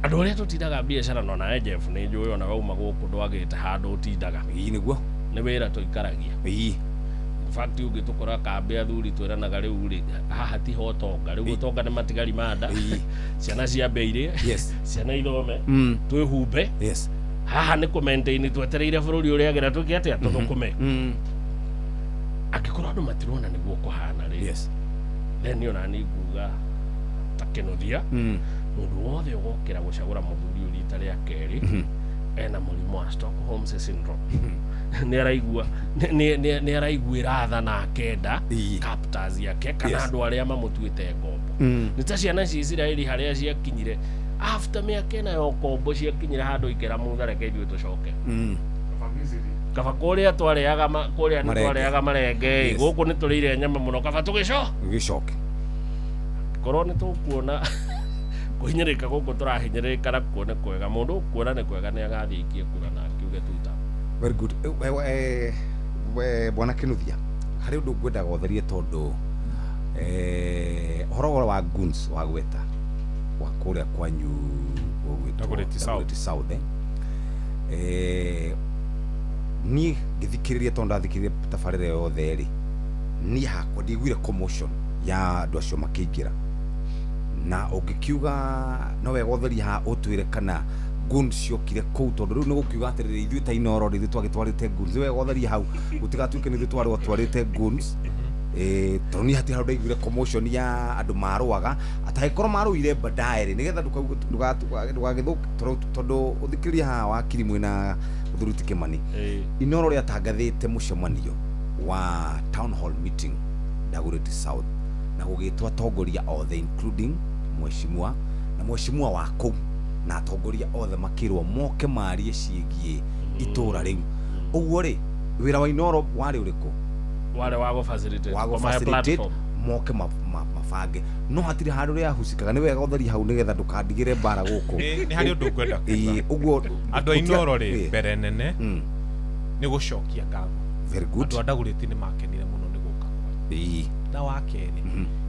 Andũ arĩa tũtindaga biacara no nawe Jeff nĩ njũĩ ona wauma gũkũ ndwagĩte handũ ũtindaga. Ii, nĩguo. Nĩ wĩra tũikaragia. In fact, ũngĩtũkora kambĩ athuri twĩranaga rĩu rĩ, haha tiho ũtonga, rĩu ũtonga nĩ matigari ma nda, ciana ciambe irĩe, ciana ithome, twĩhumbe. Haha nĩ kũ maintain twetereire bũrũri ũrĩa agĩra twĩke atĩa, tũthũkũme. Angĩkorwo andũ matirona nĩguo kũhana rĩ, then ona niĩ nguga ta kĩnuthia, mũndũ wothe ũgokĩra gũcagũra mũthuri ũyũ rita rĩa kerĩ ena mũrimũ wa Stockholm syndrome, nĩ araigua nĩ araiguĩra tha na akenda captors yake kana andũ arĩa mamũtuĩte ngombo. Nĩ ta ciana cia Isiraeli harĩa ciakinyire after mĩaka 4 ya ũkombo, ciakinyire handũ ikĩra Mutha, reke ithuĩ tũcoke kaba kũrĩa twarĩaga kũrĩa nĩ Marenge. twarĩaga marenge. Gũkũ nĩ tũrĩire nyama mũno, kaba tũgĩco Gĩcoke. Korwo nĩ tũkuona kũhinyĩrĩka gũkũ tũrahinyĩrĩrĩka na kuo nĩ kwega, mũndũ ũkuona nĩ kwega nĩ agathiĩ aikie kura na akiuge tuta. Very good. We bwana Kinuthia, harĩ ũndũ ngwendaga ũtherie, tondũ ũhoro wa goons wa gweta wa kũrĩa kwanyu ũgwĩtwo Dagoretti South. Dagoretti South, eh? Niĩ ngĩthikĩrĩria, tondũ ndathikĩrĩria tabarĩra yothe rĩ, niĩ hakwa ndiaiguire commotion ya andũ acio makĩingĩra, na ũngĩkiuga no wega ũtherie haha ũtwĩre kana goons ciokire kũu, tondũ rĩu nĩ gũkiuga atĩrĩrĩ, ithuĩ ta Inooro rĩ, ithuĩ twagĩtwarĩte goons. Nĩ wega ũtherie hau gũtigatuĩke nĩ ithuĩ twarĩ twarĩte goons, tondũ niĩ hatirĩ handũ ndaiguire commotion ya andũ marũaga, atangĩkorwo marũire baadaye rĩ, nĩgetha ndũgagĩthũke, tondũ ũthikĩrĩrie haha wakiri mwĩna mũthuri ti Kĩmani. Inooro rĩatangathĩte mũcemanio wa town hall meeting Dagoretti South, na gũgĩtwo atongoria othe including mheshimiwa na mheshimiwa wa kũu, na atongoria othe makĩrwo moke marie ciĩgiĩ itũra rĩu. Ũguo rĩ, wĩra wa Inooro warĩ ũrĩkũ? Warĩ wa gũ-facilitate, wa kũmahe gũ-facilitate platform. Moke mabange, no hatirĩ handũ rĩahucikaga. Nĩ wega ũtherie hau nĩgetha ndũkandigĩre mbara gũkũ. Nĩ harĩ ũndũ ngwenda kuga. Ũguo Andũ a Inooro rĩ, mbere nene nĩ gũcokia ngatho. Very good. Andũ a Dagoretti nĩ makenire mũno nĩ gũka kwanyu. Na wa kerĩ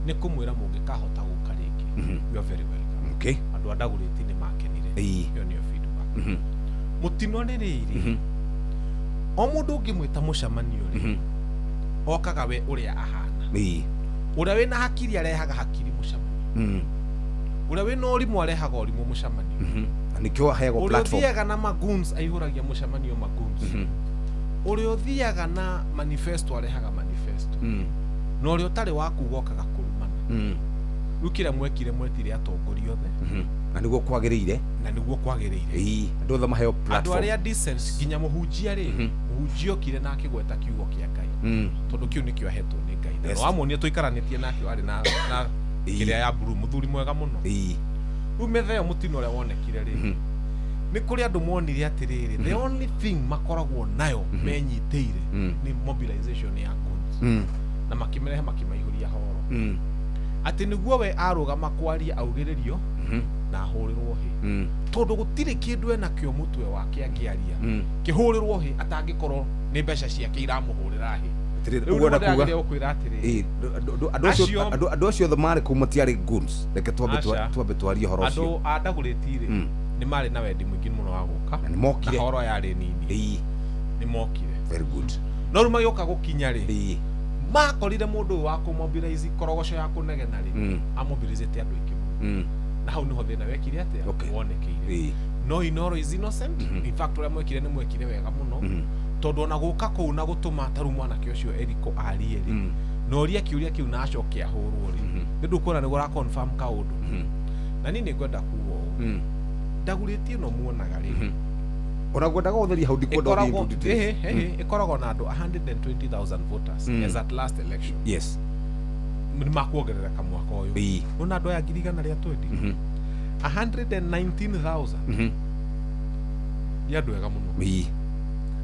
nĩ kũmwĩra mũngĩkahota gũka rĩngĩ, you are very welcome. Andũ a Dagoretti nĩ makenire. Ĩyo nĩyo feedback. Mũtino nĩ rĩrĩ, o mũndũ ũngĩmwĩta mũcemanio rĩ, okaga we ũrĩa ahana. Ũrĩa wĩna hakiri arehaga hakiri mũcemanio, ũrĩa wĩna ũrimũ arehaga ũrimũ mũcemanio. Na nĩkĩo aheagwo Ũrĩa platform. ũthiaga na magoons aihũragia mũcemanio magoons. Ũrĩa ũthiaga na manifesto arehaga manifesto, na ũrĩa ũtarĩ wa kuga okaga kũrumana. Rĩu kĩrĩa mwekire, mwetire atongoria othe. Na nĩguo kwagĩrĩire. Na nĩguo kwagĩrĩire. Ĩĩ, andũ othe maheo andũ platform. Arĩa decent, nginya mũhunjia rĩ, mũhunjia okire na akĩgweta kiugo kĩa Ngai, tondũ kĩu nĩkĩo ahetwo nĩ Ngai. Na nĩwamuonire tũikaranĩtie nake, warĩ na kĩrĩa ya blue, mũthuri mwega mũno. Rĩu metha ĩyo, mũtino ũrĩa wonekire rĩ, nĩ kũrĩ andũ monire atĩrĩrĩ, the only thing makoragwo nayo menyitĩire nĩ mobilization ya goons, na makĩmerehe makĩmaihũria horo, atĩ nĩguo we arũgama kwaria augĩrĩrio na ahũrĩrwo hĩ, tondũ gũtirĩ kĩndũ enakĩo mũtwe wake angĩaria kĩhũrĩrwo hĩ atangĩkorwo nĩ mbeca ciake iramũhũrĩra hĩ. Atĩrĩrĩ, Rĩu ũguo nĩguo ndakuga. ndĩrageria gũkwĩra atĩrĩrĩ, Ĩĩ, andũ andũ acio othe marĩ kũu matiarĩ goons. Reke twambe Aca. twambe twarie ũhoro ũcio. Andũ a Ndagũrĩti rĩ, nĩ marĩ na wendi mũingĩ mũno wa gũka. Na nĩ mokire. Na horo yarĩ nini. Nĩ mokire. Very good. No rĩu magĩũka gũkinya rĩ, makorire mũndũ ũyũ wa kũmobilize korogoco ya kũnegena rĩ, amobilizĩte andũ aingĩ mũno, na hau nĩho thĩna wekire atĩa, wonekeire. No Inoro is innocent. In fact, ũrĩa mwekire nĩ mwekire wega mũno, tondũ ona gũka kũu na gũtũma tarĩu mwanake ũcio Eriko arie rĩ, na ũrie kĩũria kĩu na acoke ahũrwo rĩ, nĩ ndũkuona nĩguo ũra confirm kaũndũ. Na niĩ nĩ ngwenda kuga ũũ, Ndagurĩti ĩno muonaga rĩ, Ona ngwendaga gũtheria hau, ndikwenda ũthiĩ ĩkoragwo into details. Ĩkoragwo na andũ 120,000 voters as at last election. Nĩ makuongerereka mwaka ũyũ. Nona andũ aya 120,000, 119,000 nĩ andũ ega mũno.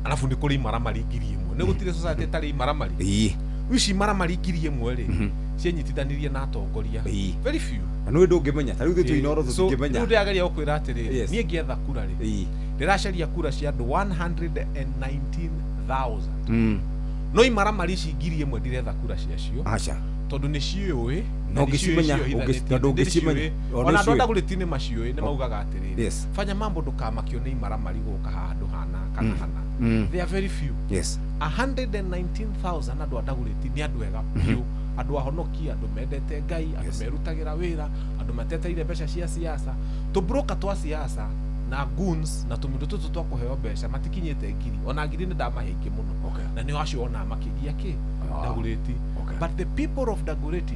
Arabu nĩ kũrĩ imaramari 1,000, nĩ gũtirĩ society ĩtarĩ imaramari. Rĩu ici imaramari 1,000 rĩ, cianyitithanirie na atongoria very few. Na nĩ ndũngĩmenya ta rĩu ithuĩ twĩ Inoro, So, tũtingĩmenya. rĩu ndĩrageria gũkwĩra atĩrĩrĩ, niĩ ngĩetha kura rĩ, ndĩracaria kura cia andũ 119,000, no imaramari ici 1,000 ndiretha kura ciacio, Aca. Tondũ nĩ ciũĩ. Na ũngĩcimenya, na ndũngĩcimenya. O Ona andũ nĩciũĩ. a Ndagũrĩti nĩ maciũĩ, nĩ maugaga atĩrĩrĩ, fanya mambo ndũkamakio nĩ imaramari gũka handũ hana kana hana. They are very few. 119,000 andũ a Ndagũrĩti nĩ andũ ega biũ, andũ ahonoki, andũ mendete Ngai, andũ merutagĩra wĩra, andũ mateteire mbeca cia siasa. Tũbroka twa siasa na goons na tũmĩndũ tũtũ twa kũheo mbeca matikinyĩte ngiri, ona ngiri nĩ ndamahe ingĩ mũno. Na nĩo acio onaga makĩgia kĩ Ndagũrĩti. But the people of Dagoretti,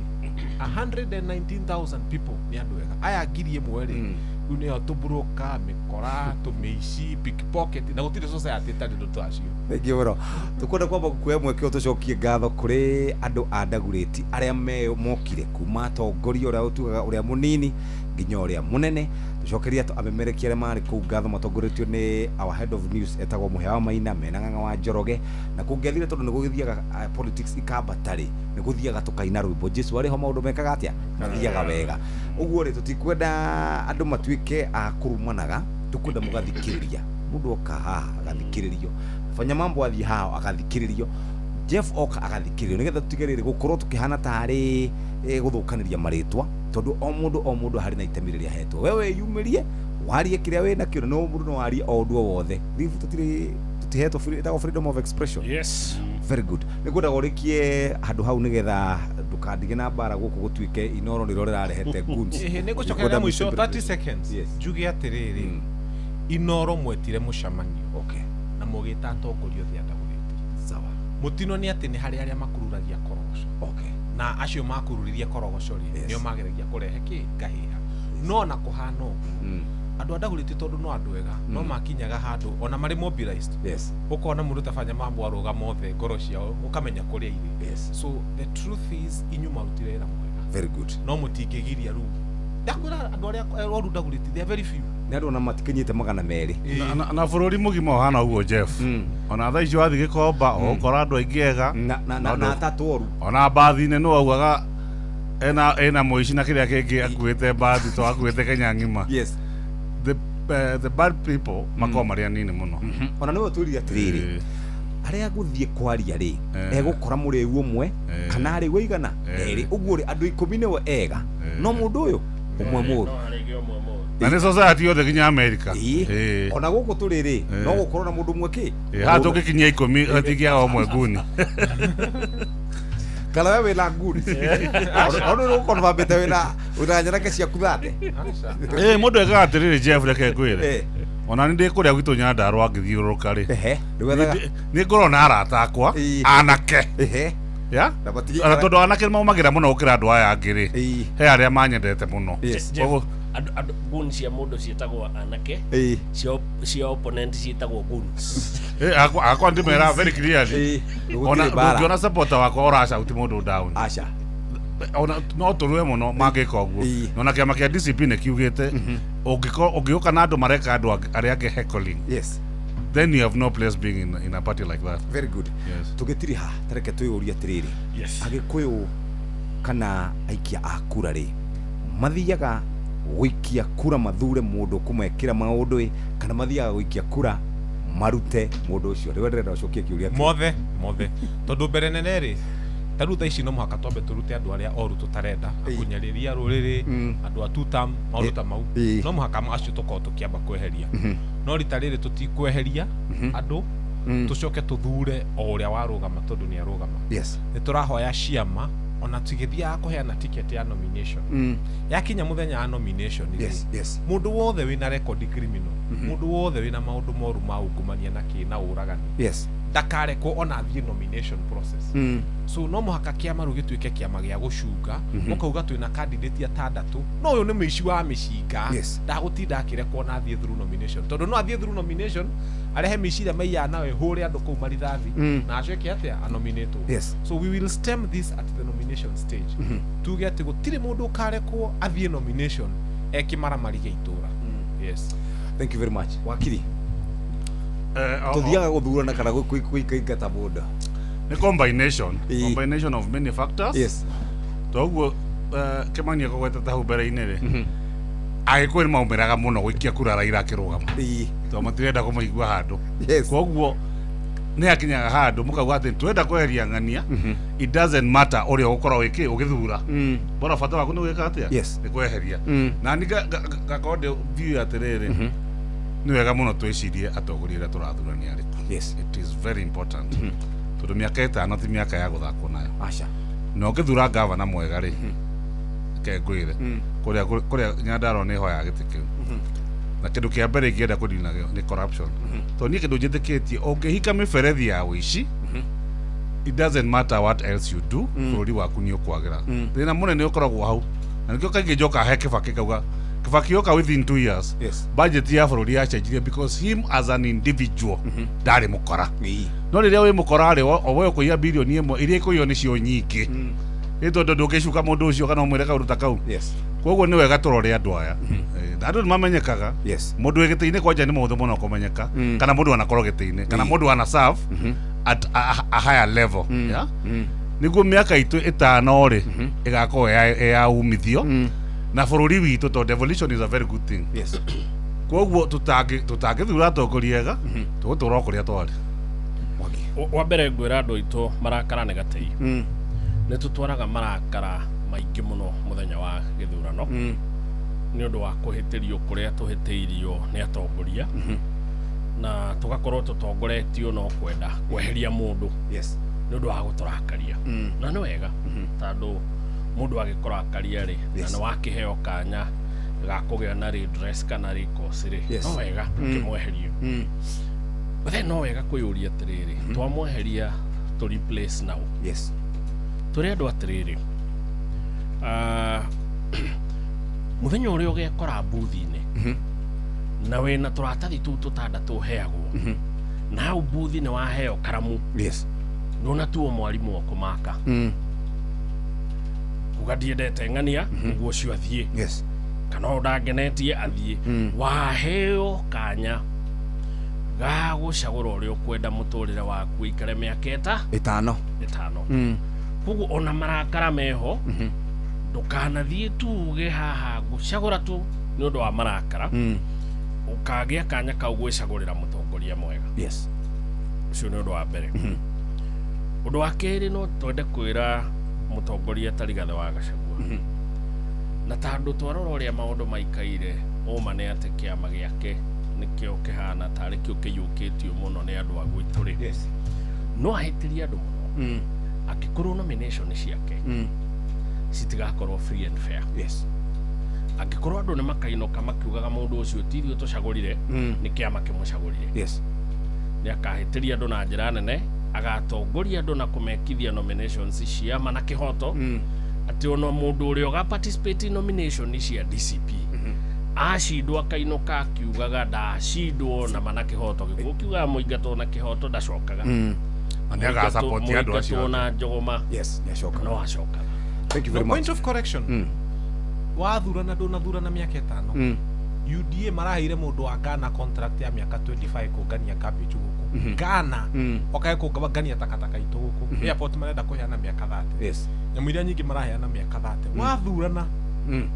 119,000 people, nĩ andũ ega. Aya 1,000 rĩ, rĩu nĩo tũbroka, mĩkora, tũmĩici, pickpocket, na gũtirĩ society ĩtarĩ ndũ acio. Thengiũ mũno. Tũkwenda kwamba kuoya mweke ũyũ tũcokie ngatho kũrĩ andũ a Ndagurĩti arĩa me mokire, kuma atongoria ũrĩa ũtugaga ũrĩa mũnini nginya ũrĩa mũnene. Tũcokerie amemerekia arĩa marĩ kũu ngatho matongoretio nĩ our head of news etagwo Mũhĩa wa Maina mena Ng'ang'a wa Njoroge. Na kũngĩathire, tondũ nĩ gũgĩthiaga politics ikambata rĩ, nĩ gũthiaga tũkaina rwĩmbo Jesu arĩ ho, maũndũ mekaga atĩa, mathiaga wega. Ũguo rĩ, tũtikwenda andũ matuĩke a kũrumanaga, tũkwenda mũgathikĩrĩria. Mũndũ oka haha agathikĩrĩrio, fanya mambo athiĩ haha agathikĩrĩrio, Jeff oka agathikĩrĩrio, nĩgetha tũtige rĩrĩ gũkorwo tũkĩhana tarĩ gũthũkanĩria marĩtwa, tondũ o mũndũ o mũndũ harĩ na itemi rĩrĩa ahetwo. We wĩyumĩrie warie kĩrĩa wĩ nakĩo, na no mũndũ no arie o ũndũ o wothe. Rĩu tũtirĩ tũtihetwo ĩtagwo freedom of expression. Very good. Nĩ ngwendaga ũrĩkie handũ hau nĩgetha ndũkandige na mbara gũkũ gũtuĩke Inoro nĩrĩo rĩrarehete goons. Ĩhĩ, nĩ ngũcokeria Ngwenda mũico mũcimbe- 30 seconds. Njuge atĩrĩrĩ, Inoro mwetire mũcemanio na mũgĩta atongoria othe a Ndagũrĩti. Sawa. Mũtino nĩ atĩ nĩ harĩ arĩa makururagia korogoco, na acio makururirie korogoco rĩ, nĩo mageragia kũrehe kĩ ngahĩha. No na kũhana ũguo, andũ a Ndagũrĩti, tondũ no andũ ega, no makinyaga handũ ona marĩ mobilized, ũkona mũndũ ta fanya mambo arũgama othe, ngoro ciao ũkamenya kũrĩa irĩ. So the truth is, inyuĩ marutire wĩra mwega. Very good. No mũtingĩgiria rĩu, ndakwĩra andũ arĩa oru Ndagũrĩti, they are very few. Nĩ andũ ona matikinyĩte 200. Na bũrũri mũgima ũhana ũguo, Jeff. Ona thaa ici wathiĩ Gĩkomba ũgũkora andũ aingĩ ega. Na atatũ oru. Ona mbathi-inĩ nĩ waugaga ena mũici na kĩrĩa kĩngĩ akuĩte mbathi to akuĩte Kenya ng'ima. The bad people makoragwo marĩ anini mũno. Ona nĩwe twĩrire atĩrĩrĩ, arĩa gũthiĩ kwaria rĩ, egũkora mũrĩu ũmwe kana arĩu aigana erĩ, ũguo rĩ, andũ 10 nĩwe ega, no mũndũ ũyũ ũmwe mũru. Na nĩ society yothe nginya America. Ona gũkũ tũrĩ rĩ, no gũkorwo na mũndũ ũmwe kĩ. Haha tũngĩkinyia 10 gatingĩaga ũmwe nguni. Kana we wĩna nguni? Ona nĩ ũkonfirmĩte wĩna nyanake ciaku thate. Ĩ, mũndũ ekaga atĩrĩrĩ, Jeff, reke ngwĩre, ona nĩ ndĩ kũrĩa gwitũ Nyandarũa ngĩthiũrũrũka rĩ, ndwethaga- nĩ ngoragwo na arata akwa anake. Ya ona tondũ anake maumagĩra mũno gũkĩra andũ aya angĩ rĩ, he arĩa manyendete mũno. Koguo andũ goons cia mũndũ ciĩtagwo anake, cia opponent ciĩtagwo goons. Akwa ndĩmera very clearly, ona ndũngĩona supporter wakwa ũracauti mũndũ down. Aca. Ona no tũrũe mũno mangĩka ũguo. Ona kĩama kĩa DCP nĩ kiugĩte ũngĩũka na andũ mareka andũ arĩa angĩ heckling, yes, then you have no place being in a party like that. Very good. Yes. Tũgĩtiriha tareke twĩyũrie atĩrĩrĩ, yes, Agĩkũyũ kana aikia a kura rĩ, mathiaga gũikia kura mathure mũndũ kũmekĩra maũndũ ĩ, kana mathiaga gũikia kura marute mũndũ ũcio? Rĩu ndĩrenda ũcokie kĩũria kĩu. Mothe mothe, tondũ mbere nene rĩ, ta rĩu thaa ici no mũhaka twambe tũrute andũ arĩa oru tũtarenda, akunyanĩria rũrĩrĩ, andũ a tutam, maũndũ ta mau, no mũhaka acio tũkorwo tũkĩamba kweheria. No rita rĩrĩ tũtikweheria andũ, tũcoke tũthure o ũrĩa warũgama tondũ nĩ arũgama. Yes. Nĩ tũrahoya ciama ona tũgĩthiaga kũheana ticket ya nomination, yakinya mũthenya wa nomination, yes, yes, mũndũ wothe wĩna record criminal, mũndũ wothe wĩna maũndũ moru ma ungumania na kĩ na ũragani, yes, ndakarekwo ona athiĩ nomination process. So no mũhaka kĩama rĩu gĩtuĩke kĩama gĩa gũcunga, ũkauga twĩna candidate atandatũ, no ũyũ nĩ mũici wa mĩcinga, yes, ndagũtinda akĩrekwo ona athiĩ through nomination, tondũ no athiĩ through nomination arehe mĩciria maiya nawe hũre andũ kũu marithathi, na acoke atĩa anominatwo. Yes. So we will stem this at the nomination stage. Tuge atĩ gũtirĩ mũndũ ũkarekwo athiĩ nomination ekĩmaramari gĩa itũra. Yes. Thank you very much. Wakiri, tuthiaga gũthurana kana gũikaingata mũndũ? Nĩ combination of many factors. Yes. Toguo Kĩmani akũgwetete hau mbere-inĩ rĩ, Agĩkũyũ nĩ maumĩraga mũno gũikia kura Raila akĩrũgama, tondũ matirenda kũmaigua handũ. Koguo nĩ hakinyaga handũ mũkauga atĩ twenda kweheria ng'ania, it doesn't matter ũrĩa ũgũkorwo wĩkĩ ũgĩthura, bora bata waku nĩ gwĩka atĩa? Yes. Nĩ kweheria. Na ni ngakorwo ndĩ view atĩrĩrĩ, nĩ wega mũno twĩcirie atongoria arĩa tũrathura nĩ arĩkũ. Yes. It is very important, tondũ mĩaka 5 ti mĩaka ya gũthakwo nayo. Aca. Na ũngĩthura gavana mwega rĩ, reke ngwĩre, kũrĩa Nyandarua nĩ hoyaga gĩtĩ kĩu, na kĩndũ kĩa mbere ingĩenda kũnina nĩ corruption, tondũ niĩ kĩndũ njĩtĩkĩtie, ũngĩhika mĩberethi ya ũici, it doesn't matter what else you do, bũrũri waku nĩ ũkwagĩra. Thĩna mũnene ũkoragwo hau, na nĩkĩo kaingĩ njokaga he Kĩbakĩ ngauga Kĩbakĩ oka within 2 years, yes, budget ya bũrũri yacenjirie because him as an individual ndarĩ mũkora. No rĩrĩa wĩ mũkora rĩ, o we ũkũiya birioni 1 iria ikũiywo nĩcio nyingĩ, nĩ tondũ ndũngĩcuka mũndũ ũcio kana ũmwĩre kaũndũ ta kau. Yes. Koguo nĩ wega tũrore andũ aya. Na andũ nĩ mamenyekaga. Yes. Mũndũ wĩ gĩtĩ-inĩ kwanja nĩ mũhũthũ mũno kũmenyeka, kana mũndũ anakorwo gĩtĩ-inĩ, kana mũndũ ana serve at a higher level. Yeah? Nĩguo mĩaka itũ 5 rĩ ĩgakorwo ĩ ya umithio na bũrũri witũ, tondũ devolution is a very good thing. Yes. Koguo tũtangĩthura atongoria ega, tũgũtũra o kũrĩa twarĩ. Wa mbere ngwĩra andũ aitũ marakara nĩ gatei. Nĩ tũtwaraga marakara maingĩ mũno mũthenya wa gĩthurano, nĩ ũndũ wa kũhĩtĩrio kũrĩa tũhĩtĩirio nĩ atongoria, na tũgakorwo tũtongoretio no kwenda kweheria mũndũ, yes, nĩ ũndũ wa gũtũrakaria. Na nĩ wega, tondũ mũndũ agĩkũrakaria rĩ, na nĩ wakĩheo kanya ga kũgĩa na redress kana recourse rĩ, Yes. no wega ũkĩmweherie. But then no wega kwĩyũria atĩrĩrĩ, twamweheria tũ replace now? Yes. Tũrĩ andũ atĩrĩrĩ, mũthenya ũrĩa ũgekora mbuthi-inĩ na wĩna tũratathi tũu tũtandatũ ũheagwo, na hau mbuthi nĩ waheo karamu, yes, ndũnatuo mwarimũ ũkũmaka kuga ndiendete ng'ania, ũguo ũcio athiĩ, yes, kana ũyũ ndangenetie athiĩ. Waheo kanya ga gũcagũra ũrĩa ũkwenda mũtũrĩre waku ũikare mĩaka 5. 5. Koguo ona marakara meho, ndũkanathiĩ tuge haha ngũcagũra tu nĩ ũndũ wa marakara, ũkagĩa kanya kau gwĩcagũrĩra mũtongoria mwega. Yes. Ũcio nĩ ũndũ wa mbere. Ũndũ wa kerĩ, no twende kwĩra mũtongoria ta Rigathĩ wa Gachagua, na tondũ twarora ũrĩa maũndũ maikaire, ũma nĩ atĩ kĩama gĩake nĩkĩo kĩhana tarĩ kĩo kĩiyũkĩtio mũno nĩ andũ a gwitũ rĩ, yes, no ahĩtĩrie andũ mũno angĩkorwo nomination ciake citigakorwo free and fair. Yes. Angĩkorwo andũ nĩ makainũka makiugaga mũndũ ũcio ti ithuĩ tũcagũrire, nĩ kĩama kĩmũcagũrire, yes, nĩ akahĩtĩria andũ na njĩra nene Agatongoria andũ na kũmekithia nominations cia ma na kĩhoto, atĩ ona mũndũ ũrĩa ũga participate in nomination cia DCP acindwo akainũka akiugaga ndacindwo na ma na kĩhoto. Gĩkuũ kiugaga mũingatwo na kĩhoto ndacokaga. Na nĩagasupport andũ acio. Mũingatwo na njogoma. Yes, nĩacokaga. No acokaga. Thank you very No, much. point of correction. Wathurana ndũnathurana mĩaka 5. UDA maraheire mũndũ wa Ghana contract ya mĩaka 25 kũngania garbage gũkũ. Ghana okae kũngania takataka itũ gũkũ. Airport marenda kũheana mĩaka 30. Nyamũ iria nyingĩ maraheana mĩaka 30. Wathurana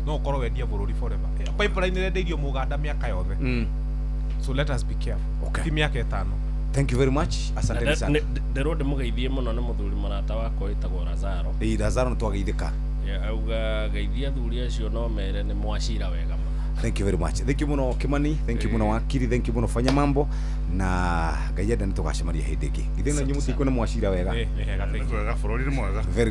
no ũkorwo wendia bũrũri forever. Pipeline ĩrendeirio mũganda mĩaka yothe. So let us be careful. Ti mĩaka 5. Thank you very much. Asanteni sana. Ndĩrwo ndĩmũgeithie mũno nĩ mũthuri mũrata wakwa wĩtagwo Lazaro. Ĩĩ, Lazaro nĩtwageithĩka. Auga geithia athuri acio no mere nĩ mwacira wega mũno. Thank you very much. Thank you muno Kimani, thank you muno Wakiri, thank you muno Fanya Mambo, na Ngai enda nĩtũgacemania hĩndĩ ĩngĩ. Githĩ na inyuĩ mũtikuona mwacira wega? Nĩ hega, thank you. Wega, bũrũri nĩ mwega. Very